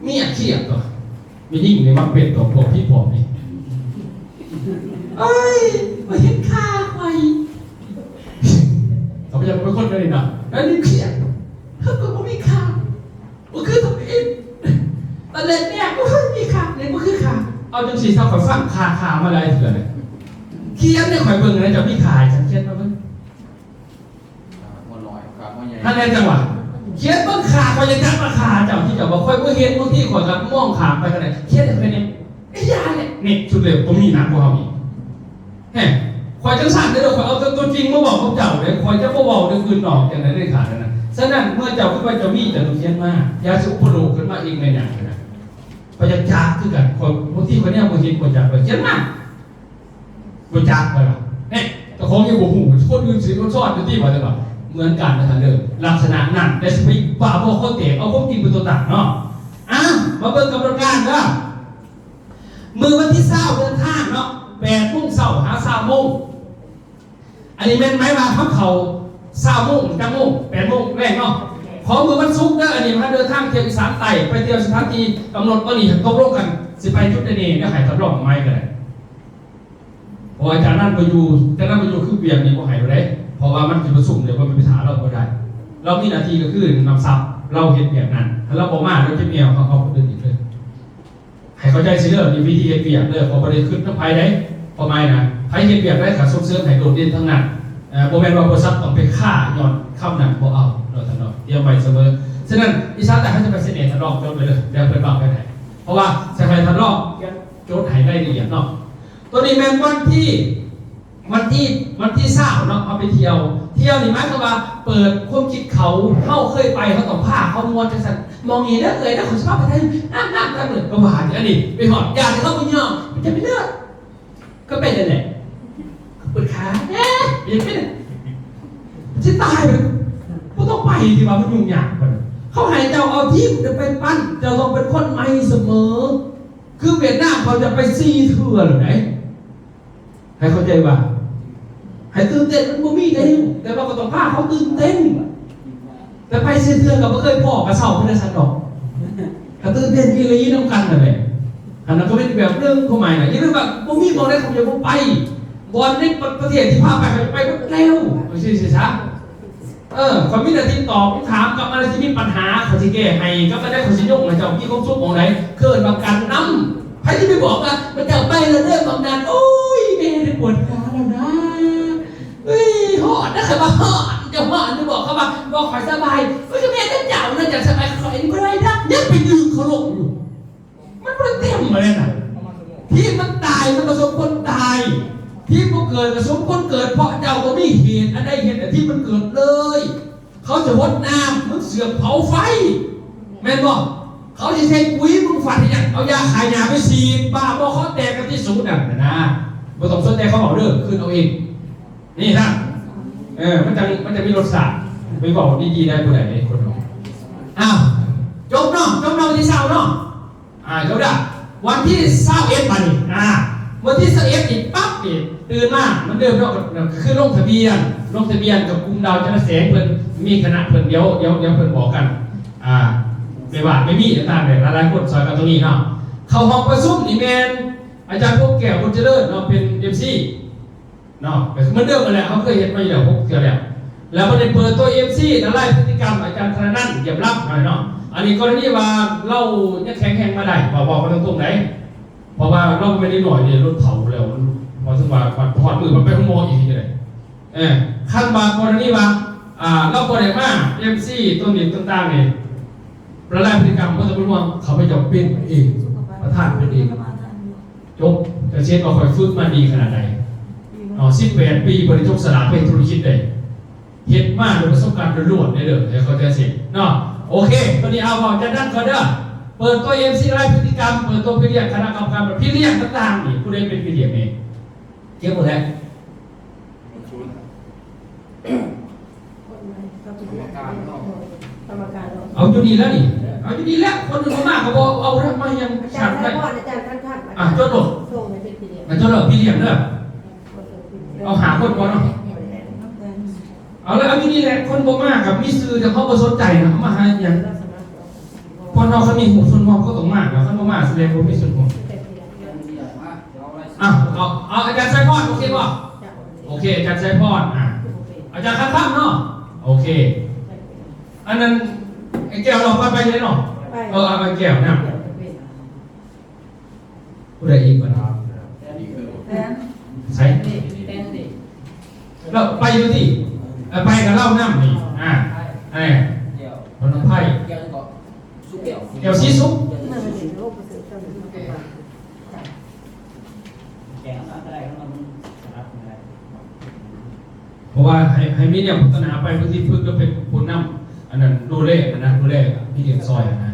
ເມຍຄຽດຕົວະ ແມ່ຍິງນີ້ມັກເປັນຕົວະ ພວກຜີປອບນີ້. ເອີຍ ບໍ່ເຫັນຄ່າຂ້ອຍ. ເຂົາບໍ່ຢາກເປັນຄົນແນວນີ້ນະ ແລ້ວນີ້ຄຽດ ເຮົາກໍບໍ່ມີຄ່າ. ບໍ່ຄືຕົວເອງ ຕອນແລກແນມບໍ່ເຄີຍມີຄ່າ ນີ້ບໍ່ຄືຄ່າ. ເອົາຈັ່ງຊີ້ຊະ ຂ້ອຍຟັງຄ່າ ຄ່າມາຫຼາຍເທື່ອແລ້ວ. ຂຽນໃຫ້ຂ້ອຍເບິ່ງແດ່ ເຈົ້າມີຄ່າໃຫ້ ຂຽນມາເບິ່ງ. ຫົວນ້ອຍ ຄ່າຫົວໃຫຍ່ ຫັ້ນແຫຼະ ຈັ່ງວ່າ ຂຽນເບິ່ງຄ່າ ຂ້ອຍຢາກຈັກວ່າຄ່າເຈົ້າ ທີ່ເຈົ້າວ່າ ຂ້ອຍບໍ່ເຫັນ. ບາງທີຂ້ອຍກໍມອງຂ້າມໄປກໍໄດ້ ຂຽນໃຫ້ຂ້ອຍແດ່. ໄອ້ຢາແຫຼະ ນີ້ສຸດແລ້ວ ບໍ່ມີໜັກກວ່າເຮົາອີກ. ແຮະ ຂ້ອຍຈັ່ງຊັ້ນເດີ ຂ້ອຍເອົາແຕ່ຕົວຈິງມາເວົ້າກັບເຈົ້າເດ້ ຂ້ອຍຈະບໍ່ເວົ້າເລື່ອງອື່ນນອກຈາກນັ້ນເດັດຂາດນະ. ສະນັ້ນ ເມື່ອເຈົ້າຄິດວ່າເຈົ້າມີ ເຈົ້າຕ້ອງຂຽນມາ. ຢ່າຊິອຸປະໂລກຂຶ້ນມາເອງແມ່ນຫຍັງນະ. ຂ້ອຍຢາກຈັກຄືກັນ ຂ້ອຍ ບາງທີຂ້ອຍແນມບໍ່ເຫັນ ຂ້ອຍຢາກໄປຂຽນມາ. ບໍ່ຈັກໄປວ່າ ແນ່ ເຈົ້າຂອງຍັງບໍ່ຮູ້ ຄົນອື່ນຊິຄົນສອນຢູ່ຕິວ່າ ແຕ່ວ່າເໝືອນກັນນະທ່ານເດີ ລັກສະນະນັ້ນ. ແຕ່ຊິໄປບ້າບໍ່ຄໍແຕກ ເອົາຄວາມຈິງເປັນຕົວຕັ້ງເນາະ. ອ່າ ມາເບິ່ງກຳນົດການເດີ. ມື້ວັນທີຊາວເດີນທາງເນາະ ແປດໂມງເຊົ້າຫາຊາວໂມງ. ອັນນີ້ແມ່ນໝາຍວ່າເຮົາເຂົ້າຊາວໂມງ ຈັກໂມງ ແປດໂມງແລງເນາະ ຂອງມື້ວັນສຸກເດີ. ອັນນີ້ພາເດີນທາງທ່ຽວອີສານໃຕ້ ໄປທ່ຽວສະຖານທີ່ກຳນົດ ຕອນນີ້ຕົກລົງກັນຊິໄປຈຸດໃດແດ່ ດຽວໃຫ້ທ່ານລອງໄມກໍໄດ້. ເພາະວ່າຈາກນັ້ນບໍ່ຢູ່ ຈາກນັ້ນບໍ່ຢູ່ ຄືວຽກນີ້ບໍ່ໃຫ້ເດ້ ເພາະວ່າມັນຊິປະຊຸມ ແລ້ວກໍໄປຖ້າລາວບໍ່ໄດ້. ລາວມີໜ້າທີ່ກໍຄືນຳຊັບ ລາວເຮັດວຽກນັ້ນ. ຖ້າລາວບໍ່ມາ ລາວຈະແມ່ວເຮົາ ເຮົາຄົນອື່ນອີກເລີຍ. ໃຫ້ເຂົ້າໃຈຊິເດີ ມີວິທີເຮັດວຽກເດີ ເຂົາບໍ່ໄດ້ຄຶດນຳໃຜໃດ. ຄວາມໝາຍນະ ໃຜເຮັດວຽກໃດ ກະສົ່ງເສີມໃຫ້ໂດດເດັ່ນທັງນັ້ນ. ເອີ ບໍ່ແມ່ນວ່າບໍລິສັດຕ້ອງໄປຄ້າຍ້ອນຄຳນັ້ນ ບໍ່ເອົາເນາະທ່ານເນາະ ຕຽມໄວ້ສະເໝີ. ສະນັ້ນ ອີສານໃຕ້ ເຮົາຈະໄປສະເໜ່ທ່ານລອງ ຈົດໄວ້ເດີ ດຽວເພິ່ນວາງແຜນໃຫ້. ເພາະວ່າຊິໃຫ້ທ່ານລອງ ຈົດໃຫ້ລາຍລະອຽດເນາະ. ໂຕນີ້ແມ່ນວັນທີ ວັນທີ ວັນທີຊາວເນາະ ເຮົາໄປທ່ຽວ. ທ່ຽວນີ້ໝາຍຄວາມວ່າເປີດຄວາມຄິດເຂົາ ເຮົາເຄີຍໄປ ເຮົາຕ້ອງພາເຂົາມ່ວນຈັ່ງຊັ້ນ. ໝ່ອງນີ້ເດີເອື້ອຍເດີ ຂ້ອຍຊິພາໄປຖ່າຍຮູບງາມໆ ກັນເລີຍ ກໍວ່າ. ອັນນີ້ໄປຮອດ ຢ້ານເຂົາບໍ່ຍອມ ມັນຈະໄປເລີດ ກໍເປັນນັ້ນແຫຼະ. ເປີດຂາ ເອີ ຢ່າເປັນ ຊິຕາຍໄປ ບໍ່ຕ້ອງໄປ ທີ່ວ່າມັນຫຍຸ້ງຍາກ. ເຂົາໃຫ້ເຈົ້າເອົາທີມໄປປັ້ນ ເຈົ້າຕ້ອງເປັນຄົນໃໝ່ສະເໝີ. ຄືຫວຽດນາມເຂົາຈະໄປສີ່ເທື່ອແລ້ວໃດ. ໃຫ້ເຂົ້າໃຈວ່າ ໃຫ້ຕື່ນເຕັ້ນມັນບໍ່ມີແລ້ວ ແຕ່ວ່າກໍຕ້ອງພາເຂົາຕື່ນເຕັ້ນ. ແຕ່ໄປສີ່ເທື່ອກໍບໍ່ເຄີຍພໍ້ ກໍເຊົາໄປຈັ່ງຊັ້ນດອກ. ກໍຕື່ນເຕັ້ນອີ່ຫຼີນຳກັນນັ້ນແຫຼະ. ອັນນັ້ນກໍເປັນແບບໜຶ່ງ ຄວາມໝາຍນະ ຢ່າລືມວ່າບໍ່ມີບ່ອນໃດຂອງເຈົ້າບໍ່ໄປ. ບ່ອນໃນປະເທດທີ່ພາໄປ ຂ້ອຍໄປໝົດແລ້ວ ຈັ່ງຊີ້ຊະ. ເອີ ຂ້ອຍມີໜ້າທີ່ຕອບຄຳຖາມກັບອັນໃດທີ່ມີບັນຫາ ຂ້ອຍຊິແກ້ໃຫ້ ກັບອັນໃດຂ້ອຍຊິຍົກໃຫ້ເຈົ້າມີຄວາມສຸກໝ່ອງໃດ ເອີ້ນວ່າການນຳ. ໃຜທີ່ໄປບອກວ່າ ພະເຈົ້າໄປແລ້ວເດີບາງນານ ໂອ້ຍ ແມ່ໄດ້ປວດຂາແລ້ວນາ ເອີຍ ຮ້ອນນະ ຂ້ອຍວ່າຮ້ອນ ເຈົ້າຮ້ອນຢູ່ບໍ ເຂົາວ່າ ບໍ່ຄ່ອຍສະບາຍ ໂອ້ຍ ກໍແມ່ນແຕ່ເຈົ້ານະ ເຈົ້າສະບາຍ ຂ້ອຍບໍ່ໄດ້ດອກ ຍັງໄປດຶງເຂົາລົງຢູ່. ມັນບໍ່ໄດ້ເຕັມມາແລ້ວນະ ທີ່ມັນຕາຍ ມັນກໍສົມຄວນຕາຍ ທີ່ບໍ່ເກີດກໍສົມຄວນເກີດ ເພາະເຈົ້າບໍ່ມີເຫດອັນໃດເຮັດໃຫ້ທີ່ມັນເກີດເລີຍ. ເຂົາຈະຫົດນ້ຳ ມຶງເສືອກເຜົາໄຟ ແມ່ນບໍ່? ເຂົາຊິໃສ່ປຸ໋ຍ ມຶງຝັນເຮັດຫຍັງ? ເອົາຢາຂ້າຫຍ້າໄປສີດ ບ້າບໍ່ ຄໍແຕກກັນທີ່ສູນນັ້ນນະ ບໍ່ຕ້ອງສົນໃຈເຂົາເວົ້າເດີ ຄືນເອົາເອງ ນີ້ນະ ເອີ ມັນຈັ່ງ ມັນຈະມີລົດຊາດ ໄປເວົ້າດີໆ ໄດ້ຜູ້ໃດເດ້ ຄົນເຮົາ. ອ້າວ ຈົບເນາະ ຈົບເນາະ ວັນທີຊາວເນາະ. ອ່າ ເຈົ້າດາ ວັນທີຊາວເອັດ ບາດນີ້ ອ່າ ວັນທີຊາວເອັດ ນີ້ປັບ ນີ້ ຕື່ນມາ ມັນເລີ່ມເນາະ ກໍ ກໍຄືລົງທະບຽນ ລົງທະບຽນກັບກຸ່ມດາວຈັນທະແສງ ເພິ່ນມີຄະນະເພິ່ນ ດຽວ ດຽວ ດຽວເພິ່ນບອກກັນ ອ່າ ແມ່ບ້ານ ແມ່ໝີ່ ຕ່າງໆ ຫຼາຍໆຄົນຊ່ອຍກັນຕົງນີ້ເນາະ. ເຂົ້າຫ້ອງປະຊຸມນີ້ແມ່ນອາຈານພົບແກ້ວ ບຸນຈະເລີນເນາະ ເປັນເອັມຊີ ເນາະ ກໍຄືເໝືອນເດີມຫັ້ນແຫຼະ ເຮົາເຄີຍເຮັດມາຢູ່ແລ້ວຫົກເທື່ອແລ້ວ. ແລ້ວບັດນີ້ເປີດຕົວເອັມຊີ ລະລາຍພຶດຕິກຳ ອາຈານທະນະນັນ ຢ້ຽມລຳເນາະ. ອັນນີ້ກໍລະນີວ່າລາວຍັງແຂງແຮງມາໄດ້ ເວົ້າ ເວົ້າກັນຕົງໆໄດ໋ ເພາະວ່າລາວບໍ່ແມ່ນເດັກນ້ອຍເດ້ ລົດເຖົ້າແລ້ວ ໝາຍເຖິງວ່າ ບັດຮອດມື້ມັນໄປໂຮງໝໍອີກ ເຮັດຈັ່ງໃດ? ເອີ ຄັນວ່າກໍລະນີວ່າ ອ່າ ລາວບໍ່ໄດ້ມາ ເອັມຊີ ຕົວນີ້ຕ່າງໆນີ້ ລະລາຍພຶດຕິກຳບໍ່ຕ້ອງເປັນຫ່ວງ ຂ້າພະເຈົ້າເປັນເອງ ປະທານເປັນເອງ. ຈົບ ຈະເຮັດວ່າຂ້ອຍຝຶກມາດີຂະໜາດໃດເນາະ ສິບແປດປີບໍ່ໄດ້ຈົກສະຫຼາກໄປເຮັດທຸລະກິດໃດ ເຮັດມາດ້ວຍປະສົບການລ້ວນໆເດີ ໃຫ້ເຂົ້າໃຈຊິເນາະ. ໂອເຄ ຕອນນີ້ເອົາ ເວົ້າຈາກນັ້ນກ່ອນເດີ ເປີດຕົວເອັມຊີ ລາຍພຶດຕິກຳ ເປີດຕົວພີ່ລ້ຽງ ຄະນະກຳມະການ ພີ່ລ້ຽງຕ່າງໆນີ້ ຜູ້ໃດເປັນພີ່ລ້ຽງແດ່? ເກັບໝົດແລ້ວ ກຳມະການເນາະ ກຳມະການເນາະ ເອົາຢູ່ນີ້ແລ້ວນີ້ ເອົາຢູ່ນີ້ແລ້ວ ຄົນອື່ນບໍ່ມາກໍບໍ່ເອົາແລ້ວ ມາຫຍັງ ອາຈານໄຊພອນ ອາຈານຄັນຄຳ ອ່ະ ຈົດໂລດ ສົ່ງໃຫ້ເປັນພີ່ລ້ຽງ ອ່ະ ຈົດໂລດ ພີ່ລ້ຽງເດີ ເອົາຫ້າຄົນກ່ອນເນາະ ເອົາລະ ເອົາຢູ່ນີ້ແຫຼະ ຄົນບໍ່ມາກໍມີຊື່ ແຕ່ເຂົາບໍ່ສົນໃຈນະ ເຂົາມາຫາຫຍັງ ຄົນເຮົາຄັນມີຫູ້ສ່ວນຮ່ວມກໍຕ້ອງມາ ຄັນບໍ່ມາສະແດງບໍ່ມີສ່ວນຮ່ວມ. ອ່ະ ເອົາ ເອົາ ອາຈານໄຊພອນ ໂອເຄບໍ່? ໂອເຄ ອາຈານໄຊພອນ ອ່ະ ອາຈານຄຳຄຳເນາະ ໂອເຄ ອັນນັ້ນ ໄອ້ແກ້ວເນາະ ໄປ ໄປເລີຍເນາະ ເອີ ໄອ້ແກ້ວນະ ຜູ້ໃດອີກບັດນີ້? ໃສ? ແມ່ນ ແມ່ນເດ້ ແລ້ວໄປຢູ່ຕິ ເອີ ໄປກັບລາວນຳນີ້ ອ່າ ເອີ ແກ້ວ ພະນົມໄພ ແກ້ວ ແກ້ວສີສຸກ ເພາະວ່າໃຫ້ ໃຫ້ມີແນວພັດທະນາໄປ ເພື່ອຊິຝຶກ ແລ້ວເປັນຜູ້ນຳ ອັນນັ້ນ ດູແລ ອັນນັ້ນ ດູແລ ພີ່ລ້ຽງຊ່ອຍ ຫັ້ນນະ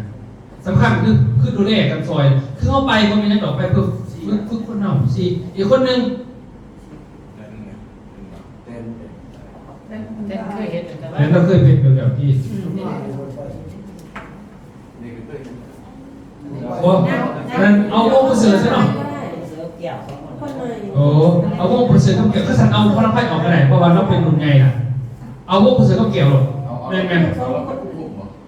ສຳຄັນຄື ຄືດູແລກັນຊ່ອຍ ຄືເຮົາໄປບໍ່ແມ່ນຫຍັງດອກ ໄປເພື່ອຝຶກ ຝຶກຄົນເຮົາ ຊິ ອີກຄົນໜຶ່ງ ແຕນ ແຕນ ແຕນເຄີຍເຮັດ ແຕ່ວ່າ ແຕນເຄີຍເຮັດແບບນີ້ ອືມ ບໍ່ ອັນນັ້ນເອົາວົງປະເສີດຊະເນາະ ໂອ້ ເອົາວົງປະເສີດກັບແກ້ວ ຄັນຊັ້ນເອົາພະນະໄພອອກກໍໄດ້ ເພາະວ່າລາວເປັນລຸ້ນໃຫຍ່ນະ ເອົາວົງປະເສີດກັບແກ້ວໂລດ ແມ່ນໆ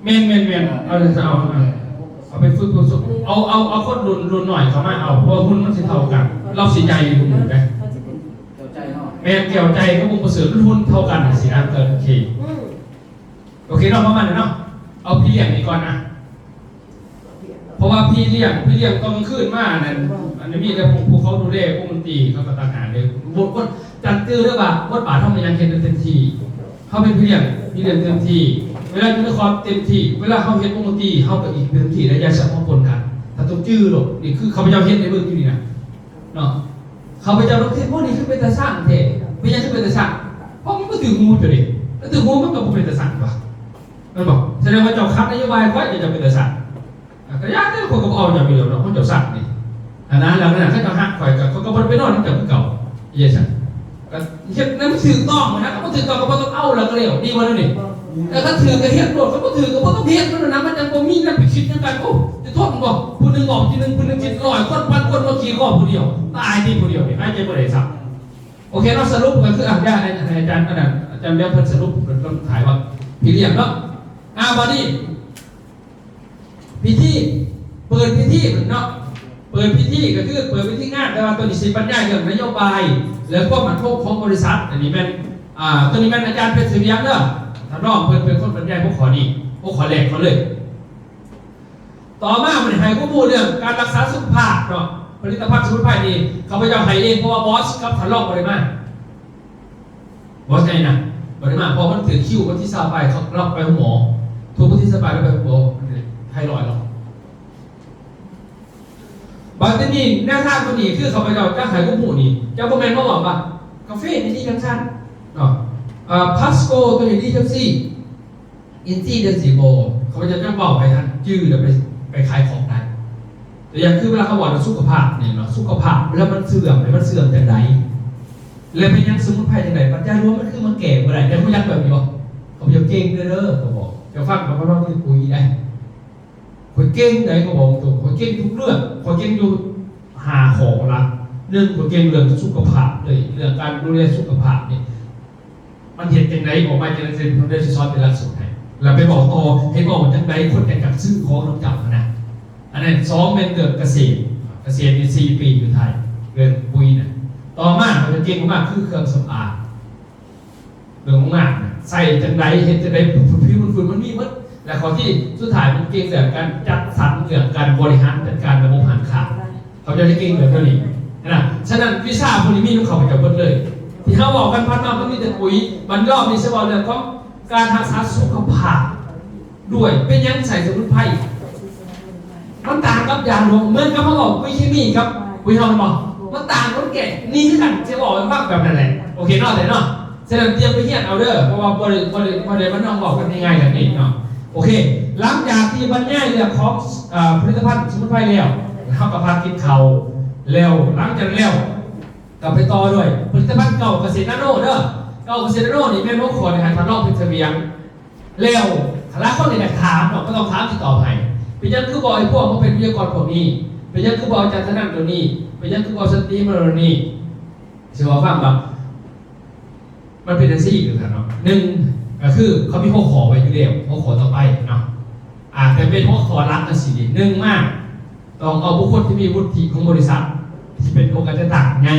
ແມ່ນໆໆ ເອົາ ເອົາ ເອົາໄປຝຶກ ຝຶກ ຝຶກ ເອົາ ເອົາ ເອົາຄົນລຸ້ນ ລຸ້ນນ້ອຍເຂົ້າມາເອົາ ເພາະວ່າຮຸ່ນມັນຊິເທົ່າກັນ ລາວຊິໃຫຍ່ກວ່າໝູ່ເດ້ ແມ່ນ ແກ້ວໃຈກັບວົງປະເສີດ ລຸ້ນເທົ່າກັນຊີ້ນະ ເອີ ໂອເຄ ໂອເຄເນາະ ປະມານນັ້ນເນາະ ເອົາພີ່ລ້ຽງນີ້ກ່ອນນະ ເພາະວ່າພີ່ລ້ຽງ ພີ່ລ້ຽງຕອນກາງຄືນມານັ້ນ ອັນນີ້ມີແຕ່ພວກ ພວກເຂົາດູແລວົງດົນຕີ ເຂົາກໍຕ່າງຫາກເດ້ ບົດ ບົດ ຈັນຈື່ເດີວ່າ ບົດບາດເຮົາແມ່ນຫຍັງ ເຮັດໃຫ້ເຕັມທີ່ ເຮົາເປັນພີ່ລ້ຽງ ພີ່ລ້ຽງເຕັມທີ່ ເວລາຢູ່ໃນຄວາມເຕັມທີ່ ເວລາເຮົາເຮັດວົງດົນຕີ ເຮົາກໍອີກເຕັມທີ່ ແລະ ຢ່າສະເພາະປົນກັນ ຖ້າຕ້ອງຈື່ໂລດ ນີ້ຄືຂ້າພະເຈົ້າເຮັດໃຫ້ເບິ່ງຢູ່ນີ້ນະ ເນາະ ຂ້າພະເຈົ້າລົງເທດ ໂອ້ ນີ້ຄືເປັນຕາສ້າງແທ້ ເປັນຫຍັງຄືເປັນຕາສ້າງ ເພາະມັນບໍ່ຖືກຫູເຈົ້າເດ້ ມັນຖືກຫູມັນກໍບໍ່ເປັນຕາສ້າງວ່າ ແມ່ນບໍ່? ສະແດງວ່າເຈົ້າຂັດນະໂຍບາຍຂ້ອຍ ເຈົ້າເປັນຕາສ້າງ ອ່າ ກໍຢ່າແລ້ວ ຂ້ອຍກໍບໍ່ເອົາເຈົ້າຢູ່ແລ້ວເນາະ ເຂົາເຈົ້າສ້າງນີ້ ອັນນັ້ນແລ້ວນະ ເຂົາເຈົ້າຮັກຂ້ອຍ ກໍ ຂ້ອຍກໍບໍ່ໄດ້ໄປນອນນຳເຈົ້າຄືເກົ່າ ເຮັດຈັ່ງຊັ້ນ ກໍເຮັດໃຫ້ມັນຖືກຕ້ອງນະ ຄັນບໍ່ຖືກຕ້ອງກໍບໍ່ຕ້ອງເອົາ ແລ້ວກໍແລ້ວ ດີບໍ່ແນວນີ້? ແຕ່ຄັນຖືກກໍເຮັດໂລດ ຄັນບໍ່ຖືກກໍບໍ່ຕ້ອງເຮັດ ມັນນະ ມັນຈັ່ງບໍ່ມີແນວໄປຄິດນຳກັນ ໂອ້ ຈະທົນບໍ່? ຜູ້ໜຶ່ງອອກທີໜຶ່ງ ຜູ້ໜຶ່ງຄິດ ຮ້ອຍຄົນ ພັນຄົນມາຂີ່ຄໍຜູ້ດຽວ ຕາຍຕິຜູ້ດຽວນີ້ ຫາຍໃຈບໍ່ໄດ້ຊ້ຳ. ໂອເຄເນາະ ສະຫຼຸບກໍຄື ອາ ຢາກໃຫ້ ໃຫ້ອາຈານ ອັນນັ້ນ ອາຈານແລ້ວເພິ່ນສະຫຼຸບ ເພິ່ນຕ້ອງຖ່າຍວ່າ ພີ່ລ້ຽງເນາະ ອ່າ ບາດນີ້ ພິທີ ເປີດພິທີເນາະ ເປີດພິທີກໍຄືເປີດພິທີງານ ແຕ່ວ່າຕົວນີ້ຊິບັນຍາຍເລື່ອງນະໂຍບາຍ ແລະ ຄວາມໝັ້ນຄົງຂອງບໍລິສັດ ອັນນີ້ແມ່ນ ອ່າ ຕົວນີ້ແມ່ນອາຈານເພັດສະຫວຽງເດີ ທ່ານຮອງເພິ່ນເປັນຄົນບັນຍາຍຫົວຂໍ້ນີ້ ຫົວຂໍ້ແລກເຂົາເລີຍ. ຕໍ່ມາ ມັນໃຫ້ຄວາມຮູ້ເລື່ອງການລັກສາສຸຂະພາບເນາະ ຜະລິດຕະພັນສະໝຸນໄພນີ້ ຂ້າພະເຈົ້າໃຫ້ເອງ ເພາະວ່າບອສກັບທ່ານຮອງບໍ່ໄດ້ມາ ບອສໃຫຍ່ນະບໍ່ໄດ້ມາ ເພາະມັນຖືກຄິວວັນທີຊາວປາຍ ເຂົາລັບໄປໂຮງໝໍ ທຸກວັນທີຊາວປາຍໄປໂຮງໝໍ ໄທຣອຍເນາະ. ບາດທີນີ້ ແນວທາງຕົວນີ້ຄືຂ້າພະເຈົ້າຈະໃຫ້ຄວາມຮູ້ນີ້ ຈະບໍ່ແມ່ນມາເວົ້າວ່າກາເຟນີ້ດີຈັ່ງຊັ້ນເນາະ ເອີ ພາສໂກຕົວນີ້ດີຈັ່ງຊີ້ ອິນຊີເດຊິໂບ ຂ້າພະເຈົ້າຈະເວົ້າໃຫ້ທ່ານຈື່ ແລ້ວໄປ ໄປຂາຍຂອງໄດ້. ຕົວຢ່າງຄືເວລາເຮົາເວົ້າເລື່ອງສຸຂະພາບນີ້ເນາະ ສຸຂະພາບແລ້ວມັນເສື່ອມ ມັນເສື່ອມຈັ່ງໃດ ແລ້ວເປັນຫຍັງສະໝຸນໄພຈັ່ງໃດ ປັດໄຈລວມມັນຄືມັນແກ້ບໍ່ໄດ້ ເຈົ້າຮູ້ຈັກແບບນີ້ບໍ່? ຂ້າພະເຈົ້າເກັ່ງເດີ ເດີ ຂ້ອຍບອກ ເຈົ້າຟັງຂ້າພະເຈົ້າເວົ້າ ເປັນປຸຍໄດ໋ ຂ້ອຍເກັ່ງໄດ໋ ຂ້ອຍບອກຕົງ ຂ້ອຍເກັ່ງທຸກເລື່ອງ ຂ້ອຍເກັ່ງຢູ່ຫ້າຂໍ້ຫຼັກ ໜຶ່ງ ຂ້ອຍເກັ່ງເລື່ອງສຸຂະພາບເລີຍ ເລື່ອງການດູແລສຸຂະພາບນີ້ ມັນເຮັດຈັ່ງໃດ ອອກມາຈັ່ງໃດ ເພິ່ນໄດ້ຊິສອນເປັນຫຼັກສູດໃຫ້ ແລ້ວໄປບອກຕໍ່ ໃຫ້ເວົ້າຈັ່ງໃດ ຄົນຈັ່ງຢາກຊື້ຂອງນຳເຈົ້າຫັ້ນນະ. ອັນນັ້ນ ສອງ ແມ່ນເລື່ອງກະເສດ ກະເສດນີ້ສີ່ປີຢູ່ໄທ ເລື່ອງປຸ໋ຍນະ. ຕໍ່ມາ ເຂົາຈະເກັ່ງມາກໆ ຄືເຄື່ອງສຳອາງ. ເລື່ອງຂອງງານ ໃຊ້ຈັ່ງໃດ ເຮັດຈັ່ງໃດ ຟື້ນຟູຟື້ນຟູ ມັນມີໝົດ. ແລະ ຂໍ້ທີ່ສຸດທ້າຍ ມັນເກັ່ງເລື່ອງການຈັດສັນ ເລື່ອງການບໍລິຫານຈັດການລະບົບຮ້ານຄ້າ. ເຂົາເຈົ້າຈະເກັ່ງເລື່ອງຕົວນີ້ນະ. ສະນັ້ນ ວິຊາພວກນີ້ມີນຳເຂົາເຈົ້າເບິດເລີຍ. ທີ່ເຮົາເວົ້າກັນຜ່ານມາ ມັນມີແຕ່ປຸຍ. ບັດຮອບນີ້ ຊິເວົ້າເລື່ອງຂອງການຮັກສາສຸຂະພາບດ້ວຍ. ເປັນຫຍັງໃສ່ສະໝຸນໄພ? ມັນຕ່າງກັບຢາຫຼວງ ເໝືອນກັບເຮົາເວົ້າປຸຍເຄມີກັບປຸຍເຮົາແມ່ນບໍ່? ມັນຕ່າງຄົນແກ່ ນີ້ຄືກັນ ຊິເວົ້າໃຫ້ຟັງແບບນັ້ນແຫຼະ. ໂອເຄເນາະ ເນາະ. ສະນັ້ນ ຕຽມໄປຮຽນເອົາເດີ ເພາະວ່າບໍ່ໄດ້ ບໍ່ໄດ້ ບໍ່ໄດ້ມານັ່ງເວົ້າກັນງ່າຍໆແບບນີ້ເນາະ. ໂອເຄ ຫຼັງຈາກທີ່ບັນຍາຍເລື່ອງຂອງ ເອີ ຜະລິດຕະພັນສະໝຸນໄພແລ້ວ ເຮົາກໍພາກິນເຂົ້າແລ້ວ ຫຼັງຈາກນັ້ນແລ້ວ ກໍໄປຕໍ່ດ້ວຍຜະລິດຕະພັນເກົ້າກະເສດນາໂນເດີ. ເກົ້າກະເສດນາໂນນີ້ແມ່ນຫົວຂໍ້ທີ່ໃຫ້ທ່ານລອງເປັນສະບຽງ. ແລ້ວຫຼາຍຄົນກໍຢາກຖາມເນາະ ກໍຕ້ອງຖາມທີ່ຕອບໃຫ້ ເປັນຫຍັງຄືບໍ່ເອົາພວກມາເປັນວິທະຍາກອນພວກນີ້? ເປັນຫຍັງຄືບໍ່ເອົາອາຈານທະນັນໂຕນີ້? ເປັນຫຍັງຄືບໍ່ເອົາສັນຕິມາໂຕນີ້? ຊິເວົ້າໃຫ້ຟັງວ່າ ມັນເປັນຈັ່ງຊີ້ຄືກັນເນາະ. ໜຶ່ງ ກໍຄືເຂົາມີຫົວຂໍ້ໄວ້ຢູ່ແລ້ວ ຫົວຂໍ້ຕໍ່ໄປເນາະ ອາດຈະເປັນຫົວຂໍ້ຫຼັກຈັ່ງຊີ້. ໜຶ່ງມາ ຕ້ອງເອົາບຸກຄົນທີ່ມີວຸດທິຂອງບໍລິສັດ ທີ່ເປັນອົງການຈັດຕັ້ງໃຫຍ່.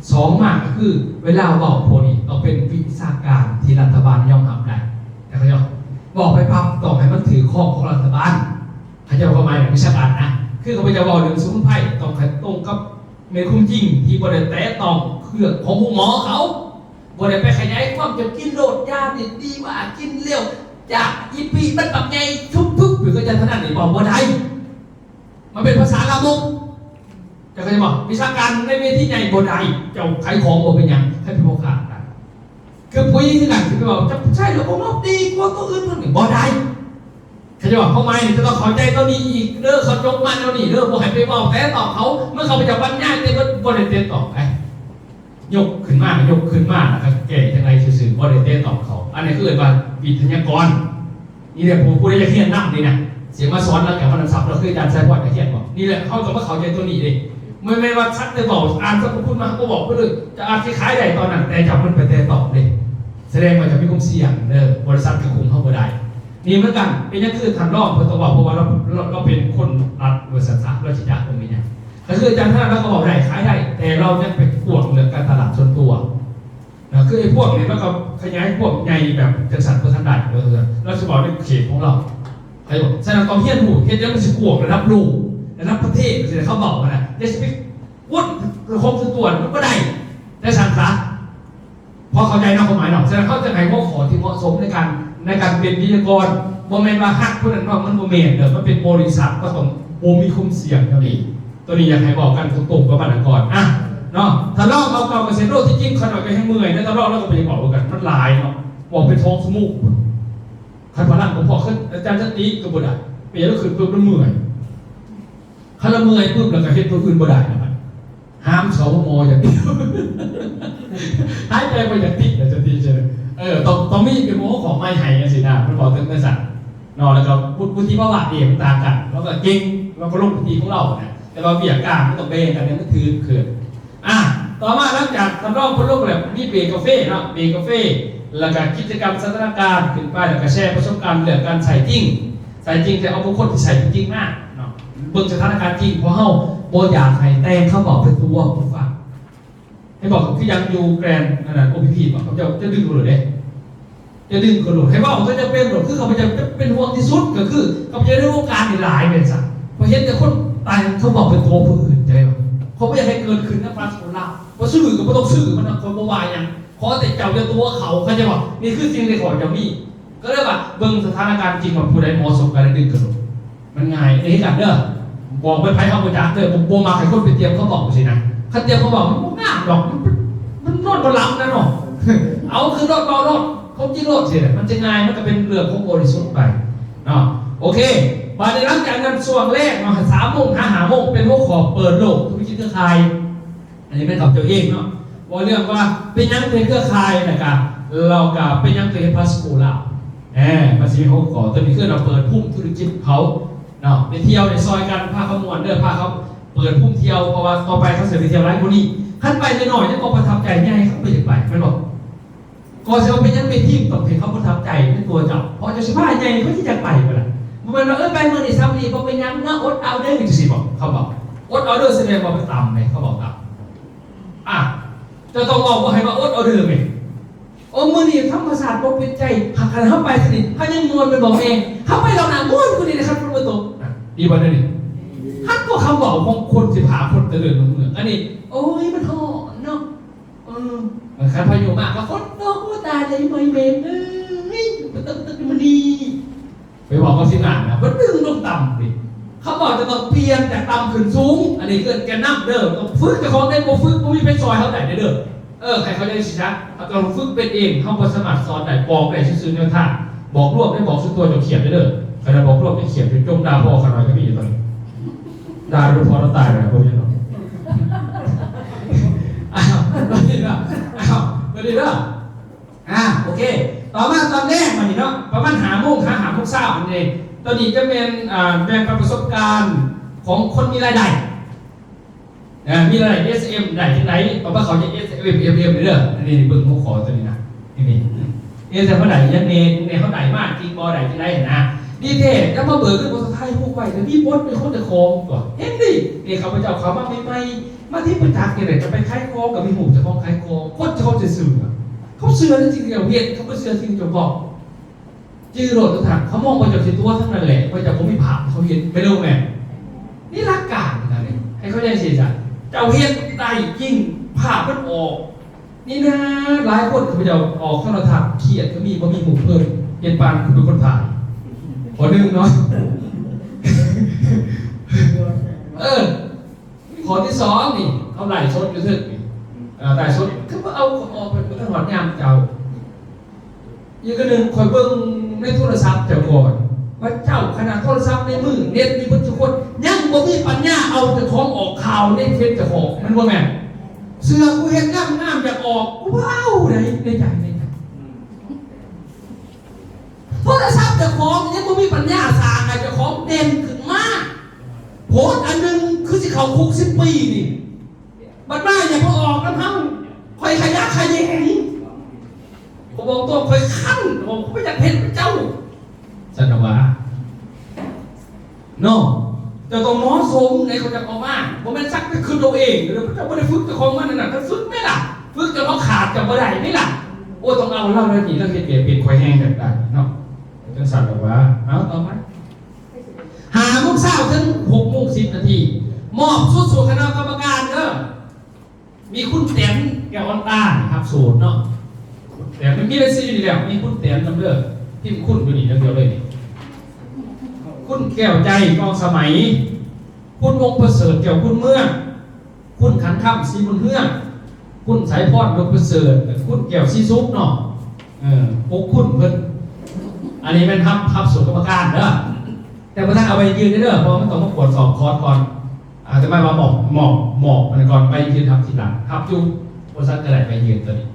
ສອງມາ ກໍຄືເວລາເວົ້າພວກນີ້ ຕ້ອງເປັນວິຊາການທີ່ລັດຖະບານຍອມຮັບໄດ້. ເຂົ້າໃຈບໍ່? ເວົ້າໄປປັບ ຕ້ອງໃຫ້ມັນຖືກຄອງຂອງລັດຖະບານ. ເຂົ້າໃຈຄວາມໝາຍວິຊາການນະ? ຄືຂ້າພະເຈົ້າເວົ້າເລື່ອງສະໝຸນໄພ ຕ້ອງໃຫ້ຕົງກັບ ແມ່ນຄວາມຈິງທີ່ບໍ່ໄດ້ແຕະຕ້ອງເຄື່ອງຂອງໂຮງໝໍເຂົາ, ບໍ່ໄດ້ໄປຂະຫຍາຍຄວາມເຈົ້າກິນໂລດ ຢານີ້ດີວ່າກິນແລ້ວຈາກອີປີມັນບັກໃຫຍ່ຊຸບປຶບຢູ່ກັບເຈົ້າເທົ່ານັ້ນນີ້ ເວົ້າບໍ່ໄດ້. ມັນເປັນພາສາລາມົກ. ເຈົ້າເຂົ້າໃຈບໍ່? ວິຊາການໃນເວທີໃຫຍ່ບໍ່ໄດ້. ເຈົ້າຂາຍຂອງບໍ່ເປັນຫຍັງ, ໃຫ້ເປັນພໍ່ຄ້າໄດ້. ຄືປຸ໋ຍຄືກັນ ຊິໄປເວົ້າຈັບໃຊ້ແລ້ວບໍ່ງອກດີກວ່າຕົວອື່ນເພິ່ນນີ້ ບໍ່ໄດ້. ເຂົາເຈົ້າວ່າຄວາມໝາຍນີ້ ຈະຕ້ອງເຂົ້າໃຈຕົວນີ້ອີກເດີ, ເຂົາຈົບມາແນວນີ້ເດີ, ບໍ່ໃຫ້ໄປເວົ້າແຕະຕ້ອງເຂົາ. ເມື່ອຂ້າພະເຈົ້າບັນຍາຍແຕ່ເບິດ ບໍ່ໄດ້ແຕະຕ້ອງໃດ. ຍົກຂຶ້ນມາ ຍົກຂຶ້ນມາ ແລ້ວກໍແກ້ຈັ່ງໃດຊື່ໆ ບໍ່ໄດ້ແຕະຕ້ອງເຂົາ. ອັນນີ້ຄືເອີ້ນວ່າວິທະຍາກອນ. ນີ້ແຫຼະ ຜູ້ ຜູ້ໃດຢາກຮຽນນຳນີ້ນະ ຊິມາສອນ ແລ້ວກໍມານຳສັບ ແລ້ວຄືອາຈານໄຊພອນກໍຮຽນບໍ່? ນີ້ແຫຼະ ເຮົາຕ້ອງມາເຂົ້າໃຈຕົວນີ້ເດ້. ບໍ່ແມ່ນວ່າສັກແຕ່ເວົ້າ ອ່ານສັບພະຄຸນມາ ເຮົາກໍບອກໄປເລີຍ ເຈົ້າອາດຊິຂາຍໄດ້ຕອນນັ້ນ ແຕ່ເຈົ້າມັນໄປແຕະຕ້ອງເດ້. ສະແດງວ່າເຈົ້າມີຄວາມສ່ຽງເດີ, ບໍລິສັດກໍຄຸມເຮົາບໍ່ໄດ້. ນີ້ເໝືອນກັນ ເປັນຫຍັງຄືທ່ານຮອງເພິ່ນຕ້ອງເວົ້າ ເພາະວ່າລາວ ລາວ ລາວເປັນຄົນລັດ ວ່າຊັ້ນຊະ, ລາວຊິຈັກບໍ່ມີຫຍັງ. ກໍຄືອາຈານທະນັນລາວກໍເວົ້າໄດ້ ຂາຍໄດ້ ແຕ່ລາວຍັງໄປກວດເລື່ອງການຕະຫຼາດສ່ວນຕົວ. ນະ ຄືໄອ້ພວກນີ້ ລາວກໍຂະຫຍາຍພວກໃຫຍ່ແບບຈັ່ງຊັ້ນບໍ່ທັນໄດ້. ເອີ ລາວຊິເວົ້າໃນເຂດຂອງລາວ. ເຂົ້າໃຈບໍ່? ສະນັ້ນຕ້ອງຮຽນຮູ້ ເຮັດຫຍັງມັນຊິກວ້າງ ລະດັບໂລກ ລະດັບປະເທດ ຊິໄດ້ເຂົ້າເວົ້າຫັ້ນນະ. ຢ່າຊິໄປກວດເລື່ອງຂອງສ່ວນຕົວ ມັນບໍ່ໄດ້. ຈັ່ງຊັ້ນຊະ ພໍເຂົ້າໃຈເນາະ ຄວາມໝາຍເນາະ. ສະນັ້ນເຮົາຈະໃຫ້ຫົວຂໍ້ທີ່ເໝາະສົມໃນການ ໃນການເປັນວິທະຍາກອນ. ບໍ່ແມ່ນວ່າຮັກຜູ້ນັ້ນເນາະ ມັນບໍ່ແມ່ນເດີ. ມັນເປັນບໍລິສັດ ກໍຕ້ອງບໍ່ມີຄວາມສ່ຽງເທົ່ານີ້. ຕົວນີ້ຢາກໃຫ້ເວົ້າກັນຕົງໆ ປະມານນັ້ນກ່ອນ ອະ ເນາະ. ທ່ານລອງເອົາເກົ້າກະເສດໂລ ທີ່ຈິງຂ້ານ້ອຍກໍແຮງເມື່ອຍນະ ທ່ານລອງ ລາວກໍບໍ່ຢາກເວົ້າຄືກັນ ມັນຫຼາຍເນາະ ເວົ້າເປັນສອງຊົ່ວໂມງ. ຄັນພະລັງບໍ່ພໍ ຄືອາຈານສັນຕິກໍບໍ່ໄດ້ ເປັນຫຍັງ ລາວຂຶ້ນປຶບລາວເມື່ອຍ. ຄັນລາວເມື່ອຍປຶບ ລາວກໍເຮັດຕົວອື່ນບໍ່ໄດ້ນະ ຫາມ ສວມ ຢາກຕິດ ຫາຍໃຈບໍ່ຢາກຕິດນະ ຈັງຊີ້. ເອີ ຕ້ອງ ຕ້ອງມີເປັນຫົວຂໍ້ໃໝ່ໃຫ້ ຈັ່ງຊີ້ນະ ມັນເວົ້າເຖິງຈັ່ງຊັ້ນເນາະ. ແລ້ວກໍວຸດ ວຸດທິພາວະເດ້ ມັນຕ່າງກັນ. ລາວກໍເກັ່ງ ລາວກໍລົງພື້ນທີ່ຂອງລາວນະ ແຕ່ວ່າວຽກການມັນຕ້ອງແບ່ງກັນໃຫ້ມັນຖືກຄືນ. ອ່າ ຕໍ່ມາຫຼັງຈາກທ່ານລອງເພິ່ນລົງແລ້ວ ມີເບຣກກາເຟເນາະ ເບຣກກາເຟ ແລ້ວກໍກິດຈະກຳສັນທະນາການຂຶ້ນໄປ ແລ້ວກໍແຊປະສົບການເລື່ອງການໃຊ້ຈິງ ໃຊ້ຈິງ ແຕ່ເອົາບຸກຄົນທີ່ໃຊ້ຈິງໆມາເນາະ ເບິ່ງສະຖານະການຈິງ ເພາະເຮົາບໍ່ຢາກໃຫ້ແຕ່ງຄຳເວົ້າໄປຕົວະຜູ້ຟັງ. ເຫັນບໍ່? ຄືຢ່າງຢູ່ແກຣນອັນນັ້ນ ໂອພີພີ ເຂົາເຈົ້າຈະດຶງໂລດເດ້ ຈະດຶງໂລດ ໃຫ້ເວົ້າຕົວຈຳເປັນໂລດ. ຄືຂ້າພະເຈົ້າຈະເປັນຫ່ວງທີ່ສຸດ ກໍຄືຂ້າພະເຈົ້າໃນວົງການນີ້ຫຼາຍແມ່ນຊັ້ນ ຂ້ອຍເຫັນແຕ່ຄົນແຕ່ງຄຳເວົ້າໄປຕົວະຜູ້ອື່ນ ເຈົ້າເຫັນບໍ່? ຂ້ອຍບໍ່ຢາກໃຫ້ເກີດຂຶ້ນນຳພາສະໂກລາວ ບໍ່ຊື້ກໍບໍ່ຕ້ອງຊື້ມັນນະ ຂ້ອຍບໍ່ວ່າຫຍັງ. ຂໍແຕ່ເຈົ້າຢ່າຕົວະເຂົາ ເຂົ້າໃຈບໍ່? ນີ້ຄືສິ່ງທີ່ຂ້ອຍຈະມີ ກໍເລີຍວ່າເບິ່ງສະຖານະການຈິງວ່າຜູ້ໃດເໝາະສົມກັນ ແລ້ວດຶງຂຶ້ນໂລດ. ມັນງ່າຍເດ້ ເຮັດກັນເດີ ບອກໄປໃຜເຮົາບໍ່ຈັກເດີ. ບໍ່ ບໍ່ມັກໃຫ້ຄົນໄປຕຽມຄຳເວົ້າຊີ້ນະ. ຄັນຕຽມຄຳເວົ້າມັນບໍ່ງາມດອກ ມັນ ມັນນອນບໍ່ຫຼັບນະເນາະ. ເອົາຄືໂລດ ເວົ້າໂລດ ຄວາມຈິງໂລດຊີ້ນະ ມັນຈະງ່າຍ ມັນກໍເປັນເລື່ອງຂອງບໍລິສຸດໄປເນາະ. ໂອເຄ ບາດນີ້ຫຼັງຈາກນັ້ນ ຊ່ວງແລກເນາະ ສາມໂມງຫາຫ້າໂມງ ເປັນຫົວຂໍ້ເປີດໂລກທຸລະກິດເຄືອຂ່າຍ. ອັນນີ້ແມ່ນຂອງເຈົ້າເອງເນາະ ເວົ້າເລື່ອງວ່າເປັນຫຍັງເປັນເຄືອຂ່າຍ ແລ້ວກະ ແລ້ວກະເປັນຫຍັງເປັນພາສະໂກລາວ. ເອີ ມັນຊິມີຫົວຂໍ້ ຕົວນີ້ຄືເຮົາເປີດພູມທຸລະກິດເຂົາເນາະ ໄປທ່ຽວໄດ້ຊ່ອຍກັນ ພາເຂົາມ່ວນເດີ ພາເຂົາເປີດພູມທ່ຽວ ເພາະວ່າຕໍ່ໄປເຂົາຊິໄປທ່ຽວຫຼາຍກວ່ານີ້. ຄັນໄປນ້ອຍໆ ຍັງບໍ່ປະທັບໃຈ ໃຫຍ່ເຂົາບໍ່ຢາກໄປ ແມ່ນບໍ່? ກໍຊິວ່າເປັນຫຍັງແມ່ທີມຕ້ອງໃຫ້ເຂົາປະທັບໃຈໃນຕົວເຈົ້າ ເພາະເຈົ້າຊິພາໃຫຍ່ ເຂົາຊິຢາກໄປບໍ່ລະ? ບໍ່ແມ່ນວ່າ ເອີ ໄປມື້ນີ້ຊ່ຳນີ້ ບໍ່ເປັນຫຍັງເນາະ ອົດເອົາເດີ ຈັ່ງຊີ້ບໍ່? ເຂົາບອກ ອົດເອົາເດີ ສະແດງວ່າມັນຕ່ຳເດ ເຂົາບອກຕ່ຳ. ອ່າ ເຈົ້າຕ້ອງເວົ້າບໍ່ໃຫ້ວ່າອົດເອົາເດີແມ່ນ ໂອ້ ມື້ນີ້ທຳມະຊາດບໍ່ເປັນໃຈ ຫາກຄັນເຮົາໄປຊະນີ້ ເຮົາຍັງມ່ວນແມ່ນບໍ່ແມ່? ເຮົາໄປລອບໜ້າມ່ວນກວ່ານີ້ເດ້ ຄັນຝົນບໍ່ຕົກ. ນະ ດີບໍ່ແນວນີ້? ຄັນກໍຄຳເວົ້າຂອງຄົນສິພາຄົນຕະເລີນຮຸ່ງເຮືອງ ອັນນີ້ ໂອ້ຍ ມັນຮ້ອນເນາະ. ເອີ ຄັນພາຍຸມາກໍຝົນຕົກ ໂອ້ ຕາຍແລ້ວ ອີ່ໝອຍແມ່ເອີຍ ບໍ່ຕົກ ຕົກມື້ນີ້. ໄປເວົ້າກັບທີມງານນະ ເພິ່ນດຶງລົງຕ່ຳເດ້. ຄຳເວົ້າຈະຕ້ອງປ່ຽນຈາກຕ່ຳຂຶ້ນສູງ. ອັນນີ້ເອີ້ນແກນນຳເດີ ຕ້ອງຝຶກເຈົ້າຂອງໄດ້ ບໍ່ຝຶກບໍ່ມີໃຜຊ່ອຍເຮົາໄດ້ເດີ. ເອີ ໃຫ້ເຂົາໃຈຊີ້ຊະ ເຮົາຕ້ອງຝຶກເປັນເອງ. ເຮົາບໍ່ສາມາດສອນໄດ້ ບອກໄດ້ຊື່ໆ ແນວທາງ ບອກລວມໄດ້ ບອກສ່ວນຕົວເຈົ້າຄຽດເດີ. ຂະໜາດບອກລວມຍັງຄຽດຢູ່ ຈົ່ມດ່າພໍ່ຂ້ານ້ອຍກໍມີຢູ່ຕອນນີ້. ດ່າຈົນພໍ່ລາວຕາຍແລ້ວ ບໍ່ມີດອກ. ອ້າວ ບໍ່ດີເດີ ອ້າວ ບໍ່ດີເດີ. ອ່າ ໂອເຄ ຕໍ່ມາຕອນແລງບັດນີ້ເນາະ ປະມານຫ້າໂມງ ຫາຫ້າໂມງເຊົ້ານີ້ ໂຕນີ້ຈະແມ່ນ ອ່າ ແບ່ງປັນປະສົບການຂອງຄົນມີລາຍໄດ້ ເອີ ມີລາຍໄດ້ ເອສເອັມ ໄດ້ຈັ່ງໃດ ປະມານເຂົາຈະ ເອສເອັມ ເອັມເອັມ ເດີ. ອັນນີ້ເບິ່ງຫົວຂໍ້ໂຕນີ້ນະ ນີ້ ເອສເອັມ ເຮົາໄດ້ຫຍັງແດ່ ແດ່ເຮົາໄດ້ມາຈິງບໍ່ ໄດ້ຈັ່ງໃດຫັ້ນນະ. ດີແທ້ ຈະມາເບີກເງິນບໍລິສັດໄທ ຜູ້ໄວ ແລ້ວມີບົດເປັນຂອງເຈົ້າຂອງຕົວະ ເຫັນດີ. ນີ້ຂ້າພະເຈົ້າເຂົ້າມາໃໝ່ໆ ມາທີ່ປະຈັກນີ້ແຫຼະ ຈະໄປຂາຍຂອງກໍມີຮູບເຈົ້າຂອງຂາຍຂອງ ຄົນເຂົາຈະເຊື່ອ ເຂົາເຊື່ອໃນສິ່ງທີ່ເຈົ້າເຮັດ ເຂົາບໍ່ເຊື່ອສິ່ງທີ່ເຈົ້າບອກ. ຈື່ໂລດທຸກທ່ານ ເຂົາມອງວ່າເຈົ້າຊິຕົວະທັງນັ້ນແຫຼະ ວ່າເຈົ້າບໍ່ມີພາບ ເຂົາເຫັນໄປເລີຍແມ່ນ. ນີ້ຫຼັກການນະ ນີ້ ໃຫ້ເຂົ້າໃຈຊີ້ຊະ ເຈົ້າເຮັດໄດ້ຈິງ ພາບມັນອອກ. ນີ້ນະ ຫຼາຍຄົນເຂົາເຈົ້າອອກໂທລະທັດ ຄຽດກໍມີ ບໍ່ມີໝູ່ເພິ່ນ ເຮັດປານເປັນຄົນພາຍ. ຂໍ້ໜຶ່ງເນາະ ເອີ ຂໍ້ທີສອງນີ້ ເຮົາໄລຟ໌ສົດຢູ່ເທິງນີ້ ເອີ ໄລຟ໌ສົດ ຄືວ່າເອົາອອກໄປບໍ່ທັນຮອດຍາມເຈົ້າ. ອີກອັນໜຶ່ງ ຂ້ອຍເບິ່ງໃນໂທລະສັບເຈົ້າກ່ອນ ວ່າເຈົ້າຂະໜາດໂທລະສັບໃນມື ເນັດມີເບິດທຸກຄົນ ຍັງບໍ່ມີປັນຍາເອົາເຈົ້າຂອງອອກຂ່າວໃນເຟສເຈົ້າຂອງ ແມ່ນບໍ່ແມ່ນ? ເສື້ອກູເຮັດງາມໆ ຢາກອອກ ກູເອົາໃດ໋ ໃນໃຈ ໃນໃຈ. ໂທລະສັບເຈົ້າຂອງຍັງບໍ່ມີປັນຍາສ້າງໃຫ້ເຈົ້າຂອງເດັ່ນຂຶ້ນມາ. ໂພສອັນໜຶ່ງຄືຊິເຂົ້າຄຸກສິບປີນີ້ ບັດມາຢ່າມາອອກນຳເຮົາ ຂ້ອຍຂະຫຍະຂະແຫຍງ ຂ້ອຍບອກຕົວ ຂ້ອຍຄັນ ຂ້ອຍບໍ່ຢາກເຫັນເຈົ້າ ຊັ້ນນະຫວາ. ເນາະ ເຈົ້າຕ້ອງເໝາະສົມໃນເຂົາຈະເອົາມາ ບໍ່ແມ່ນສັກແຕ່ຄິດເອົາເອງ. ເຈົ້າບໍ່ໄດ້ຝຶກເຈົ້າຂອງມັນນັ້ນນະ ເຈົ້າຝຶກໄດ້ລະ ຝຶກເຈົ້າເອົາຂາດເຈົ້າບໍ່ໄດ້ນີ້ລະ. ໂອ້ ຕ້ອງເອົາລາວແນວນີ້ ລາວເຮັດວຽກເປັນ ຂ້ອຍແຮງຢາກໄດ້ເນາະ ຈັ່ງຊັ້ນດອກຫວາ. ເອົາ ຕໍ່ມາ ຫ້າໂມງເຊົ້າເຖິງຫົກໂມງສິບນາທີ ມອບຊຸດສູ່ຄະນະກຳມະການເດີ. ມີຄຸນແຕນ ແກ້ວອ່ອນຕາ ຮັບສູດເນາະ ແຕ່ມັນມີລາຍຊື່ຢູ່ນີ້ແລ້ວ ມີຄຸນແຕນນຳເດີ ພິມຄຸນຢູ່ນີ້ຢ່າງດຽວເລີຍນີ້ ຄຸນແກ້ວໃຈ ກອງສະໄໝ ຄຸນວົງປະເສີດ ແກ້ວຄຸນເມືອງ ຄຸນຂັນຄຳ ສີບຸນເຮືອງ ຄຸນສາຍພອນ ດົງປະເສີດ ແລະ ຄຸນແກ້ວ ສີສຸກເນາະ. ເອີ ຫົກຄຸນເພິ່ນ ອັນນີ້ແມ່ນຮັບ ຮັບສູດກຳມະການເດີ ແຕ່ບໍ່ທັນເອົາໃບຍື່ນເດີ ເພາະວ່າມັນຕ້ອງມາກວດສອບຄອດກ່ອນ. ອາດຈະໝາຍວ່າມອບ ມອບ ມອບອັນນັ້ນກ່ອນ ໃບຍື່ນຮັບທີຫຼັງ ຮັບຢູ່ບໍລິສັດກໍໄດ້ໃບຍື່ນຕົວນີ້.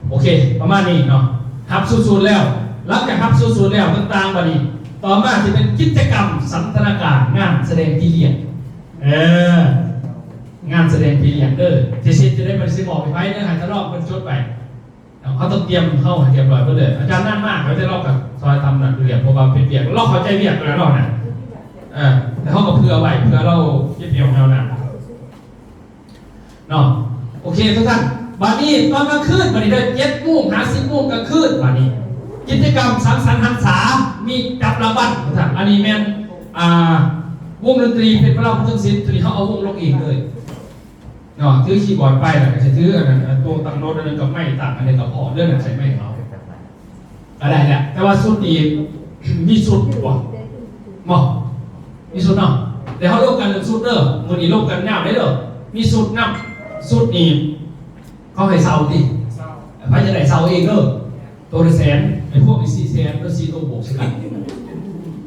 ໂອເຄ ປະມານນີ້ເນາະ ຮັບສູດໆແລ້ວ. ຫຼັງຈາກຮັບສູດໆແລ້ວຕ່າງໆ ບັດນີ້ຕໍ່ມາຊິເປັນກິດຈະກຳສັນທະນາການງານສະແດງພີລຽດ. ເອີ ງານສະແດງພີລຽດເດີ ຊິເຮັດຈັ່ງໃດ ມັນຊິມອບໃຫ້ໃຜເດີ ໃຫ້ທ່ານລອງເພິ່ນຈົດໄວ້. ເຮົາຕ້ອງຕຽມເຮົາໃຫ້ຮຽບຮ້ອຍເບິດເລີຍ. ອາຈານນັນມາ ເຂົາຈະລອງກັບຊ່ອຍທຳນັ້ນຢູ່ແລ້ວ ເພາະວ່າເປັນວຽກ ລາວເຂົ້າໃຈວຽກແລ້ວເນາະນະ. ເອີ ແລ້ວເຮົາກໍເຜື່ອໄວ້ ເຜື່ອລາວເກັບແນວແນວນັ້ນເນາະ. ໂອເຄ ທຸກທ່ານ ບັດນີ້ຕອນກາງຄືນ ບັດນີ້ເດີ ເຈັດໂມງຫາສິບໂມງກາງຄືນ ບັດນີ້ກິດຈະກຳສັງສັນຫັນສາ ມີຈັບລາງວັນ ທຸກທ່ານ. ອັນນີ້ແມ່ນ ອ່າ ວົງດົນຕີເພັດພະລາວ ຜູ້ເທິງສິນ ໂຕນີ້ເຮົາເອົາວົງລົງເອງເລີຍ. ເນາະ ຖືຄີບອດໄປ ແລ້ວກໍຊິຖືອັນນັ້ນ ອັນໂຕຕັ້ງໂນ້ດອັນນັ້ນກັບໄມຕັ້ງ ອັນນີ້ກໍພໍເດີ ນັ້ນໃສ່ໄມເອົາ ກໍໄດ້ແຫຼະ. ແຕ່ວ່າຊຸດນີ້ມີຊຸດບໍ່? ບໍ່ ມີຊຸດເນາະ. ແຕ່ເຮົາລົມກັນເລື່ອງຊຸດເດີ ມື້ນີ້ລົມກັນຍາວເດ້ເດີ ມີຊຸດນຳ. ຊຸດນີ້ເຂົາໃຫ້ເຊົ່າຕິ? ເຊົ່າ. ໃຜຈະໄດ້ເຊົ່າເອງເດີ. ໂຕລະແສນ ໄອ້ພວກນີ້ສີ່ແສນ ແລ້ວສີ່ໂຕບວກໃສ່ກັນ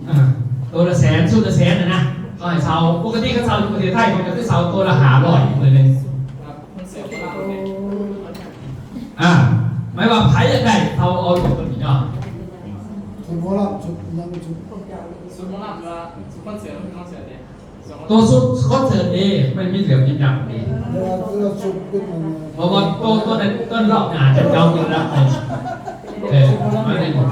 ອ່າ ໂຕລະແສນ ຊຸດລະແສນນະ ເຂົາໃຫ້ເຊົ່າ. ປົກກະຕິເຂົາເຊົ່າຢູ່ປະເທດໄທ ເຂົາກໍຄືເຊົ່າໂຕລະຫ້າຮ້ອຍມື້ໜຶ່ງ. ອ່າ ໝາຍວ່າໃຜຢາກໄດ້ ເຮົາເອົາຢູ່ຕົວນີ້ເນາະ. ຊຸດໝໍລຳ ຊຸດຫຍັງ ຊຸດ ຊຸດໝໍລຳ ຫຼືວ່າຊຸດຄອນເສີດ ຄອນເສີດເດ້. ໂຕຊຸດຄອນເສີດເດ້ ມັນມີເຫຼືອງຍິບຍັບເດ້. ເວລາ ເວລາຊຸດເປັນອັນ ບໍ່ ບໍ່ ໂຕ ໂຕນັ້ນ ໂຕລອບໜ້າຈະເກົ່າຢູ່ລະ. ເອີ ມາເດ້ ອ່າ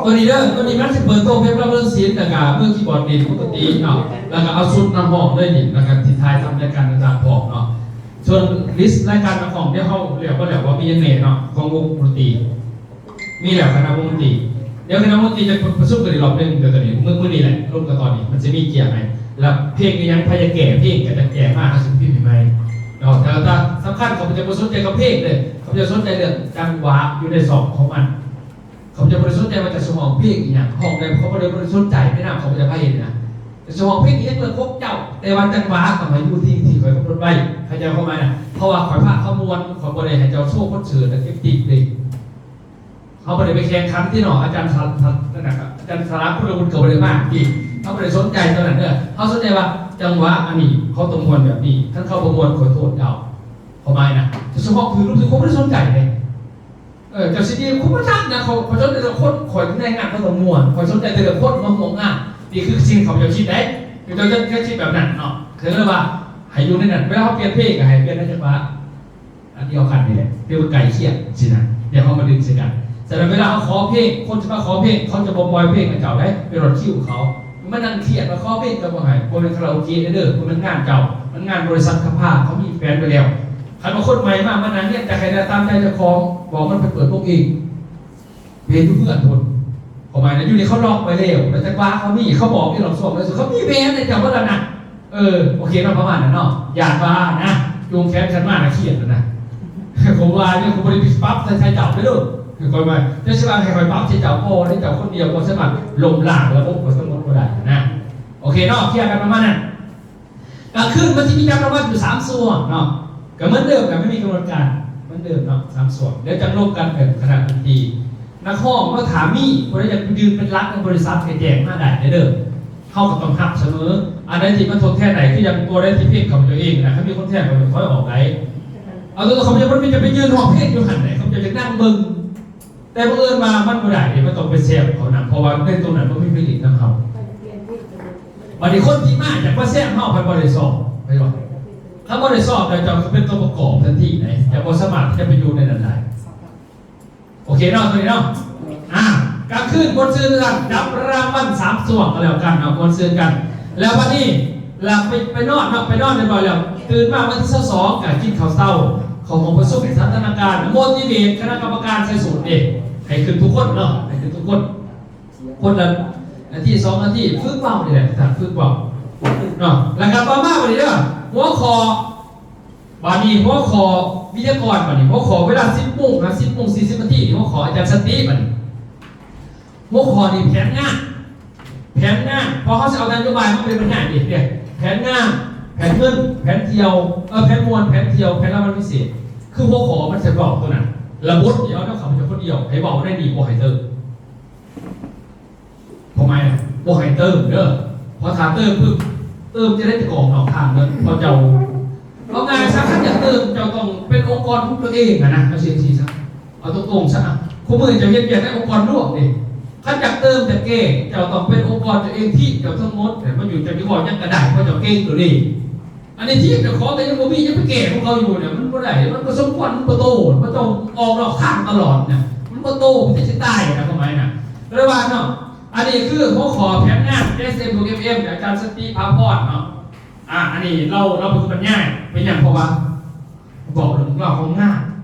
ໂຕນີ້ເດີ ໂຕນີ້ມັນຊິເປີດໂຕເພງລະເມີງສິນ ແລ້ວກະມືຄີບອດເປັນປົກກະຕິເນາະ ແລ້ວກະເອົາຊຸດນຳຮ້ອງເລີຍນີ້ ແລ້ວກະຊິຖ່າຍທຳລາຍການຕ່າງໆພ້ອມເນາະ. ສ່ວນລິສລາຍການນະຄອນ ດຽວເຮົາແລ້ວບໍ່ແລ້ວວ່າມີຫຍັງແດ່ເນາະ ຂອງວົງດົນຕີ ມີແລ້ວຄະນະວົງດົນຕີ. ດຽວຄະນະວົງດົນຕີຈະປະຊຸມກັນອີກຮອບໜຶ່ງ ດຽວຕອນນີ້ ມື້ ມື້ນີ້ແຫຼະ ລົມກັນຕອນນີ້ ມັນຊິມີກຽມໃຫ້ ແລ້ວເພງອີ່ຫຍັງ ໃຜຢາກແກ້ເພງກໍຈະແກ້ມາ ເຮົາຊິພິມໃຫ້ໃໝ່ເນາະ. ແຕ່ວ່າສຳຄັນ ຂ້າພະເຈົ້າບໍ່ສົນໃຈກັບເພງເດີ້ ຂ້າພະເຈົ້າສົນໃຈເລື່ອງຈັງຫວະຢູ່ໃນຊ່ອງຂອງມັນ. ຂ້າພະເຈົ້າບໍ່ໄດ້ສົນໃຈວ່າເຈົ້າຊິຮ້ອງເພງອີ່ຫຍັງ ຮ້ອງໄດ້ ຂ້າພະເຈົ້າບໍ່ໄດ້ສົນໃຈໃນນາມຂອງພະເຈົ້າພາເອງນະ ເຈົ້າຊິຮ້ອງເພງອີ່ຫຍັງເລື່ອງຂອງເຈົ້າ ແຕ່ວ່າຈັງຫວະຕ້ອງໃຫ້ຢູ່ທີ່ ທີ່ຂ້ອຍກຳນົດໄວ້ ເຂົ້າໃຈຄວາມໝາຍນະ? ເພາະວ່າຂ້ອຍພາເຂົາມ່ວນ ຂ້ອຍບໍ່ໄດ້ໃຫ້ເຈົ້າໂຊຄອນເສີດແລ້ວເກັບຕິບເດ້. ເຮົາບໍ່ໄດ້ໄປແຂ່ງຂັນຕິເນາະ ອາຈານສາ ອາຈານສາລາ ຄຸນລະວຸດ ກໍບໍ່ໄດ້ມາຕິ ເຮົາບໍ່ໄດ້ສົນໃຈຕົວນັ້ນເດີ້. ເຮົາສົນໃຈວ່າຈັງຫວະອັນນີ້ເຂົາຕ້ອງມ່ວນແບບນີ້ ຄັນເຂົາບໍ່ມ່ວນ ຂໍໂທດເຈົ້າ ຄວາມໝາຍນະ ເຈົ້າຊິຮ້ອງຖືກຫຼືບໍ່ຖືກ ຂ້ອຍບໍ່ໄດ້ສົນໃຈເດ້. ເອີ ເຈົ້າຊິດີຄຸມມາທັກນະ ເຂົາ ເຂົາສົນໃຈແຕ່ຄົນ ຂ້ອຍໃນງານເຂົາຕ້ອງມ່ວນ ຂ້ອຍສົນໃຈແຕ່ຄົນມາຮ່ວມງານ. ນີ້ຄືສິ່ງທີ່ຂ້າພະເຈົ້າຄິດເດ້ ເຈົ້າ ເຈົ້າ ເຈົ້າຄິດແບບນັ້ນເນາະ. ຄືວ່າໃຫ້ຢູ່ໃນນັ້ນ ເວລາເຮົາປ່ຽນເພງກໍໃຫ້ປ່ຽນໃນຈັງຫວະອັນດຽວກັນນີ້ແຫຼະ ຫຼືວ່າໃກ້ຄຽງຊີ້ນະ ດຽວເຮົາມາດຶງໃສ່ກັນ. ສະນັ້ນເວລາເຮົາຂໍເພງ ຄົນທີ່ມາຂໍເພງ ເຂົາຈະບໍ່ປ່ອຍເພງໃຫ້ເຈົ້າເດ້ ເປັນຮອດຄິວເຂົາ. ມານັ່ງຄຽດວ່າຂໍເພງກໍບໍ່ໃຫ້ ບໍ່ແມ່ນຄາຣາໂອເກະເດີ ບໍ່ແມ່ນງານເຈົ້າ ມັນງານບໍລິສັດຄຳພາ ເຂົາມີແຜນໄວ້ແລ້ວ. ຄັນວ່າຄົນໃໝ່ມາ ມານັ່ງຮຽນຈາກໃຜແນວ ຕາມໃຈເຈົ້າຂອງ ບອກມັນໄປເປີດວົງເອງ ເວນຢູ່ເຮືອນພຸ້ນ. ຄວາມໝາຍນະ ຢູ່ນີ້ເຂົາລັອກໄວ້ແລ້ວ ແລ້ວຈັກວ່າເຂົາມີ ເຂົາບອກຢູ່ລອບຊ່ວງແລ້ວ ເຂົາມີແຜນໃຫ້ເຈົ້າເບິດແລ້ວນະ. ເອີ ໂອເຄເນາະ ປະມານນັ້ນເນາະ. ຢ້ານວ່ານະ ຈູງແຂນກັນມານະ ຄຽດແລ້ວນະ. ຂ້ອຍວ່ານີ້ ຂ້ອຍບໍ່ໄດ້ໄປປັບໃສ່ເຈົ້າເດີ ຂ້ອຍວ່າ ເຈົ້າຊິວ່າໃຫ້ຂ້ອຍປັບໃສ່ເຈົ້າ ບໍ່ໄດ້ ເຈົ້າຄົນດຽວບໍ່ສາມາດລົ້ມລ້າງລະບົບຂ້ອຍທັງໝົດບໍ່ໄດ້ນະ. ໂອເຄເນາະ ຄຽດກັນປະມານນັ້ນ. ກາງຄືນມັນຊິມີຈັບລາງວັນຢູ່ສາມຊ່ວງເນາະ ກໍເໝືອນເດີມ ກໍໄມ່ມີກຳນົດການ ເໝືອນເດີມເນາະ ສາມຊ່ວງ. ແລ້ວຈັງລົມກັນເປັນຄະນະດົນຕີ ນັກຮ້ອງເນາະ ຖ້າມີຜູ້ໃດຢາກຢືນເປັນຫຼັກໃນບໍລິສັດ ກໍແຈ້ງມາໄດ້ເດີ ເຮົາກໍຕ້ອງຮັບສະເໝີ. ອັນໃດທີ່ມັນທົດແທນໄດ້ ຄືຢ່າງຕົວໃດທີ່ເພງຂອງຕົວເອງນະ ຄັນມີຄົນແທນກໍຄ່ອຍອອກໄດ້. ເອົາຕົວຂອງເຈົ້າ ມັນມີແຕ່ໄປຢືນຮ້ອງເພງຢູ່ຫັ້ນແຫຼະ ເຂົາເຈົ້າຢາກນັ່ງເບິ່ງ. ແຕ່ບັງເອີນວ່າມັນບໍ່ໄດ້ເດ້ ມັນຕ້ອງໄປແຊມເຂົານຳ ເພາະວ່າໃນຕົວນັ້ນບໍ່ມີຜະລິດນຳເຮົາ. ບັດນີ້ຄົນທີ່ມາຈາກມາແຊມເຮົາ ເພິ່ນບໍ່ໄດ້ຊອບ ເຫັນບໍ່? ຄັນບໍ່ໄດ້ຊອບແລ້ວ ເຈົ້າກໍເປັນຕົວປະກອບທັນທີໄດ໋ ເຈົ້າບໍ່ສາມາດທີ່ຈະໄປຢູ່ໃນນັ້ນໄດ້. ໂອເຄເນາະ ຕົວນີ້ເນາະ. ອ່າ ກາງຄືນມ່ວນຊື່ນກັນ ຈັບລາງວັນສາມຊ່ວງກໍແລ້ວກັນເນາະ ມ່ວນຊື່ນກັນ. ແລ້ວບັດນີ້ ຫຼັບໄປ ໄປນອນເນາະ ໄປນອນຮຽບຮ້ອຍແລ້ວ ຕື່ນມາວັນທີຊາວສອງ ກໍກິນເຂົ້າເຊົ້າ ເຂົ້າຫ້ອງປະຊຸມສັນທະນາການ ໂມຕິເວດຄະນະກຳມະການໃສ່ສູດເດ້ ໃຫ້ຂຶ້ນທຸກຄົນເນາະ ໃຫ້ຂຶ້ນທຸກຄົນ ຄົນລະນາທີສອງນາທີ ຝຶກເວົ້ານີ້ແຫຼະ ຖ້າຝຶກເວົ້າເນາະ. ແລ້ວກໍຕໍ່ມາບັດນີ້ເດີ ຫົວຂໍ້ ບັດນີ້ຫົວຂໍ້ວິທະຍາກອນ ບັດນີ້ຫົວຂໍ້ເວລາສິບໂມງຫາສິບໂມງສີ່ສິບນາທີ ຫົວຂໍ້ອາຈານສັນຕິ ບັດນີ້ ຫົວຂໍ້ນີ້ແຜນງານ ແຜນງານ ເພາະເຮົາຊິເອົານະໂຍບາຍມາເປັນບັນຍາຍເອງເດ້ ແຜນງານ ແຜນເງິນ ແຜນທ່ຽວ ເອີ ແຜນມ່ວນ ແຜນທ່ຽວ ແຜນລາງວັນພິເສດ ຄືຫົວຂໍ້ມັນຈະເວົ້າຕົວນັ້ນ ລະບົດນີ້ເອົານຳຂ້າພະເຈົ້າຄົນດຽວ ໃຫ້ເວົ້າໃນນີ້ ບໍ່ໃຫ້ເຕີມ ຄວາມໝາຍນະ ບໍ່ໃຫ້ເຕີມເດີ ເພາະຖ້າເຕີມປຶບ ເຕີມຈະໄດ້ແຕ່ກອງນອກທາງເດີ ເພາະເຈົ້າ ເອົາງ່າຍຊະ ຄັນຢາກເຕີມ ເຈົ້າຕ້ອງເປັນອົງກອນຂອງຕົວເອງຫັ້ນນະ ເອົາຊີ້ ຊີ້ຊະ ເອົາຕົງໆຊະ ຄູ່ມື້ເຈົ້າເຮັດວຽກໃນອົງກອນຫຼວງເດ້ ຄັນຢາກເຕີມຈາກແກ່ ເຈົ້າຕ້ອງເປັນອົງກອນຕົວເອງ ທີມເຈົ້າທັງໝົດ ແລ້ວມາຢູ່ ເຈົ້າຊິເວົ້າຫຍັງກໍໄດ້ ເພາະເຈົ້າເກັ່ງຕົວນີ້. ອັນນີ້ທີມເຈົ້າຂອງກໍຍັງບໍ່ມີ ຍັງໄປແກ່ຂອງເຂົາຢູ່ນີ້ ມັນບໍ່ໄດ້ ມັນບໍ່ສົມຄວນ ມັນບໍ່ໂຕ ມັນຕ້ອງອອກນອກທາງຕະຫຼອດນະ ມັນບໍ່ໂຕ ມັນຊິຕາຍນະ ຄວາມໝາຍນະ. ກໍເລີຍວ່າເນາະ ອັນນີ້ຄືຫົວຂໍ້ແຜນງານ ເອສເອັມ ບວກ ເອັມເອັມ ອາຈານສັນຕິ ພາພອນ ເນາະ. ອ່າ ອັນນີ້ລາວ ລາວເປັນຄົນບັນຍາຍ ເປັນຫຍັງ ເພາະວ່າ ບອກເລື່ອງລາວຂອງງານ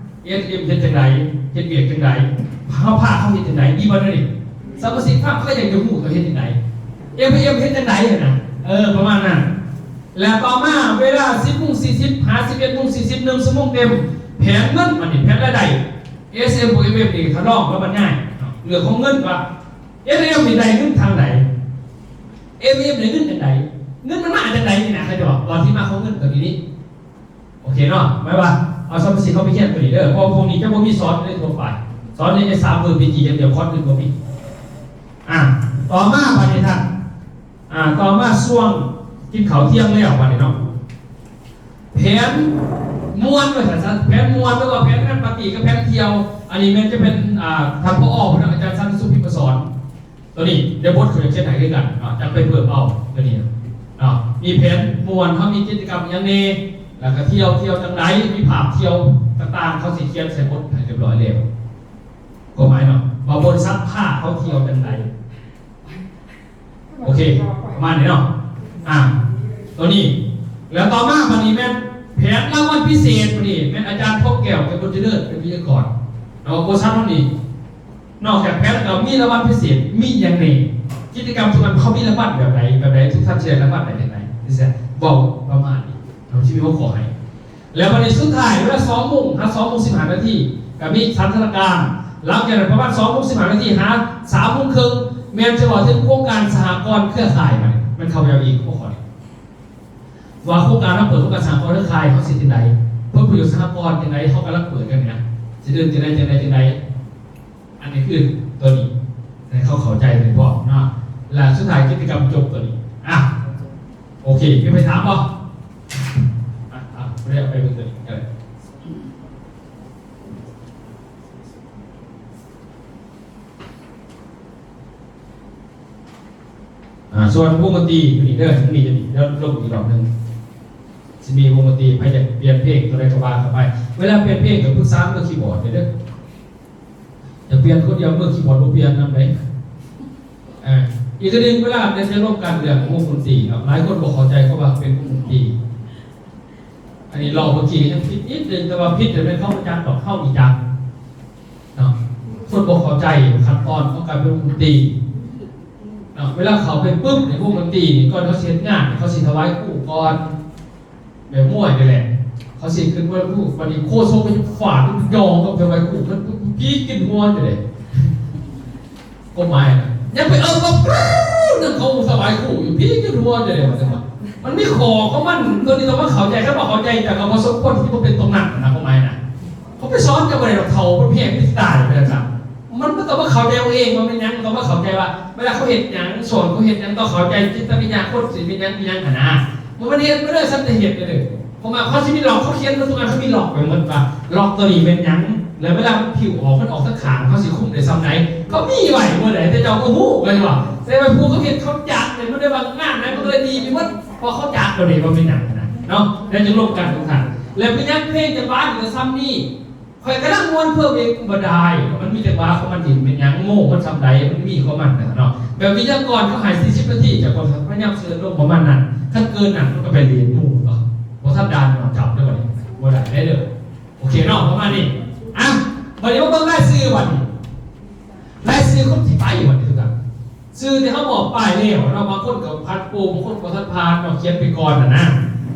ເອສເອັມ ເຮັດຈັ່ງໃດ ເຮັດວຽກຈັ່ງໃດ ເຮົາພາເຂົາເຮັດຈັ່ງໃດ ດີບໍ່ເດນີ້? ສະມາຊິກຟັງເຂົາກໍຢາກຈະຮູ້ເຂົາເຮັດຈັ່ງໃດ ເອັມເອັມ ເຮັດຈັ່ງໃດຫັ້ນນະ ເອີ ປະມານນັ້ນ. ແລ້ວຕໍ່ມາເວລາສິບໂມງສີ່ສິບຫາສິບເອັດໂມງສີ່ສິບ ໜຶ່ງຊົ່ວໂມງເຕັມ ແຜນເງິນ ບັດນີ້ແຜນລາຍໄດ້ ເອສເອັມ ບວກ ເອັມເອັມ ນີ້ທ່ານລອງລາວບັນຍາຍເລື່ອງຂອງເງິນວ່າ ເອສເອັມ ນີ້ໄດ້ເງິນທາງໃດ ເອັມເອັມ ໄດ້ເງິນຈັ່ງໃດ ເງິນມັນມາຈັ່ງໃດນີ້ນະ ເຂົາເຈົ້າວ່າທີ່ມາຂອງເງິນຕົວນີ້ນີ້ ໂອເຄເນາະ ໝາຍວ່າເອົາສະມາຊິກເຂົ້າໄປຮຽນຕົວນີ້ເດີ ເພາະວ່າພວກນີ້ຈະບໍ່ມີສອນໃນທົ່ວໄປ ສອນໃນ ສາມເປີ ປີຈີ ຢ່າງດຽວ ຄອດອື່ນບໍ່ມີ. ອ່າ ຕໍ່ມາບາດນີ້ທ່ານ ອ່າ ຕໍ່ມາຊ່ວງກິນເຂົ້າທ່ຽງແລ້ວບາດນີ້ເນາະ ແຜນມ່ວນວ່າຊັ້ນຊະ ແຜນມ່ວນ ຫຼືວ່າແຜນງານປາຕີ້ກັບແຜນທ່ຽວ ອັນນີ້ແມ່ນຈະເປັນ ອ່າ ທ່ານ ຜອ ເພິ່ນ ອາຈານສັນ ສຸພິມມະສອນ ຕົວນີ້ດຽວບົດເຂົາຈະຂຽນໃຫ້ຄືກັນເນາະ ຈັ່ງໄປເພີ່ມເອົາຕົວນີ້ເນາະ ມີແຜນມ່ວນ ເຮົາມີກິດຈະກຳຫຍັງແດ່ ແລ້ວກໍທ່ຽວ ທ່ຽວຈັ່ງໃດ ມີພາບທ່ຽວຕ່າງໆ ເຂົາຊິຂຽນໃສ່ບົດໃຫ້ຮຽບຮ້ອຍແລ້ວ ຄວາມໝາຍເນາະ ວ່າບໍລິສັດພາເຂົາທ່ຽວຈັ່ງໃດ. ໂອເຄ ປະມານນີ້ເນາະ ອ່າ ຕົວນີ້ ແລ້ວຕໍ່ມາບັດນີ້ແມ່ນ ແຜນລາງວັນພິເສດມື້ນີ້ແມ່ນອາຈານທອງແກ້ວ ແກ້ວບຸນຈະເລີດ ເປັນວິທະຍາກອນເນາະ. ບໍລິສັດເຮົານີ້ ນອກຈາກແຜນແລ້ວກໍມີລາງວັນພິເສດ ມີຫຍັງແດ່? ກິດຈະກຳທຸກອັນເຂົາມີລາງວັນແບບໃດ ແບບໃດ ທຸກທ່ານຊິໄດ້ລາງວັນໄດ້ຈັ່ງໃດ? ຈັ່ງຊີ້ ເວົ້າປະມານນີ້ ເຮົາຊິມີຫົວຂໍ້ໃຫ້. ແລ້ວບັດນີ້ສຸດທ້າຍເວລາສອງໂມງຫາສອງໂມງສິບຫ້ານາທີ ກໍມີສັນທະນາການ. ຫຼັງຈາກນັ້ນປະມານສອງໂມງສິບຫ້ານາທີຫາສາມໂມງເຄິ່ງ ແມ່ນຈະເວົ້າເຖິງໂຄງການສະຫະກອນເຄືອຂ່າຍ. ບັດນີ້ແມ່ນເຂົາເວົ້າອີກຫົວຂໍ້ນີ້ ວ່າໂຄງການເຮົາເປີດໂຄງການສະຫະກອນເຄືອຂ່າຍ ເຮົາຊິເຮັດຈັ່ງໃດ? ຜົນປະໂຫຍດສະຫະກອນຈັ່ງໃດ? ເຮົາກຳລັງເປີດກັນນີ້ນະ ຊິເດີນຈັ່ງໃດ ຈັ່ງໃດ ຈັ່ງໃດ? ອັນນີ້ຄືຕົວນີ້ ໃຫ້ເຂົາເຂົ້າໃຈໂດຍພ້ອມເນາະ ແລະ ສຸດທ້າຍກິດຈະກຳຈົບຕົວນີ້. ອ່ະ ໂອເຄ ມີໃຜຖາມບໍ່? ອ່ະ ອ່ະ ບໍ່ໄດ້ເອົາໄປເບິ່ງຕົວນີ້ກໍໄດ້. ອ່າ ສ່ວນວົງດົນຕີຢູ່ນີ້ເດີ ມີຢູ່ນີ້ ດຽວລົງອີກຮອບໜຶ່ງ ຊິມີວົງດົນຕີ ໃຜຢາກປ່ຽນເພງຕົວໃດກໍວ່າກັນໄປ. ເວລາປ່ຽນເພງກໍປຶກສາມືຄີບອດເດີ ຢ່າປ່ຽນຄົນດຽວ ມືຄີບອດບໍ່ປ່ຽນນຳໃດ. ອ່າ ອີກອັນໜຶ່ງ ເວລາເຮົາຈະລົມກັນເລື່ອງວົງດົນຕີເນາະ ຫຼາຍຄົນບໍ່ເຂົ້າໃຈເຂົາວ່າເປັນວົງດົນຕີ. ອັນນີ້ເວົ້າເມື່ອກີ້ຍັງຜິດນິດໜຶ່ງ ແຕ່ວ່າຜິດແຕ່ແມ່ນເຂົາບໍ່ຈັກດອກ ເຮົານີ້ຈັກເນາະ. ຄົນບໍ່ເຂົ້າໃຈຂັ້ນຕອນຂອງການເປັນວົງດົນຕີເນາະ. ເວລາເຂົ້າໄປປຶບໃນວົງດົນຕີນີ້ ກ່ອນເຂົາຊິເຮັດງານ ເຂົາຊິຖວາຍຄູກ່ອນ ແບບມວຍນີ້ແຫຼະ ເຂົາຊິຂຶ້ນມວຍຄູ່ ບັດນີ້ໂຄສົກກໍຈະຟາດ ຢອງກັບຖວາຍຄູ່ ມັນຜີກິນຫົວຢູ່ເດ້. ຄວາມໝາຍນະ ຍັງໄປເອີ້ນວ່າ ນັ້ນເຂົາຖວາຍຄູ່ຢູ່ ຜີກິນຫົວຢູ່ເດ້ ວ່າຊັ້ນວ່າ. ມັນມີຂໍ້ຂອງມັນ ຕົວນີ້ຕ້ອງມາເຂົ້າໃຈ ຄັນບໍ່ເຂົ້າໃຈ ເຈົ້າກໍບໍ່ສົມຄວນທີ່ຈະມາເປັນຕົງນັ້ນນະ ຄວາມໝາຍນະ. ເຂົາໄປສອນເຈົ້າບໍ່ໄດ້ດອກ ເຖົ້າ ເພິ່ນແພງ ມີສະຕາຍໄປຊັ້ນ. ມັນບໍ່ຕ້ອງມາເຂົ້າໃຈເອົາເອງວ່າແມ່ນຫຍັງ ຕ້ອງມາເຂົ້າໃຈວ່າເວລາເຂົາເຮັດຫຍັງ ສອນເຂົາເຮັດຫຍັງ ຕ້ອງເຂົ້າໃຈຈິດຕະວິທະຍາຂອງຄົນຊິເປັນຫຍັງ ອີ່ຫຍັງຫັ້ນນະ. ບໍ່ແມ່ນເຮັດໄປເລີຍ ສັກແຕ່ເຮັດໄປເລີຍ. ເພາະວ່າເຂົາຊິມີລັອກ ເຂົາຂຽນໝົດທຸກອັນ ເຂົາມີລັອກໄວ້ໝົດວ່າ ລັອກຕົວນີ້ແມ່ນຫຍັງ ແລ້ວເວລາມັນພິ້ວອອກ ມັນອອກທາງຂ້າງ ເຂົາຊິຄຸມໄດ້ສ່ຳໃດ ເຂົາມີໄວ້ໝົດເລີຍ. ແຕ່ເຈົ້າບໍ່ຮູ້ ແມ່ນບໍ່? ແຕ່ວ່າຜູ້ເຂົາເຮັດ ເຂົາຈັດໃຫ້ມັນໄດ້ວ່າງານໃດ ມັນກໍເລີຍດີໄປໝົດ ເພາະເຂົາຈັດຕົວນີ້ວ່າແມ່ນຫຍັງນະເນາະ. ແລ້ວຈຶ່ງລົມກັນທຸກທ່ານ ແລ້ວເປັນຫຍັງເພງຈະບາດກໍສ່ຳນີ້ ຂ້ອຍກຳລັງມ່ວນເພີ່ມອີກ ບໍ່ໄດ້ ມັນມີຈັງຫວະຂອງມັນ ທີ່ແມ່ນຫຍັງ ໂມງມັນສ່ຳໃດ ມັນມີຂອງມັນນະເນາະ. ແບບວິທະຍາກອນເຂົາໃຫ້ສີ່ສິບນາທີ ເຈົ້າກໍພະຍາຍາມເສີດລົງປະມານນັ້ນ ຄັນເກີນນັ້ນ ມັນກໍໄປເລດໝູ່ເນາະ ບໍ່ທັນດານນອນຈັບເດີ ບໍ່ໄດ້ເດີ. ໂອເຄເນາະ ປະມານນີ້. ອ່ະ ບັດນີ້ມາເບິ່ງລາຍຊື່ບັດນີ້ ລາຍຊື່ຄົນທີ່ໄປບັດນີ້ທຸກທ່ານ. ຊື່ທີ່ເຮົາມອບປ້າຍແລ້ວເນາະ ບາງຄົນກໍຜ່ານໂປ ບາງຄົນບໍ່ທັນຜ່ານເນາະ ຂຽນໄປກ່ອນຫັ້ນນະ.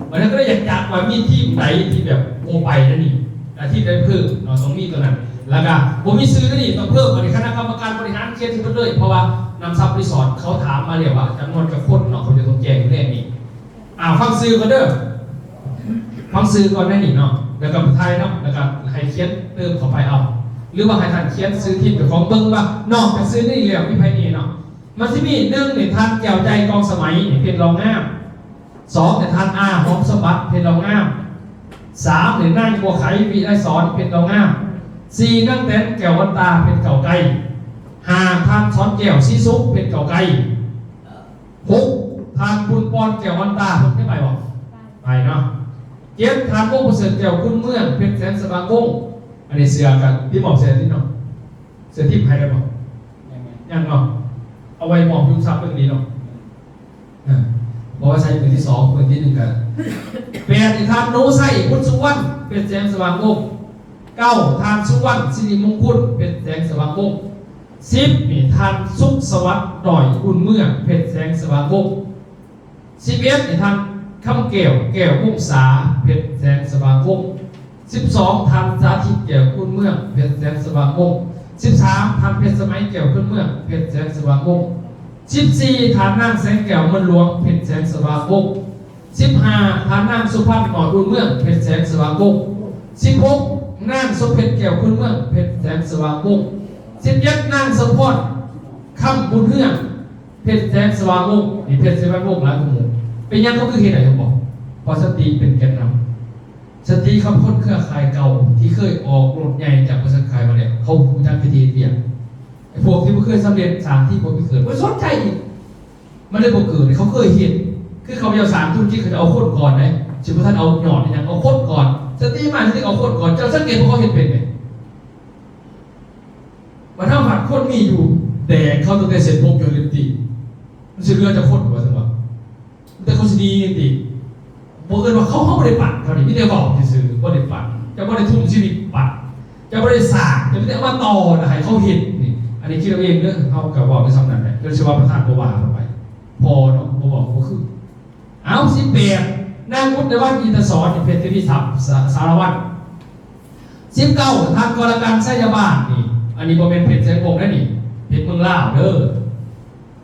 ບັດນັ້ນກໍເລີຍຢາກຈັກວ່າມີທີມໃດທີ່ແບບບໍ່ໄປນະນີ້ ອາ ທີມໃດເພີ່ມເນາະ ຕ້ອງມີຕົວນັ້ນ. ແລ້ວກໍບໍ່ມີຊື່ນະນີ້ ຕ້ອງເພີ່ມ. ບັດນີ້ຄະນະກຳມະການບໍລິຫານຂຽນໃຫ້ເບິດເລີຍ ເພາະວ່ານຳຊັບຣີສອດເຂົາຖາມມາແລ້ວວ່າຈຳນວນຈັກຄົນເນາະ ເຂົາຈະຕ້ອງແຈ້ງຢູ່ແລ້ວນີ້. ອ່າ ຟັງຊື່ກ່ອນເດີ ຟັງຊື່ກ່ອນໃນນີ້ເນາະ ແລ້ວກໍຖ່າຍນຳ ແລ້ວກໍໃຫ້ຂຽນເຕີມເຂົ້າໄປເອົາ ຫຼືວ່າໃຫ້ທ່ານຂຽນຊື່ທີມເຈົ້າຂອງ ເບິ່ງວ່ານອກຈາກຊື່ນີ້ແລ້ວມີໃຜແດ່ເນາະ. ມັນຊິມີ ໜຶ່ງ ນີ້ ທ່ານແກ້ວໃຈ ກອງສະໄໝ ນີ້ ເພັດລອງງາມ. ສອງ ນີ້ ທ່ານ ອາ ຫອມສົມບັດ ເພັດລອງງາມ. ສາມ ນີ້ ນາງບົວໄຂ ວິໄລສອນ ເພັດລອງງາມ. ສີ່ ນາງແຕນ ແກ້ວວັນຕາ ເພັດກ້າວໄກ. ຫ້າ ທ່ານ ສອນແກ້ວ ສີສຸກ ເພັດກ້າວໄກ. ຫົກ ທ່ານ ບຸນປອນ ແກ້ວວັນຕາ ເພິ່ນໄດ້ໄປບໍ່? ໄປເນາະ. ເຈັດ ທ່ານ ວົງປະເສີດແກ້ວ ຄຸນເມືອງ ເພັດແສງສະຫວ່າງວົງ. ອັນນີ້ເສື້ອກັນ ຕິມອບເສື້ອຕິເນາະ ເສື້ອທິບໃຫ້ໄດ້ບໍ່? ຍັງເນາະ ເອົາໄວ້ມອບຢູ່ຊັບເບິ່ງດີເນາະ. ເອີ ເພາະວ່າໃຊ້ເປັນທີສອງ ເປັນທີໜຶ່ງກໍ ແປດ ທ່ານ ໜູໄຊ ບຸນສຸວັນ ເພັດແສງສະຫວ່າງວົງ. ເກົ້າ ທ່ານ ສຸວັນ ສິລິມົງຄຸນ ເພັດແສງສະຫວ່າງວົງ. ສິບ ນີ້ ທ່ານ ສຸກສະຫວັດ ດອຍ ບຸນເມືອງ ເພັດແສງສະຫວ່າງວົງ. ສິບເອັດ ນີ້ ທ່ານ ຄຳແກ້ວ ແກ້ວວົງສາ ເພັດແສງສະຫວ່າງວົງ. ສິບສອງ ທ່ານ ສາທິດ ແກ້ວຄຸນເມືອງ ເພັດແສງສະຫວ່າງວົງ. ສິບສາມ ທ່ານ ເພັດສະໄໝ ແກ້ວຄຸນເມືອງ ເພັດແສງສະຫວ່າງວົງ. ສິບສີ່ ທ່ານ ນາງ ແສງແກ້ວ ເງິນຫຼວງ ເພັດແສງສະຫວ່າງວົງ. ສິບຫ້າ ທ່ານ ນາງ ສຸພັນ ໜ້ອຍບຸນເມືອງ ເພັດແສງສະຫວ່າງວົງ. ສິບຫົກ ນາງ ສົມເພັດ ແກ້ວຄຸນເມືອງ ເພັດແສງສະຫວ່າງວົງ. ສິບເຈັດ ນາງ ສົມພອນ ຄຳບຸນເຮືອງ ເພັດແສງສະຫວ່າງວົງ. ນີ້ເພັດແສງສະຫວ່າງວົງຫຼາຍກວ່າໝູ່. ເປັນຫຍັງເຂົາຄືເຮັດໄດ້ ຮູ້ບໍ່? ເພາະສະຕິເປັນແກນນຳ. ສະຕິກັບຄົນເຄືອຂ່າຍເກົ່າທີ່ເຄີຍອອກລົດໃຫຍ່ຈາກບໍລິສັດຂາຍມາແລ້ວ ເຂົາຮູ້ຈັກວິທີເຮັດວຽກ. ໄອ້ພວກທີ່ບໍ່ເຄີຍສຳເລັດ ສ້າງທີ່ບໍ່ມີເກີດ ບໍ່ສົນໃຈອີກ. ມັນເລີຍບໍ່ເກີດ. ເຂົາເຄີຍເຮັດ ຄືເຂົາເຈົ້າສ້າງທຸລະກິດ ເຂົາຈະເອົາຄົນກ່ອນເດ້ ຊິບໍ່ທັນເອົາຍອດອີຫຍັງ ເອົາຄົນກ່ອນ. ສະຕິມາ ສະຕິເອົາຄົນກ່ອນ. ເຈົ້າສັງເກດວ່າເຂົາເຮັດເປັນເດ້. ບັດເຮົາພັດຄົນມີຢູ່ ແດກເຂົາຕັ້ງແຕ່ເສັ້ນຜົມຈົນເລັບຕີນ ມັນຊິເຫຼືອຈັກຄົນ ວ່າຊັ້ນວ່າ. ແຕ່ເຂົາຊິໜີຕິ ບໍ່ເອີ້ນວ່າເຂົາ ເຮົາບໍ່ໄດ້ປັນ ເຂົານີ້ມີແຕ່ເວົ້າຊື່ໆ ບໍ່ໄດ້ປັນ. ເຈົ້າບໍ່ໄດ້ທຸ່ມຊີວິດປັນ ເຈົ້າບໍ່ໄດ້ສ້າງ ເຈົ້າມີແຕ່ເອົາມາຕໍ່ ແລ້ວໃຫ້ເຂົາເຮັດນີ້. ອັນນີ້ຄິດເອົາເອງເດີ ເຮົາກໍເວົ້າໄດ້ສ່ຳນັ້ນແຫຼະ ຈົນຊິວ່າປະທານບໍ່ວ່າເຂົ້າໄປ ພໍເນາະ ບໍ່ເວົ້າກໍບໍ່ຄື. ເອົາ ສິບແປດ ນາງບຸດດາວັນ ອິນທະສອນ ເພັດທະວີຊັບ ສາລະວັນ. ສິບເກົ້າ ທ່ານ ກໍລະກັນ ໄຊຍະບານ ນີ້ ອັນນີ້ບໍ່ແມ່ນເພັດແສງວົງເດ້ນີ້ ເພັດເມືອງລາວເດີ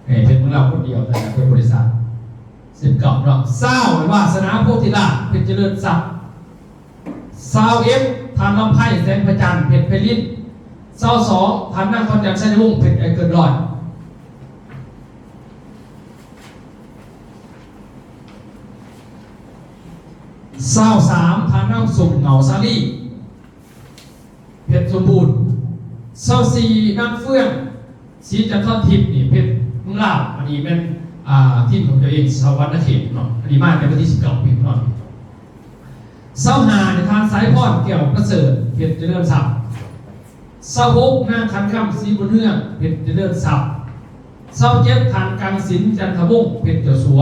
ເອີ ເພັດເມືອງລາວຄົນດຽວ ແຕ່ເປັນບໍລິສັດ. ສິບເກົ້າເນາະ ຊາວ ວາສະໜາ ໂພທິລາດ ເພັດຈະເລີນຊັບ. ຊາວເອັດ ທ່ານ ລຳໄພ ແສງພະຈັນ ເພັດໄພລິນ. ຊາວສອງ ທ່ານ ນາງ ທອນຈັນ ໄຊຍະວົງ ເພັດໄອເກີນຮ້ອຍ. ຊາວສາມ ທ່ານ ນາງ ສົມເຫງົາ ສາລີ ເພັດສົມບູນ. ຊາວສີ່ ນາງ ເຟືອງ ສີຈັນທອນທິບ ນີ້ ເພັດເມືອງລາວ. ອັນນີ້ແມ່ນ ອ່າ ທີມຂອງເຈົ້າເອງ ສະຫວັນນະເຂດເນາະ ອັນນີ້ມາແຕ່ວັນທີສິບເກົ້າ ເປັນນອນ. ຊາວຫ້າ ທ່ານ ສາຍພອນ ແກ້ວປະເສີດ ເພັດຈະເລີນຊັບ. ຊາວຫົກ ນາງ ຂັນຄຳ ສີບຸນເຮືອງ ເພັດຈະເລີນຊັບ. ຊາວເຈັດ ທ່ານ ກັງສິນ ຈັນທະວົງ ເພັດເຈົ້າສັວ.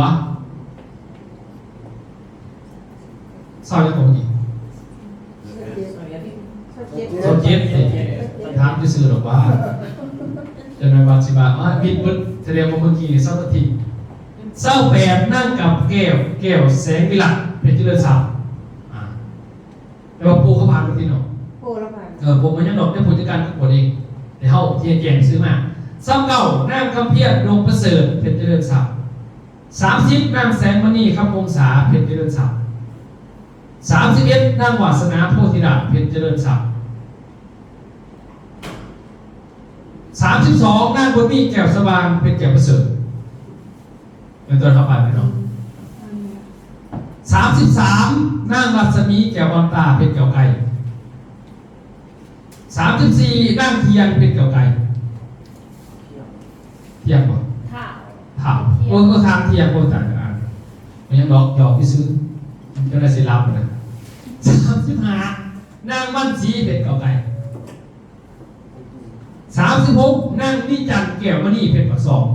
ຊາວຈັກຕົວນີ້? ຊາວເຈັດ ຊາວເຈັດ ຖາມຊື່ໆດອກວ່າ ຈັກໜ່ອຍວ່າຊິວ່າ ອາ ຜິດເບິດ ສະແດງວ່າເມື່ອກີ້ນີ້ຊາວອາທິດ. ຊາວແປດ ນາງ ກັບແກ້ວ ແກ້ວແສງວິລັດ ເພັດຈະເລີນຊັບ. ອາ ແຕ່ວ່າໂພເຂົາຜ່ານບໍ່ຕິເນາະ ໂພລາວຜ່ານ ເອີ ບໍ່ແມ່ນຫຍັງດອກ ແຕ່ຜູ້ຈັດການກໍກວດເອງ ແຕ່ເຮົາທີ່ແຈ້ງຊື່ມາ. ຊາວເກົ້າ ນາງ ຄຳພຽນ ດົງປະເສີດ ເພັດຈະເລີນຊັບ. ສາມສິບ ນາງ ແສງມະນີ ຄຳວົງສາ ເພັດຈະເລີນຊັບ. ສາມສິບເອັດ ນາງ ວາສະໜາ ໂພທິລາດ ເພັດຈະເລີນຊັບ. ສາມສິບສອງ ນາງ ບຸນມີ ແກ້ວສະຫວ່າງ ເພັດແກ້ວປະເສີດ. ເປັນຕົ້ນເຮົາໄປພີ່ນ້ອງ. ສາມສິບສາມ ນາງ ລັດສະໝີ ແກ້ວອ່ອນຕາ ເພັດແກ້ວໄກ່. ສາມສິບສີ່ ນາງ ທ່ຽງ ເພັດແກ້ວໄກ່. ທ່ຽງບໍ່? ທ່າ ທ່າ ທ່ຽງ ໂອ້ ທ່ານທ່ຽງ ໂອ້ ຕາຍ ອ່ານ ມັນຍັງຫຼອກ ຫຼອກຊື່ໆ ຈົນໄດ້ຊິຫຼັບນະ. ສາມສິບຫ້າ ນາງ ວັນສີ ເພັດແກ້ວໄກ່. ສາມສິບຫົກ ນາງ ມີຈັນ ແກ້ວມະນີ ເພັດປາກຊ່ອງ.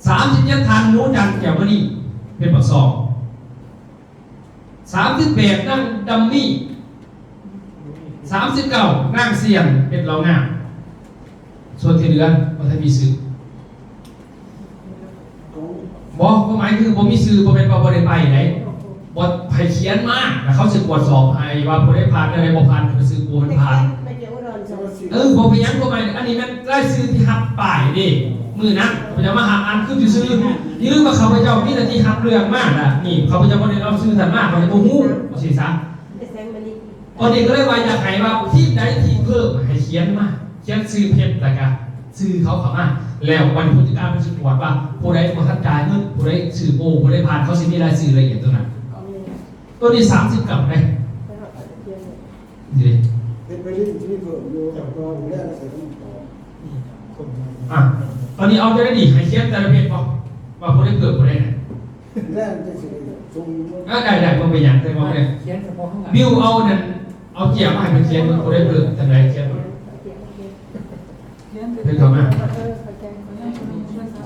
ສາມສິບເຈັດ ທ່ານ ໜູຈັນ ແກ້ວມະນີ ເພັດປາກຊ່ອງ. ສາມສິບແປດ ນາງ ດຳມີ. ສາມສິບເກົ້າ ນາງ ຊຽນ ເພັດເລົ່າງາມ. ສ່ວນທີ່ເຫຼືອບໍ່ທັນມີຊື່. ບໍ່ ຄວາມໝາຍຄືບໍ່ມີຊື່ ບໍ່ແມ່ນວ່າບໍ່ໄດ້ໄປໃດ ບໍ່ໃຫ້ຂຽນມາ ແລ້ວເຂົາຊິກວດສອບໃຫ້ວ່າຜູ້ໃດຜ່ານ ຜູ້ໃດບໍ່ຜ່ານ ກໍໄປຊື່ຜູ້ມັນຜ່ານ. ເອີ ບໍ່ເປັນຫຍັງ ຄວາມໝາຍ ອັນນີ້ແມ່ນລາຍຊື່ທີ່ຮັບປ້າຍເດ້ ມື້ນັ້ນຂ້າພະເຈົ້າມາຮັບອ່ານຄືຊື່ໆ. ຢ່າລືມວ່າຂ້າພະເຈົ້າມີໜ້າທີ່ຮັບເລື່ອງມານະ ນີ້ ຂ້າພະເຈົ້າບໍ່ໄດ້ເອົາຊື່ທ່ານມາ ຂ້າພະເຈົ້າບໍ່ຮູ້ ວ່າຊີ້ຊະ. ຕອນນີ້ກໍເລີຍວ່າຢາກໃຫ້ວ່າທີມໃດທີ່ເພີ່ມໃຫ້ຂຽນມາ ຂຽນຊື່ເພັດ ແລ້ວກະຊື່ເຂົາເຂົ້າມາ ແລ້ວບັດນີ້ຜູ້ຈັດການເພິ່ນຊິກວດວ່າຜູ້ໃດບໍ່ທັນຈ່າຍເງິນ ຜູ້ໃດຊື່ໂປ້ ຜູ້ໃດຜ່ານ ເຂົາຊິມີລາຍຊື່ລະອຽດຕົວນັ້ນ. ຕົວນີ້ສາມສິບເກົ້າເດ້ ນີ້ເດ້ ເຮັດໄປເລື້ອຍ ທີ່ເພີ່ມຢູ່ ແຕ່ວ່າຜູ້ແລກໃສ່ຄຳຕອບ. ອ່ະ ຕອນນີ້ເອົາຈັ່ງໃດດີ ໃຫ້ຂຽນແຕ່ລະເພຈບໍ່ ວ່າຜູ້ໃດເພີ່ມຜູ້ໃດນະ? ແລ້ວຈັ່ງຊີ້ສົ່ງຢູ່ ອ່າ ໄດ້ໆ ບໍ່ເປັນຫຍັງ ແຕ່ວ່າແມ່ນ ຂຽນສະເພາະເຮົາ ບິວເອົານັ້ນ ເອົາເຈ້ຍມາໃຫ້ເພິ່ນຂຽນເບິ່ງ ຜູ້ໃດເພີ່ມຈັ່ງໃດຂຽນເບິ່ງ. ເພິ່ນເຂົ້າມາ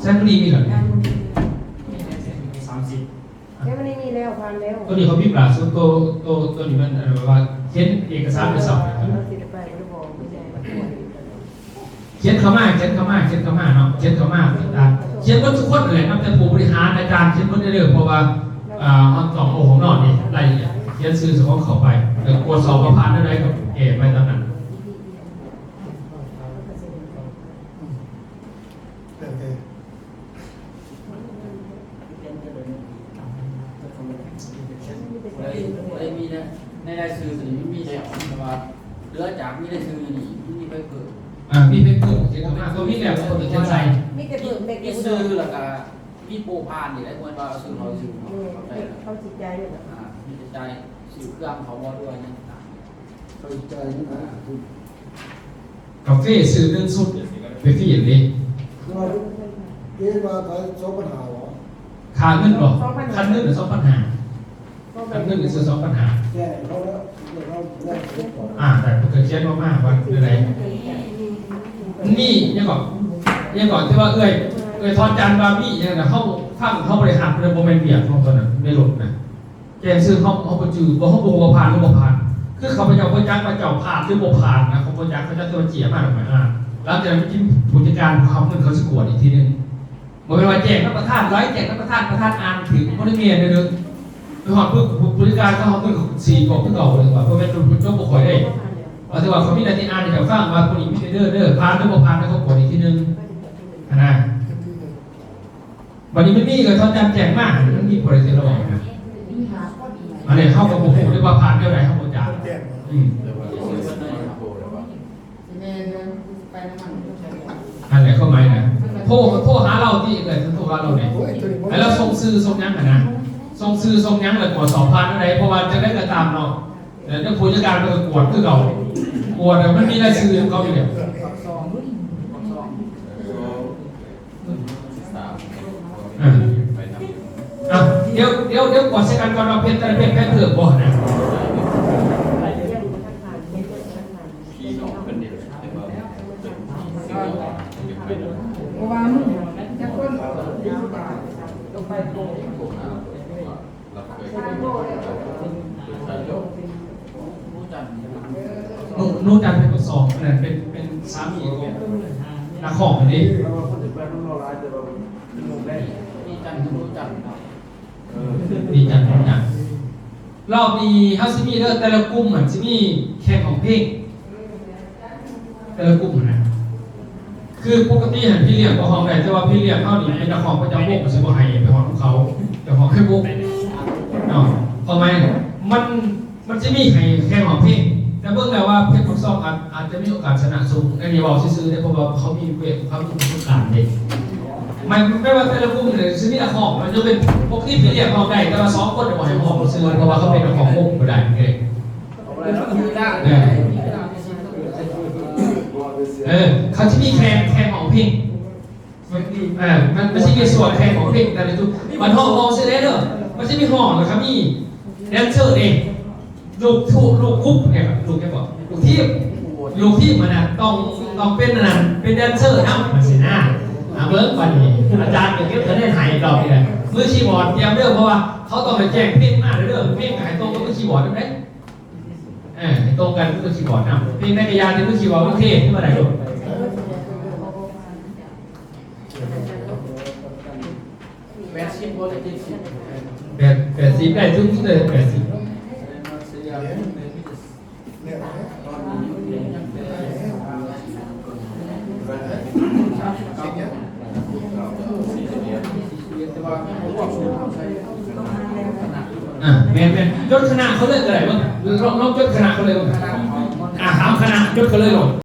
ແຊງມະນີມີແລ້ວ ສາມສິບ ແຊງມະນີມີແລ້ວ ຜ່ານແລ້ວ. ຕົວນີ້ເຂົາພິມລ່າສຸດ ຕົວ ຕົວ ຕົວນີ້ມັນ ອັນ ແບບວ່າຂຽນເອກະສານໄປສອບ ເຮົາຊິໄດ້ໄປບໍ່ໄດ້ບອກ ຂຽນເຂົ້າມາ ຂຽນເຂົ້າມາ ຂຽນເຂົ້າມາເນາະ ຂຽນເຂົ້າມາຕິດຕາມ ຂຽນເບິດທຸກຄົນນັ້ນແຫຼະ ນັບແຕ່ຜູ້ບໍລິຫານ ອາຈານ ຂຽນເບິດເດີ ເພາະວ່າ ອ່າ ເຮົາຕ້ອງເອົາຫ້ອງນອນນີ້ລາຍລະອຽດ ຂຽນຊື່ເຈົ້າຂອງເຂົ້າໄປ ແລ້ວກວດສອບວ່າຜ່ານແນວໃດກໍແກ້ໄປຕາມນັ້ນ. ໂອເຄ ຜູ້ໃດ ຜູ້ໃດມີໃນ ໃນລາຍຊື່ຕົວນີ້ມັນມີແລ້ວ ແຕ່ວ່າເຫຼືອຈາກມີລາຍຊື່ຢູ່ນີ້ ມັນມີໃຜເພີ່ມ ອ່າ ມີໃຜເພີ່ມ ຂຽນເຂົ້າມາ ຕົວມີແລ້ວ ຕົວຂຽນໃສ່ ມີແຕ່ເພີ່ມແບບ ມີຊື່ ແລ້ວກະມີໂປ້ຜ່ານນີ້ແຫຼະ ບໍ່ແມ່ນວ່າເອົາຊື່ເຮົາຊື່ ເອີ ເຂົາຊິຈ່າຍເງິນ ອ່າ ມີແຕ່ຈ່າຍຊື່ເຄື່ອງເຂົາບໍ່ ຫຼືວ່າຫຍັງຕ່າງ. ເຂົາຈ່າຍເງິນ ອ່າ ກາເຟຊື້ໜຶ່ງຊຸດ ໄປຟຣີເດ້ ວ່າເກວ່າໄປສອງພັນຫ້າຫວາ ຄ່າເງິນບໍ່? ຄັນເງິນສອງພັນຫ້າ ຄັນເງິນກໍຊື້ສອງພັນຫ້າ ແກ່ເຂົາແລ້ວ ອ່າ ແຕ່ເພິ່ນກໍຂຽນອອກມາວ່າແນວໃດ ນີ້ຍັງເກາະ ຍັງເກາະ ທີ່ວ່າເອື້ອຍ ເອີຍ ທອດຈັນວ່າມີຫຍັງນະ ເຮົາຟັງ ເຮົາບໍ່ໄດ້ຮັບເລີຍ ບໍ່ແມ່ນວຽກຂອງຕົນນະ ໃນລົດນະ ແຈ້ງຊື່ເຮົາ ເຮົາບໍ່ຈື່ ບໍ່ ເຮົາບໍ່ຮູ້ວ່າຜ່ານຫຼືບໍ່ຜ່ານ. ຄືຂ້າພະເຈົ້າບໍ່ຈັກວ່າເຈົ້າຜ່ານຫຼືບໍ່ຜ່ານນະ ເຂົາບໍ່ຈັກ ເຂົາຈັກແຕ່ວ່າເຈ້ຍມາແລ້ວຂ້ອຍອ່ານ. ຫຼັງຈາກນັ້ນມີຜູ້ຈັດການຜູ້ຮັບເງິນເຂົາຊິກວດອີກທີໜຶ່ງ. ບໍ່ແມ່ນວ່າແຈ້ງນຳປະທານ ໄວ້ແຈ້ງນຳປະທານ ປະທານອ່ານຖືກ ບໍ່ໄດ້ແມ່ນເດີ. ໄປຮອດປຶບ ຜູ້ ຜູ້ຈັດການເຂົາເອົາເງິນສີກອບຄືເກົ່າເລີຍວ່າ ບໍ່ແມ່ນຈົບ ຈົບບໍ່ຄ່ອຍເດ້. ວ່າແຕ່ວ່າເຂົາມີໜ້າທີ່ອ່ານໃຫ້ເຈົ້າຟັງວ່າຜູ້ນີ້ມີເດ ເດີ ເດີ ຜ່ານຫຼືບໍ່ຜ່ານ ແລ້ວເຂົາກວດອີກທີໜຶ່ງຫັ້ນນະ. ບັດນີ້ມັນມີກໍເທົ່າຈັດແຈ້ງມາ ມັນມີບໍ່ໄດ້ເສຍລະຫວ່າງນະ. ອັນນີ້ເຮົາກໍບໍ່ຮູ້ເດ້ວ່າຜ່ານແນວໃດ ເຮົາບໍ່ຈັກ. ອືມ ແມ່ນເດີ ໄປນຳມັນ ຫັ້ນແຫຼະ ຄວາມໝາຍນະ ໂທ ໂທຫາລາວຕິ ເອີຍ ໂທຫາລາວແດ່ ໃຫ້ລາວສົ່ງຊື່ສົ່ງຫຍັງຫັ້ນນະ ສົ່ງຊື່ສົ່ງຫຍັງ ແລ້ວກວດສອບຜ່ານແນວໃດ ເພາະວ່າຈັ່ງໃດກໍຕາມເນາະ ແລ້ວຜູ້ຈັດການເພິ່ນກໍກວດຄືເກົ່າ ກວດແລ້ວມັນມີລາຍຊື່ຂອງເຂົາຢູ່ແລ້ວ. ອ່າ ອ່ະ ດຽວ ດຽວ ດຽວກວດໃສ່ກັນກ່ອນວ່າເພັດແຕ່ລະເພັດແພງເພີ່ມບໍ່ນະ. ເພາະວ່າມັນຈັກຄົນ ໜູ ໜູຈັນເປັນຄົນສອງ ອັນນັ້ນເປັນ ເປັນສາມີຂອງນັກຮ້ອງຫັ້ນເດ້. ໜູຈັນ ໜູຈັນ ໜູຈັນ. ລອບນີ້ເຮົາຊິມີເດີ ແຕ່ລະກຸ່ມມັນຊິມີແຂ່ງຮ້ອງເພງ ແຕ່ລະກຸ່ມຫັ້ນນະ. ຄືປົກກະຕິຫັ້ນພີ່ລ້ຽງກໍຮ້ອງໄດ້ ແຕ່ວ່າພີ່ລ້ຽງເຮົານີ້ເປັນນັກຮ້ອງປະຈຳວົງ ກໍຊິບໍ່ໃຫ້ໄປຮ້ອງນຳເຂົາ ໄປຮ້ອງໃນວົງເນາະ. ຄວາມໝາຍມັນ ມັນຊິມີໃຫ້ແຂ່ງຮ້ອງເພງ ແຕ່ເບິ່ງແລ້ວວ່າເພັດປາກຊ່ອງອາດ ອາດຈະມີໂອກາດຊະນະສູງ. ອັນນີ້ເວົ້າຊື່ໆເດ້ ເພາະວ່າເຂົາມີເວ ເຂົາມີປະສົບການເດ້. ໝາຍ ແປວ່າແຕ່ລະກຸ່ມນີ້ຊິມີນັກຮ້ອງ ມັນຈະເປັນປົກກະຕິພີ່ລ້ຽງຮ້ອງໄດ້ ແຕ່ວ່າສອງຄົນບໍ່ໃຫ້ຮ້ອງຊື່ ເພາະວ່າເຂົາເປັນນັກຮ້ອງວົງບໍ່ໄດ້ເດ້. ເອີ ເອີ ເຂົາຊິມີແຂ່ງ ແຂ່ງຮ້ອງເພງ ເອີ ມັນ ມັນຊິມີສ່ວນແຂ່ງຮ້ອງເພງແຕ່ລະຈຸດ ມັນຮ້ອງ ຮ້ອງຊື່ໄດ້ເດີ ມັນຊິມີຮ້ອງ ແລ້ວກໍມີແດນເຊີເດ້ ລູກ ລູກ ລູກຄຸບເດ້ ລູກຫຍັງເກາະ ລູກທີມ ລູກທີມຫັ້ນນະ ຕ້ອງ ຕ້ອງເປັນອັນນັ້ນ ເປັນແດນເຊີນຳ ຈັ່ງຊີ້ນະ. ອາ ເບິ່ງບັດນີ້ ອາຈານກໍເກັບຄະແນນໃຫ້ລອບນີ້ແຫຼະ. ມືຄີບອດຕຽມເດີ ເພາະວ່າເຂົາຕ້ອງໄດ້ແຈ້ງເພງມາເດີ ເພງກໍໃຫ້ຕົງກັບມືຄີບອດນຳເດ້. ເອີ ໃຫ້ຕົງກັນຄືຄີບອດນຳ ເພງໃດກໍຢ່າ ແຕ່ມືຄີບອດໂອເຄ ຄືວ່າໄດ້ໂລດ. ແປດສິບບໍ່ ຫຼື ເຈັດສິບ? ແປດ ແປດສິບ ໄດ້ສູງສຸດເລີຍ ແປດສິບ. ອ່າ ແມ່ນໆ ຈົດຄະນະເຂົາເລີຍກໍໄດ້ເບິ່ງ ລອງ ລອງຈົດຄະນະເຂົາເລີຍເບິ່ງ. ອ່າ ສາມຄະນະ ຈົດເຂົາເລີຍໂລດ.